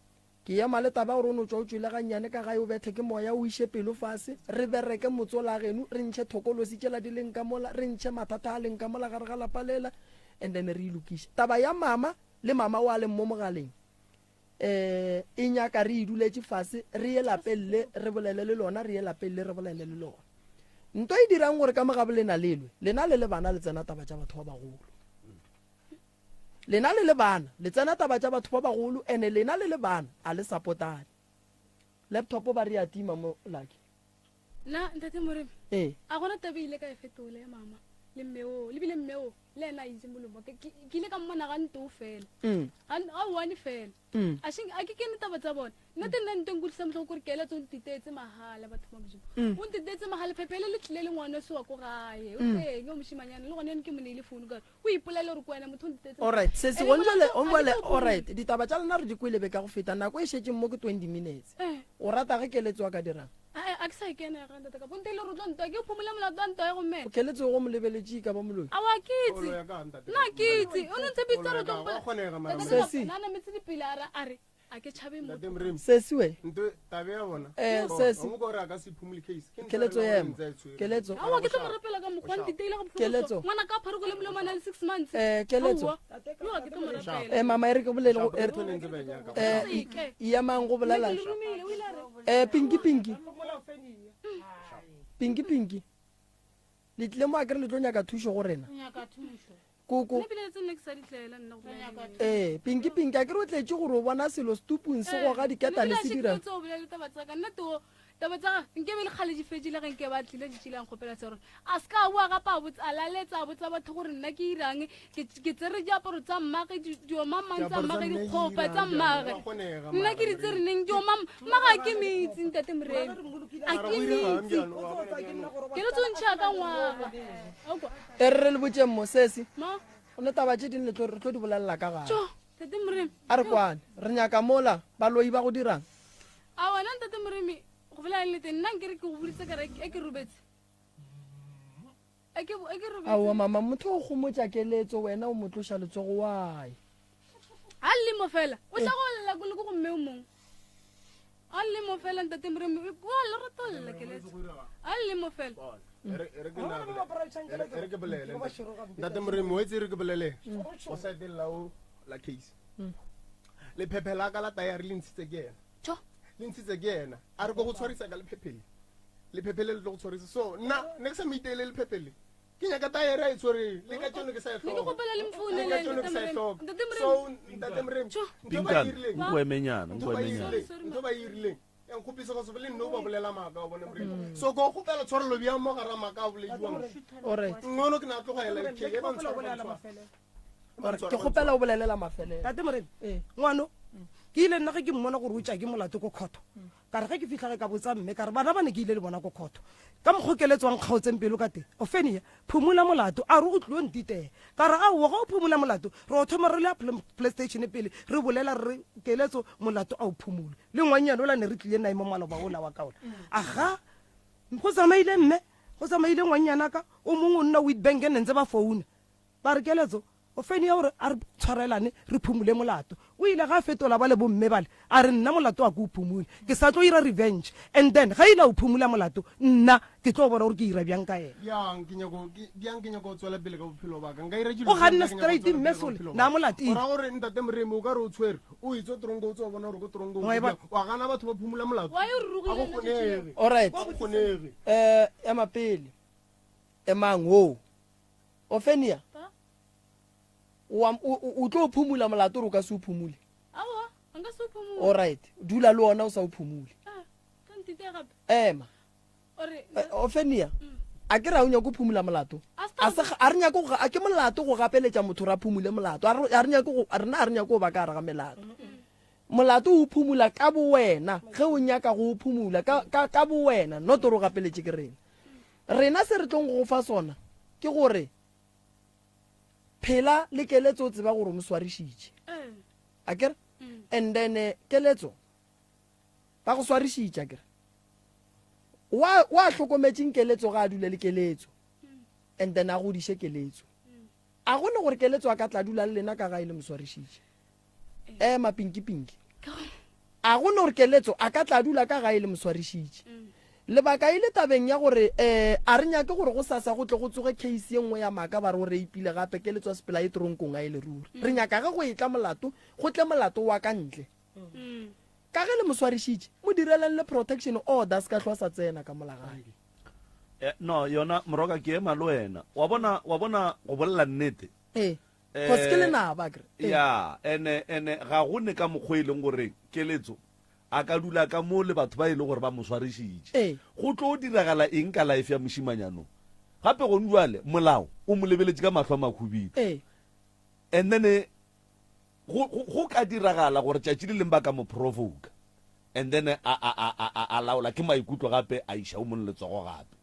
B: ke ema le taba gore o no tšwa o tšwele gannyane ka gae o bethe ke moya o iše pelo fase, re bereke motsola geno, re ntšhe thokolosi tšela di leng ka mola, re ntšhe mathata a leng ka mola gare ga lapa lela, and then re e lokiše. Taba ya mama le mama o a leng mo mogaleng, eh e nyaka re e duletše fase, re ye lapeng le re bolele le lona, re ye lapeng le re bolele le lona. Nto e dirang gore ka mo gabo lena lelwe, lena le le bana le tsena taba tša batho ba bagolo. Lena le le bana le tsena taba tša batho ba bagolo, ene lena le le bana a le support-ane. Laptop ba re ya tima mo Lucky.
D: Nna ntate Moremi,
B: Ee.
D: a gona taba e ile ka e fetola ya mama le mme oo, le bile mme oo le ena a itse molomo. Ke ke ile ka mmona ga ntoo fela. Ga ga one fela. A sheng a ke kene taba tsa bona. Nna te nna ntho e nkutlwisang bohloko kore keletso o ntitetse mahala batho ba Modimo. O ntitetse mahala phephele le tlile le ngwana se wa ko gae. O teng o moshimanyana le gone ke mo neile phone ka re o ipolele gore ke wena motho o ntitetse.
B: Alright, sesi
D: Ene
B: gone jwale,
D: molato,
B: gone jwale,
D: a ke tlo
B: alright, ditaba tša lena re di kwele be ka go feta, nako e šetšeng mo ke 20 minutes.
D: Eh.
B: O rata ge keletso a ka dirang?
D: A a ke sa e kena ga ntate ka bonte le re tlo ntwa ke phumula molato wa ntwa ya go mmele.
B: Keletso go mo lebeletše ka ba moloi.
D: A wa ke itse.
G: Olo ya ka, ntate.
D: Nna ke itse. O no ntshepisa re tlo
G: Olo ya ka, wa kgonega, mara
D: Ntate
B: Sesi.
D: Nna nametse dipele a re a re a ke tshabe motho.
G: Ntate Moremi.
B: Sesi we.
G: Nto taba ya bona.
B: Eh,
G: Bona,
B: sesi.
G: o mo ka gore a ka se phumule case. Ke ntho
B: Keletso
G: e leng gore
B: ema.
G: ntse a e tshwere.
B: Keletso.
D: Aowa ke tlo mo rapela ka mokgwa ntiteile ga bohloko.
B: Keletso.
D: Ngwana ka phare go le molomo a na le 6 months.
B: Eh, keletso.
D: Aowa. Yo a ke tlo mo rapela.
B: Eh, mama e re ke bolele go
G: Shapo, ntho e ne ntse ba e nyaka.
B: eh
D: Seke.
B: e emang go bolela.
D: Ke le romile, o ile a re.
B: Eh, pinki pinki. Pinki pinki. Le tlile mo a kere le tlo nyaka thušo go rena.
C: Nyaka thušo.
B: Koko.
D: Nna ebile tse nne ke sa di tlela nna go bolela nnete.
B: Eh, pinki pinki a kere o tletše gore o bona selo setupung se goga diketane se dira.
D: Nna ebile a taba tsa ka nna teo taba tsa gage nke be le kgale di fedile ge nke ba tlile di tšile a nkgopela se gore a se ka a boa gape a botsa a laletsa a botsa batho gore nna ke irang ke ke tsere diaparo tsa mmage diomamang tsa
G: Diaparo tsa
D: mmage
G: mme di
D: dikgopa
G: irang,
D: tsa mmage
G: wa kgonega,
D: nna
G: mara
D: ke di tsere neng diomam mmaga a ke metsi ntate Moremi a
G: Mara
D: ke
G: go iregang
D: metsi
G: bjalo, wa bona bjalo.
D: ke le tsontšha ka ngwaga Okwa.
B: E re re le botseng mo sesi.
D: Ma.
B: O ne taba tše ding le tlo re tlo di bolelela ka gae.
D: Tjo, ntate Moremi.
B: A re kwane, re nyaka mola baloi ba go dirang.
D: A wena ntate Moremi go bolela nnete nna nkere ke go boditse ka re e ke robetse. E ke e ke robetse.
B: Aowa mama, motho o gomotša keletso wena o mo tloša letsogo why?
D: A lle mo fela. O tla go lla ko le ko go mme o mongwe. A lle mo fela ntate Moremi. O a le rata o lla keletso. A lle mo fela.
G: E re- e re ke nna bolele. E re ke bolele, ntate. Ntate Moremi, o etse e re ke bolele. O side la o la case. Lephephe la ka la tayari le ntshitse ke yena.
D: Tjo.
G: Le ntshitse ke yena. A re ko go tshwarisa ka lephephe le. Lephephe le le tlo go tshwarisa. So nna ne ke sa mo iteele lephephe le. Ke nyaka tayari a e tshwereng. Le ka tšono ke sa e
D: Ne ke
G: hloka.
D: kgopela le
G: Le
D: mfounele
G: ka tšono ke
D: ntate
G: sa e
D: Moremi.
G: hloka.
D: Ntate Moremi.
G: So ntate Moremi, ntho ba
A: Pinkane,
G: irileng.
A: nko emenyana,
G: Ntho
A: nko
G: ba
A: emenyana.
G: irileng, ntho ba irileng. Ya nkgopisa go se le nna o ba bolela maaka wa bone Moremi. So ko kgopela tshwarelo bjang mo gara maaka a bolediwang.
B: Alright.
G: Ngono ke na tlogela ke e ba ntshwara, ba ntshwara.
B: Alright, ke kgopela o bolelela mafelelo.
H: Tate Moremi,
B: Eh.
H: ngwano Ke ile nna ge ke mmona gore o tša ke molato ko khotho. Ka re ge ke fihla ge ka botsa mme ka re bana ba ne ke ile le bona ko khotho. Ka mokgo keletso a nkgaotseng pelo ka teng. Ofenia, phumola molato. A re o tlilo ntiteya. Ka re aowa ge o phumola molato re o thoma re le ya playstation pele re bolela re re keletso molato a o phumolwe. Le ngwannyane ola ne re tlile nae mo maloba ola wa ka ola. Aga go tsamaile mme, go tsamaile ngwannyanaka o mongwe o nna Witbank ne ntse ba founa. Ba re keletso O fenye gore a re tshwarelane re phumule molato. O ile ga a fetola bale bomme bale a re nna molato wa ke o phumule ke sa tlo ira revenge and then ga ile a o phumula molato nna ke tlo bona gore ke ira bjang ka yena.
G: Bjang ke nyako ke bjang ke nyako go tswela pele ka bophelo ba ka nka ira dilo
H: O
G: tše
H: ganne
G: nna ke nyako go
H: straight
G: tswela
H: mme
G: pele ka
H: Sole
G: bophelo
H: na
G: ba
H: mo
G: ka. O
H: latile.
G: ra gore ntate Moremi o ka re o tshwere o etswa tronko o tso bona gore ko tronkong
H: Wa e
G: go
H: bona?
G: bjang wa gana batho ba phumula molato
D: Why o
G: a
D: rurugile
G: go
D: nna tšatši leo?
G: kgonege
K: Alright.
G: ga go kgonege.
K: Eh ema pele. Emang wo. Ofenia.
D: Pa?
K: O a- o o- o tlo phumula molato gore o ka se o phumule.
D: Aowa, nka se o phumule.
K: Alright. Dula le ona o sa o phumule.
D: Ah, ka ntite gape.
K: Ema.
D: O re
K: Eh, Ofenia. A ke re a o nyako phumula molato?
D: A se
K: A se a re nyako go a ke molato go gapeletša motho ra phumule molato. A re a re nyako go rena a re nyako go ba ka gare ga melato. Molato o phumula ka bowena ge o nyaka go o phumula ka ka ka bowena not gore o gapeletše ke rena. Rena se re tlong go go fa sona ke gore phela le keletso o tseba gore o mo swarišitše. A kere? And then eh, keletso ba go swarišitše akere. Wa wa hlokometšeng keletso ga a dule le keletso. And then a godiše keletso. A gone gore keletso a ka tla dula le lena ka ga e le mo swarišitše. Ema pinki pinki. A gone gore keletso a ka tla dula ka gae le moswarišitše. Lebaka e le tabeng ya gore um a re nyake gore go sasa go tle go tsoge case ye nngwe ya maaka ba re o reipile gape keletso a sepela ye tronkong a e le ruri. Re nyaka ge go etla molato go tle molato wa ka ntle. Ka ge le moswarišitše mo direleng le protection order a se ka hlwa sa tsena ka mola gae.
A: Eh, no yona moroka ke ema le wena wa bona wa bona go bolela nnete
K: Ee. Cause ke lenaba akere. Ee.
A: Ya, ene ene ga go ne ka mokgwa e leng gore keletso a ka dula ka mo le batho ba e leng gore ba mo swarišitše.
K: Ee.
A: Go tlo diragala eng ka life ya mošimanyano? Gape gone jwale molao o mo lebeletše ka mahlo a makhubidu.
K: Ee.
A: And then eh, go, go, go ka diragala gore tšatši le leng ba ka mo provoke and then a, a, a, a, a, a laola ke maikutlo gape a iša o mong letsogo gape.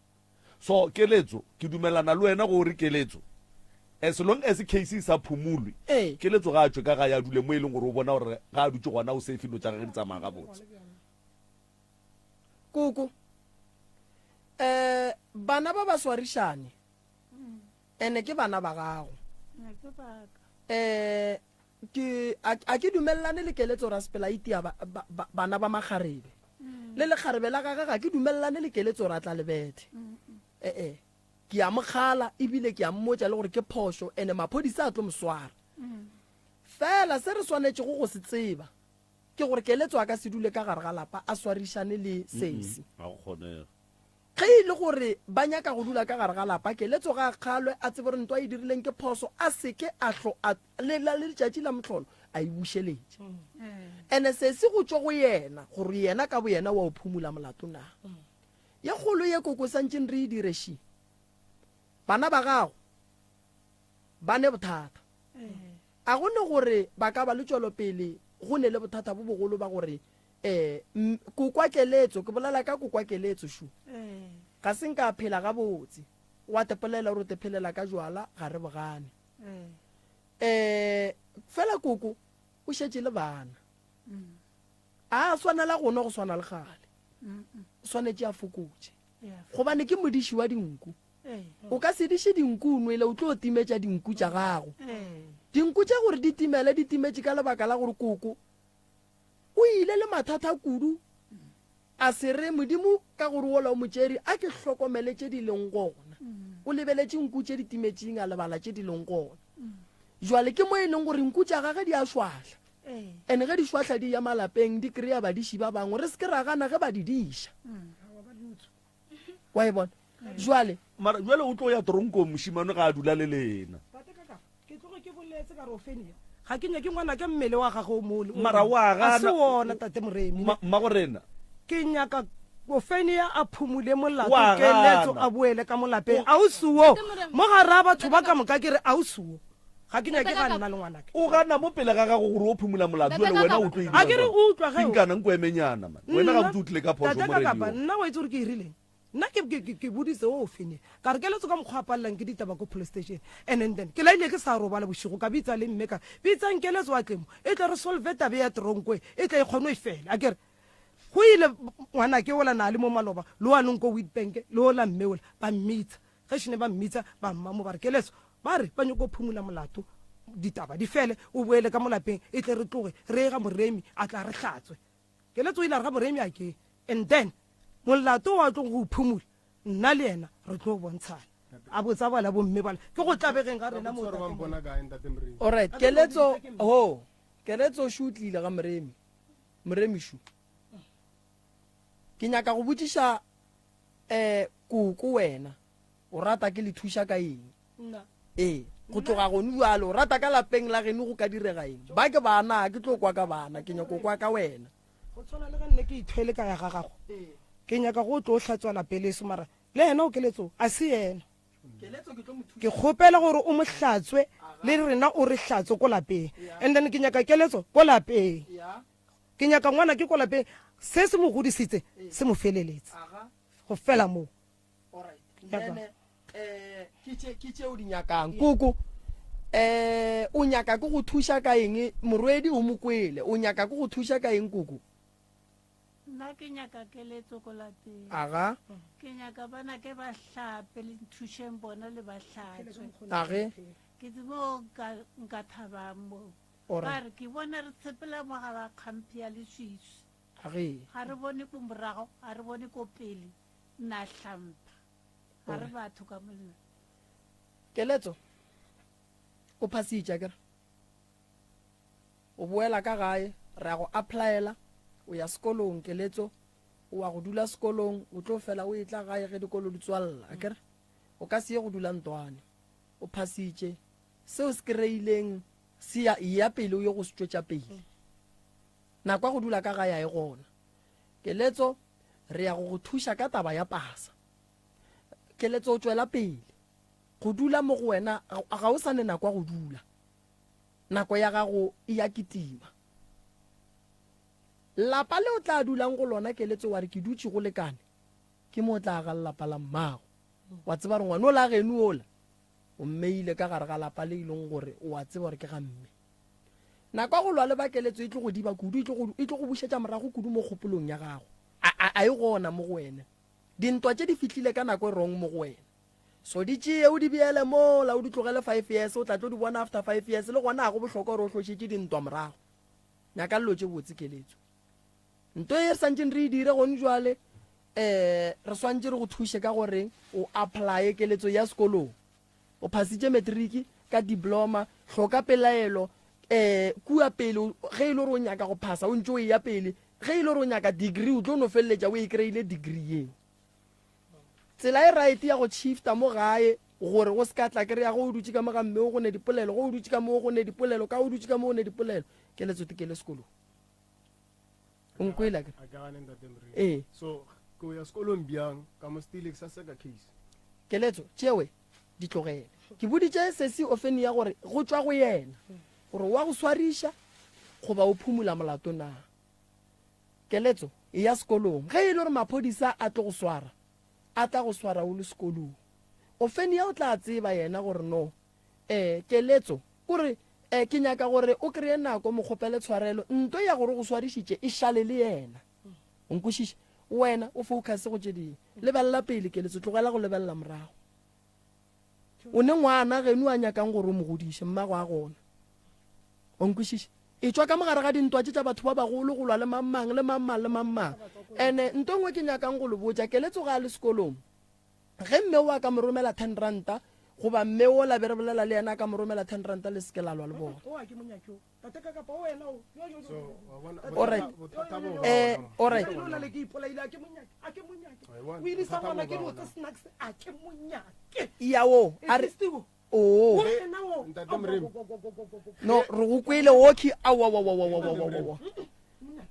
A: So keletso, ke dumelana le wena go re keletso as long as case e sa phumulwe,
K: Ee.
A: keletso ga a tšwe ka gae a dule mo e leng gore o bona gore ga a dutše gona o safe dilo tša gage di tsamaya gabotse.
K: Koko, eh bana ba ba swarišane ene ke bana ba gago.
C: Ee, ke ba ka.
K: Eh ke a a ke dumelelane le keletso ra sepela itia ba, ba, ba, bana ba makgarebe. Le lekgarebe la gage ga ke dumelelane le keletso ra tla lebethe. Eh eh. Ke a mo kgala ebile ke a mmotša le gore ke phošo ene maphodisa a tlo mo swara. Fela se re swanetšego go se tseba ke gore keletso a ka se dule ka gare ga lapa a swarišane le sesi.
A: Ga go kgonege.
K: Ge e le gore ba nyaka go dula ka gare ga lapa, Keletso ga a kgalwe, a tsebe gore ntwa a e dirileng ke phoso, a se ke a hlo a le la le letšatši la mohlolo a e bušeletše. Ene sesi go tšwe go yena gore yena ka boyena wa o phumula molato na. Ye kgolo ye koko santšeng re e dire ši. Bana ba gago ba ne bothata. A go ne gore ba ka ba le tšwelopele go ne le bothata bo bogolo ba gore um kokwa keletso, ke bolela ka kokwa keletso šu. Ga se nka phela gabotse. Wa tepolela gore o te phelela ka jwala ga re bogane. Um fela koko o šetše le bana. A swanela go nwa go swana le gale. O swanetše a fokotše. Gobane ke modiši wa dinku. O ka se diše dinku o nwele, o tlo timetša dinku tša gago. Dinku tše gore di timele, di timetše ka lebaka la gore koko o ile le mathata kudu. A se re, Modimo, ka gore wola o mo tšere, a ke hlokomele tše di leng gona. O lebeletše nku tše di timetšeng, a lebala tše di leng gona. Jwale ke mo e leng gore nku tša gage di a šwahla. Ene ge di šwahla di ya malapeng, di kry-a badiši ba bangwe. Re se ke ra gana ge ba di diša. Wa e bona? Jwale.
A: Mara jwale o tlo ya toronkong mošemane ga a dula le lena.
H: Tate kaka, ke tloge ke boletse ka re Ofenia, ga ke nyake ngwanake mmele wa gagwe o mole.
A: Mara wa
H: Ga se
A: gana.
H: wona tate Moremi.
A: Ma, mmago rena.
H: Ke nyaka Ofenia a phumule molato,
A: Wa
H: keletso
A: gana.
H: a boele ka mo lapeng. Ausi wo, mo gare a batho ba ka moka ke re ausi wo. Ga ke nyake ga nna le ngwanaka.
A: O gana mo pele ga gago gore o phumula molato
H: Tate
A: jale wena
H: Kakapa,
A: o tlo e
H: a ke re o utlwa ge o-
A: Pinkana nko emenyana man. Wena ga botse o tlile ka phoso
H: Tate
A: mo
H: Kakapa,
A: radio.
H: nna wa itse gore ke irileng nna ke- ke ke- ke boditse o fenye ka re keletso ka mokgwa a palelang ke ditaba ko police station and then then ke laile ke sa robala bošego ka bitsa le mme ka bitsang keletso a tlemo e tle re solve tabe ya tronko e e tle e kgone e fele a kere go ile ngwana ke ola na le mo maloba le wa leng ko Witbank le ola mme ola ba mmitsa Ge šene ba mmitsa, ba mma mo ba re, Keletso, ba re ba nyoko phumula molato, ditaba di fele, o boele ka mo lapeng, e tle re tloge re ye ga Moremi a tla re hlatswe. Keletso o ile a re ga Moremi a ke, and then molato wa tlo go o phumula, nna le yena re tlo bontshana. A botsa bala bomme bala, ke go tlabegeng ga rena mo tate Moremi.
K: Alright, Keletso, ho, Keletso šo o tlile ga Moremi, Moremi šo. Ke nyaka go botšiša Eh, koko wena o rata ke le thuša ka eng?
H: Nna.
K: Ee, go tloga gone bjalo o rata ka lapeng la geno go ka direga eng? Ba ke bana, ke tlo kwa ka bana, ke nyako kwa ka wena.
H: Go tshwana le ge nne ke ithwele ka ya ga gago. Ke nyaka go tlo hlatswa lape leso mara le yena o keletso a se yena. Ke kgopela gore o mo hlatswe le rena o re hlatswe ko lapeng. And then ke nyaka keletso ko lapeng. Ke nyaka ngwana ke ko lapeng se se mo godisitse se mo feleletse go fela moo.
K: Eh, ke tše o di nyakang koko eh o nyaka ke go thuša ka eng morwedi o mo kwele o nyaka ke go thuša ka eng koko
C: nna ke nyaka keletso ko lapeng
K: aga
C: ke nyaka bana ke ba hlape le nthušeng bona le ba hlatswe
K: age
C: ke tsebo nka thabang moo Ba re, Ke bona re tshepela mo ga ba kgamphi ya leswiswi. Ga re bone ko morago, ga re bone ko pele. Nna hlampha. Ga re batho ka monna.
K: Keletso, o phasitše akere? O boela ka gae, re ya go applyela, o ya sekolong Keletso, o wa go dula sekolong, o tlo fela o etla gae ge dikolo di tswalla, akere? O ka se ye go dula ntwane. O phasitše, Seo se kreileng se ya, eya pele o ye go se tšwetša pele. Nako ya go dula ka gae a e gona. Keletso, re ya go go thuša ka taba ya pasa. Keletso, o tšwela pele. Go dula mo go wena, ga o sa ne nako ya go dula. Nako ya gago e ya kitima. Lapa le o tla dulang go lona, Keletso, wa re ke dutše go lekane, ke mo o tla aga lelapa la mmago. Wa tseba gore ngwana ola geno ola, O mmeile ka gare ga lapa le e leng gore o a tseba gore ke ga mme. Nako ya go lwa le ba keletso e tlo go diba kudu, e tlo go, e tlo go bušetša morago kudu mo kgopolong ya gago. A, a, a e gona mo go wena. Dintwa tše di fihlile ka nako e wrong mo go wena. So di tšee o di beele mola, o di tlogele five years, o tla tlo di bona after five years, le gona ga go bohlokwa gore o hlošetše dintwa morago. Nyaka dilo tše botse keletso. Nto e re santšeng re e dire gone jwale, um re swantše re go thuše ka gore o applye keletso ya sekolong. O phasitše matric ka diploma, hloka pelaelo um kua pele ge e le gore o nyaka go phasa o ntše o eya pele, ge e le gore o nyaka degree o tlo no feleletša o e kry-ile degree yeo. Tsela e right ya go shifta mo gae gore go se ka tla kry-a go o dutše ka mo ga mme o go ne dipolelo, go o dutše ka mo go ne dipolelo, ka o dutše ka mo go ne dipolelo, keletso te kele sekolong. O nkwele akere?
G: A ke gane ntate Moremi.
K: Ee.
G: So ke o ya sekolong bjang ka mo stile ke sa seka case.
K: Keletso, tšewe di tlogele. Ke boditše sesi Ofenia gore go tšwa go yena gore wa go swariša goba o phumula molato na. Keletso, eya sekolong. Ge e le gore maphodisa a tlo go swara, a tla go swara o le sekolong. Ofenia o tla tseba yena gore no Ee, keletso, kore, ee, ke nyaka gore o kreye nako, mo kgopele tshwarelo, nto ya gore o go swarišitše e šale le yena. O nkwešiša? Wena o focus go tše dingwe. Lebelela pele, keletso, tlogela go lebelela morago. O ne ngwana geno a nyakang gore o mo godiše, mmago a gona. O nkwešiša? E tšwa ka mogare ga dintwa tše tša batho ba bagolo go lwa le mang mang le mang mang le mang mang. Ene nto e nngwe ke nyakang go le botša, keletso ga a le sekolong, Ge mme o a ka mo romela ten ranta, goba mme wola be re bolela le yena a ka mo romela ten ranta, le se ke la lwa le bona. Alright. Eh, alright. Ya wo, a re Oo. No, re go kwele oki awa wa wa wa wa wa wa wa.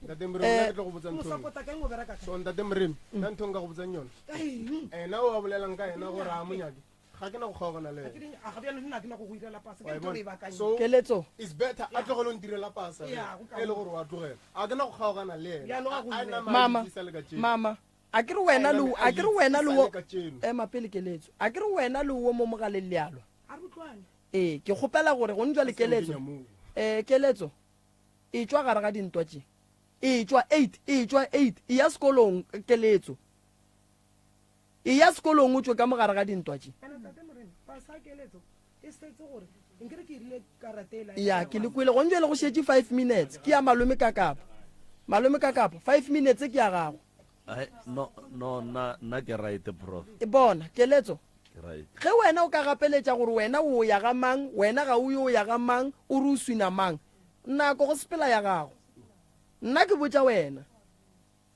G: Ntate Moremi, nna ke tlo go botsa ntho nngwe. So ntate Moremi, nna ntho nka go botsang yone. Ena o a bolelang ka ena gore a mo nyake. Ga ke na go kgaogana le
H: Ga ke
G: ena.
H: di- a ga bjalo nna ke na go go irela pasa ke
G: Wa e
H: ntho re e
G: bona?
H: bakanye
G: So,
K: Keletso.
G: it's better a tlogele go ntirela pasa
H: Yeah, go
G: e le gore wa tlogela. A ke na go kgaogana le ena.
H: Bjalo a go
G: A- a
H: irela.
G: nama a
K: Mama,
G: itsisa le kajeno.
K: mama, a ke re wena
G: A
K: le
G: name
K: a
G: a
K: ke re wena le
G: itsisa
K: wo
G: le kajeno.
K: ema pele keletso. A ke re wena le wo mo mogaleng le alwa.
H: A re utlwane.
K: Ee, ke kgopela gore go njwa le
G: A se
K: keletso.
G: nkenya moo.
K: Eh, keletso. E tšwa gare ga dintwa tše. E tšwa 8, e tšwa 8, e ya sekolong keletso. E ya sekolong o tšwe ka mogare ga dintwa tše.
H: Kana tate Morena, pasa keletso e setse gore nkere ke irile karata ela
K: Ya, ke le kwele go njwele go šetše 5 minutes. Ke ya malome ka kapa. Malome ka kapa, 5 minutes ke ya gago.
A: Ai, no no nna nna ke right prof.
K: E bona, keletso.
A: Ke right.
K: Ge wena o ka gapeletša gore wena o ya ga mang, wena ga o yo ya ga mang, o re o swina mang, nako go sepela ya gago. Nna ke botša wena.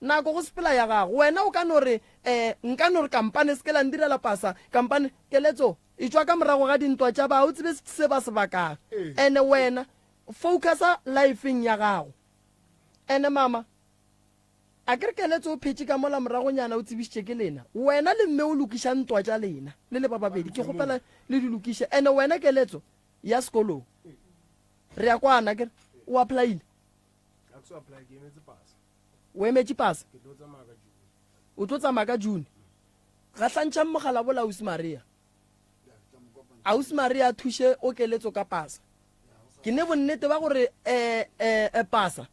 K: Nako go sepela ya gago. Wena o ka no re, Eh, nka no re kampane se ke la ndirela pasa, kampane. Keletso, etšwa ka morago ga dintwa tša ba, o tsebe se ba se bakang. Ene wena, focusa lifeng ya gago. Ene mama, a ke re keletso o phetše ka mola moragonyana o tsebišitše ke lena. Wena le mme o lokiša ntwa tša lena, le le ba babedi. Ke kgopela le di lokiše. Ene wena keletso, ya sekolong. Re a kwana, ke re, o applyile?
G: Ga ke so apply, ke emetse pasa.
K: O emetše pasa?
G: Ke tlo tsamaya ka June.
K: O tlo tsamaya ka June. Gahlantšhang mogala bola Ausi Maria. Ausi Maria a thuše o keletso ka pasa. Ke ne bonnete ba gore eh, eh, eh, pasa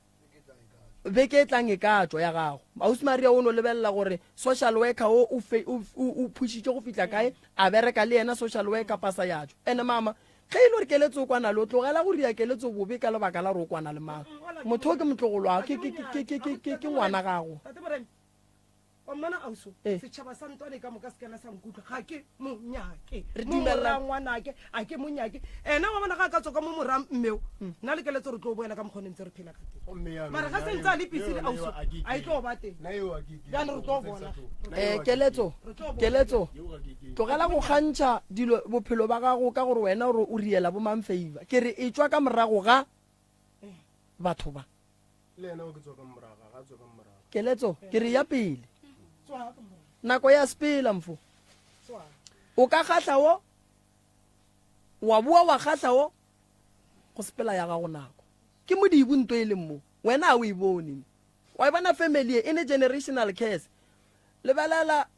K: beke e tlang e ka tšwa ya gago. Ausi Maria o no lebelela gore social worker o o fe, o, o, o phušitše go fihla kae, a bereka le yena social worker pasa ya tšwa. Ene mama, Ge e le gore keletso o kwana le, o tlogela go ria keletso bobe ka lebaka la gore o kwana le mang. Motho o ke motlogolo wa, ke, ke, ke, ke, ke, ke, ke ngwana gago.
H: Tate Morena, wa mmona auso,
K: Eh.
H: setšhaba sa ntwane ka moka se kana sa nkutlwa, ga ke mo nyake.
K: Re
H: Mo
K: dumella-
H: mora ngwanake, a ke mo nyake. Ena wa bona ga a ka tswa ka mo mora mmeo, nna le keletso re tlo boela ka mokgwa o ne ntse re phela ka teng.
G: Gomme ya
H: Mara
G: nna
H: ga se
G: eo-
H: ntse a le busy
G: eo
H: le
G: yona
H: auso,
G: eo a ke
H: a e tlo ba teng.
G: Nna eo a ke ikele.
H: Bjale re tlo bona.
K: Eh, keletso, keletso, tlogela go kgantšha dilo bophelo ba gago ka gore wena ore o riela bo mang favor. Ke re e tšwa ka morago ga batho ba.
G: Le yena o ke tswa ka morago, ga a tswe ka morago.
K: Keletso, ke re ya pele. Nako ya sepela mfo. O ka kgahla wo, wa boa wa kgahla wo, go sepela ya gago nako. Ke modibo nto e leng mo, wena ga o e bone. Wa e bona family e, e ne generational curse. Lebelela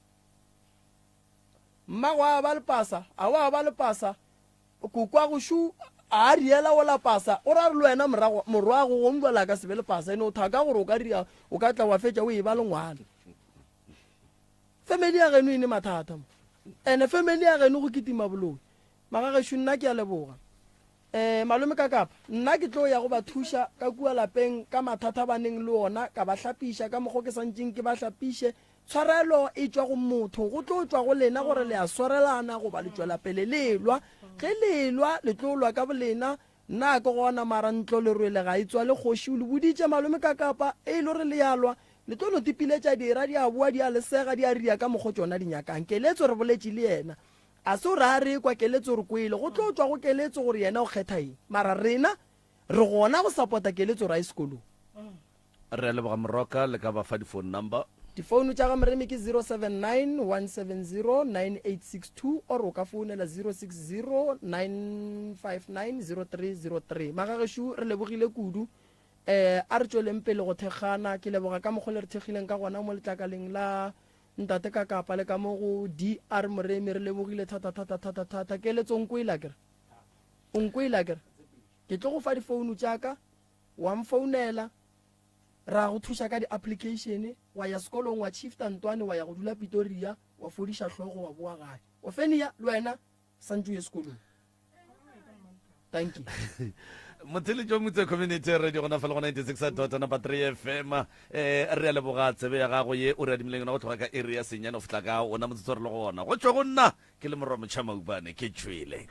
K: mmago a ba lepasa, a wa ba lepasa, koko a go šu a riela o la pasa, o ra re le wena morago morwago go ndwala ka sebe lepasa, ene o thaka gore o ka ria, o ka tla wa fetša o e ba le ngwana. Family ya geno e ne mathata mo. Ene family ya geno go kitima boloi. Magagešo nna ke a leboga. Eh, malome ka kapa, nna ke tlo ya go ba thuša ka kua lapeng ka mathata ba neng le ona, ka ba hlapiša ka mokgo ke santšeng ke ba hlapiše. Tshwarelo e tšwa go motho, go tlo tšwa go lena gore le a swarelana goba le tšwela pele le elwa. Ge le elwa, le tlo lwa ka bolena. Nna ke gona mara ntlo lerwele ga e tswale kgoši o le boditše malome ka kapa e le gore le ya lwa, le tlo no tipiletša dira di a boa di a le sega di a ria ka mokgo tšona di nyakang. Keletso re boletše le yena. A se o re a re kwa keletso re kwele. Go tlo tšwa go keletso gore yena o kgetha eng. Mara rena re gona go sapota keletso ra ye sekolong.
A: Re a leboga Moroka, le ka ba fa di phone number.
K: Difounu tša ga Moremi ke 079 170 9862 or o ka founela 060 959 0303. Magagešo re lebogile kudu. Eh a re tšweleng pele go thekgana. Ke leboga ka mokgo le re thekgileng ka gona mo letlakaleng la Ntate ka kapa le ka mo go DR Moremi re lebogile thata thata thata thata. Keletso o nkwele akere? O nkwele akere? Ke tlo go fa difounu tša ka, wa mfounela, ra go thuša ka di-application, wa ya sekolong wa shifta Ntwane wa ya go dula Pitoria, wa fodiša hlogo wa boa gae. Ofenia le wena santše o ye sekolong. Thank you.
A: Motheletši wa Motse Community Radio gona fa le go 96 dot number 3 FM. Eh re a leboga tsebe ya gago ye o re adimileng yona go tloga ka iri ya senyane go fihla ka ona motsotso re le go ona. Go tšwa go nna ke le morwa Motšha Maubane ke tšwele.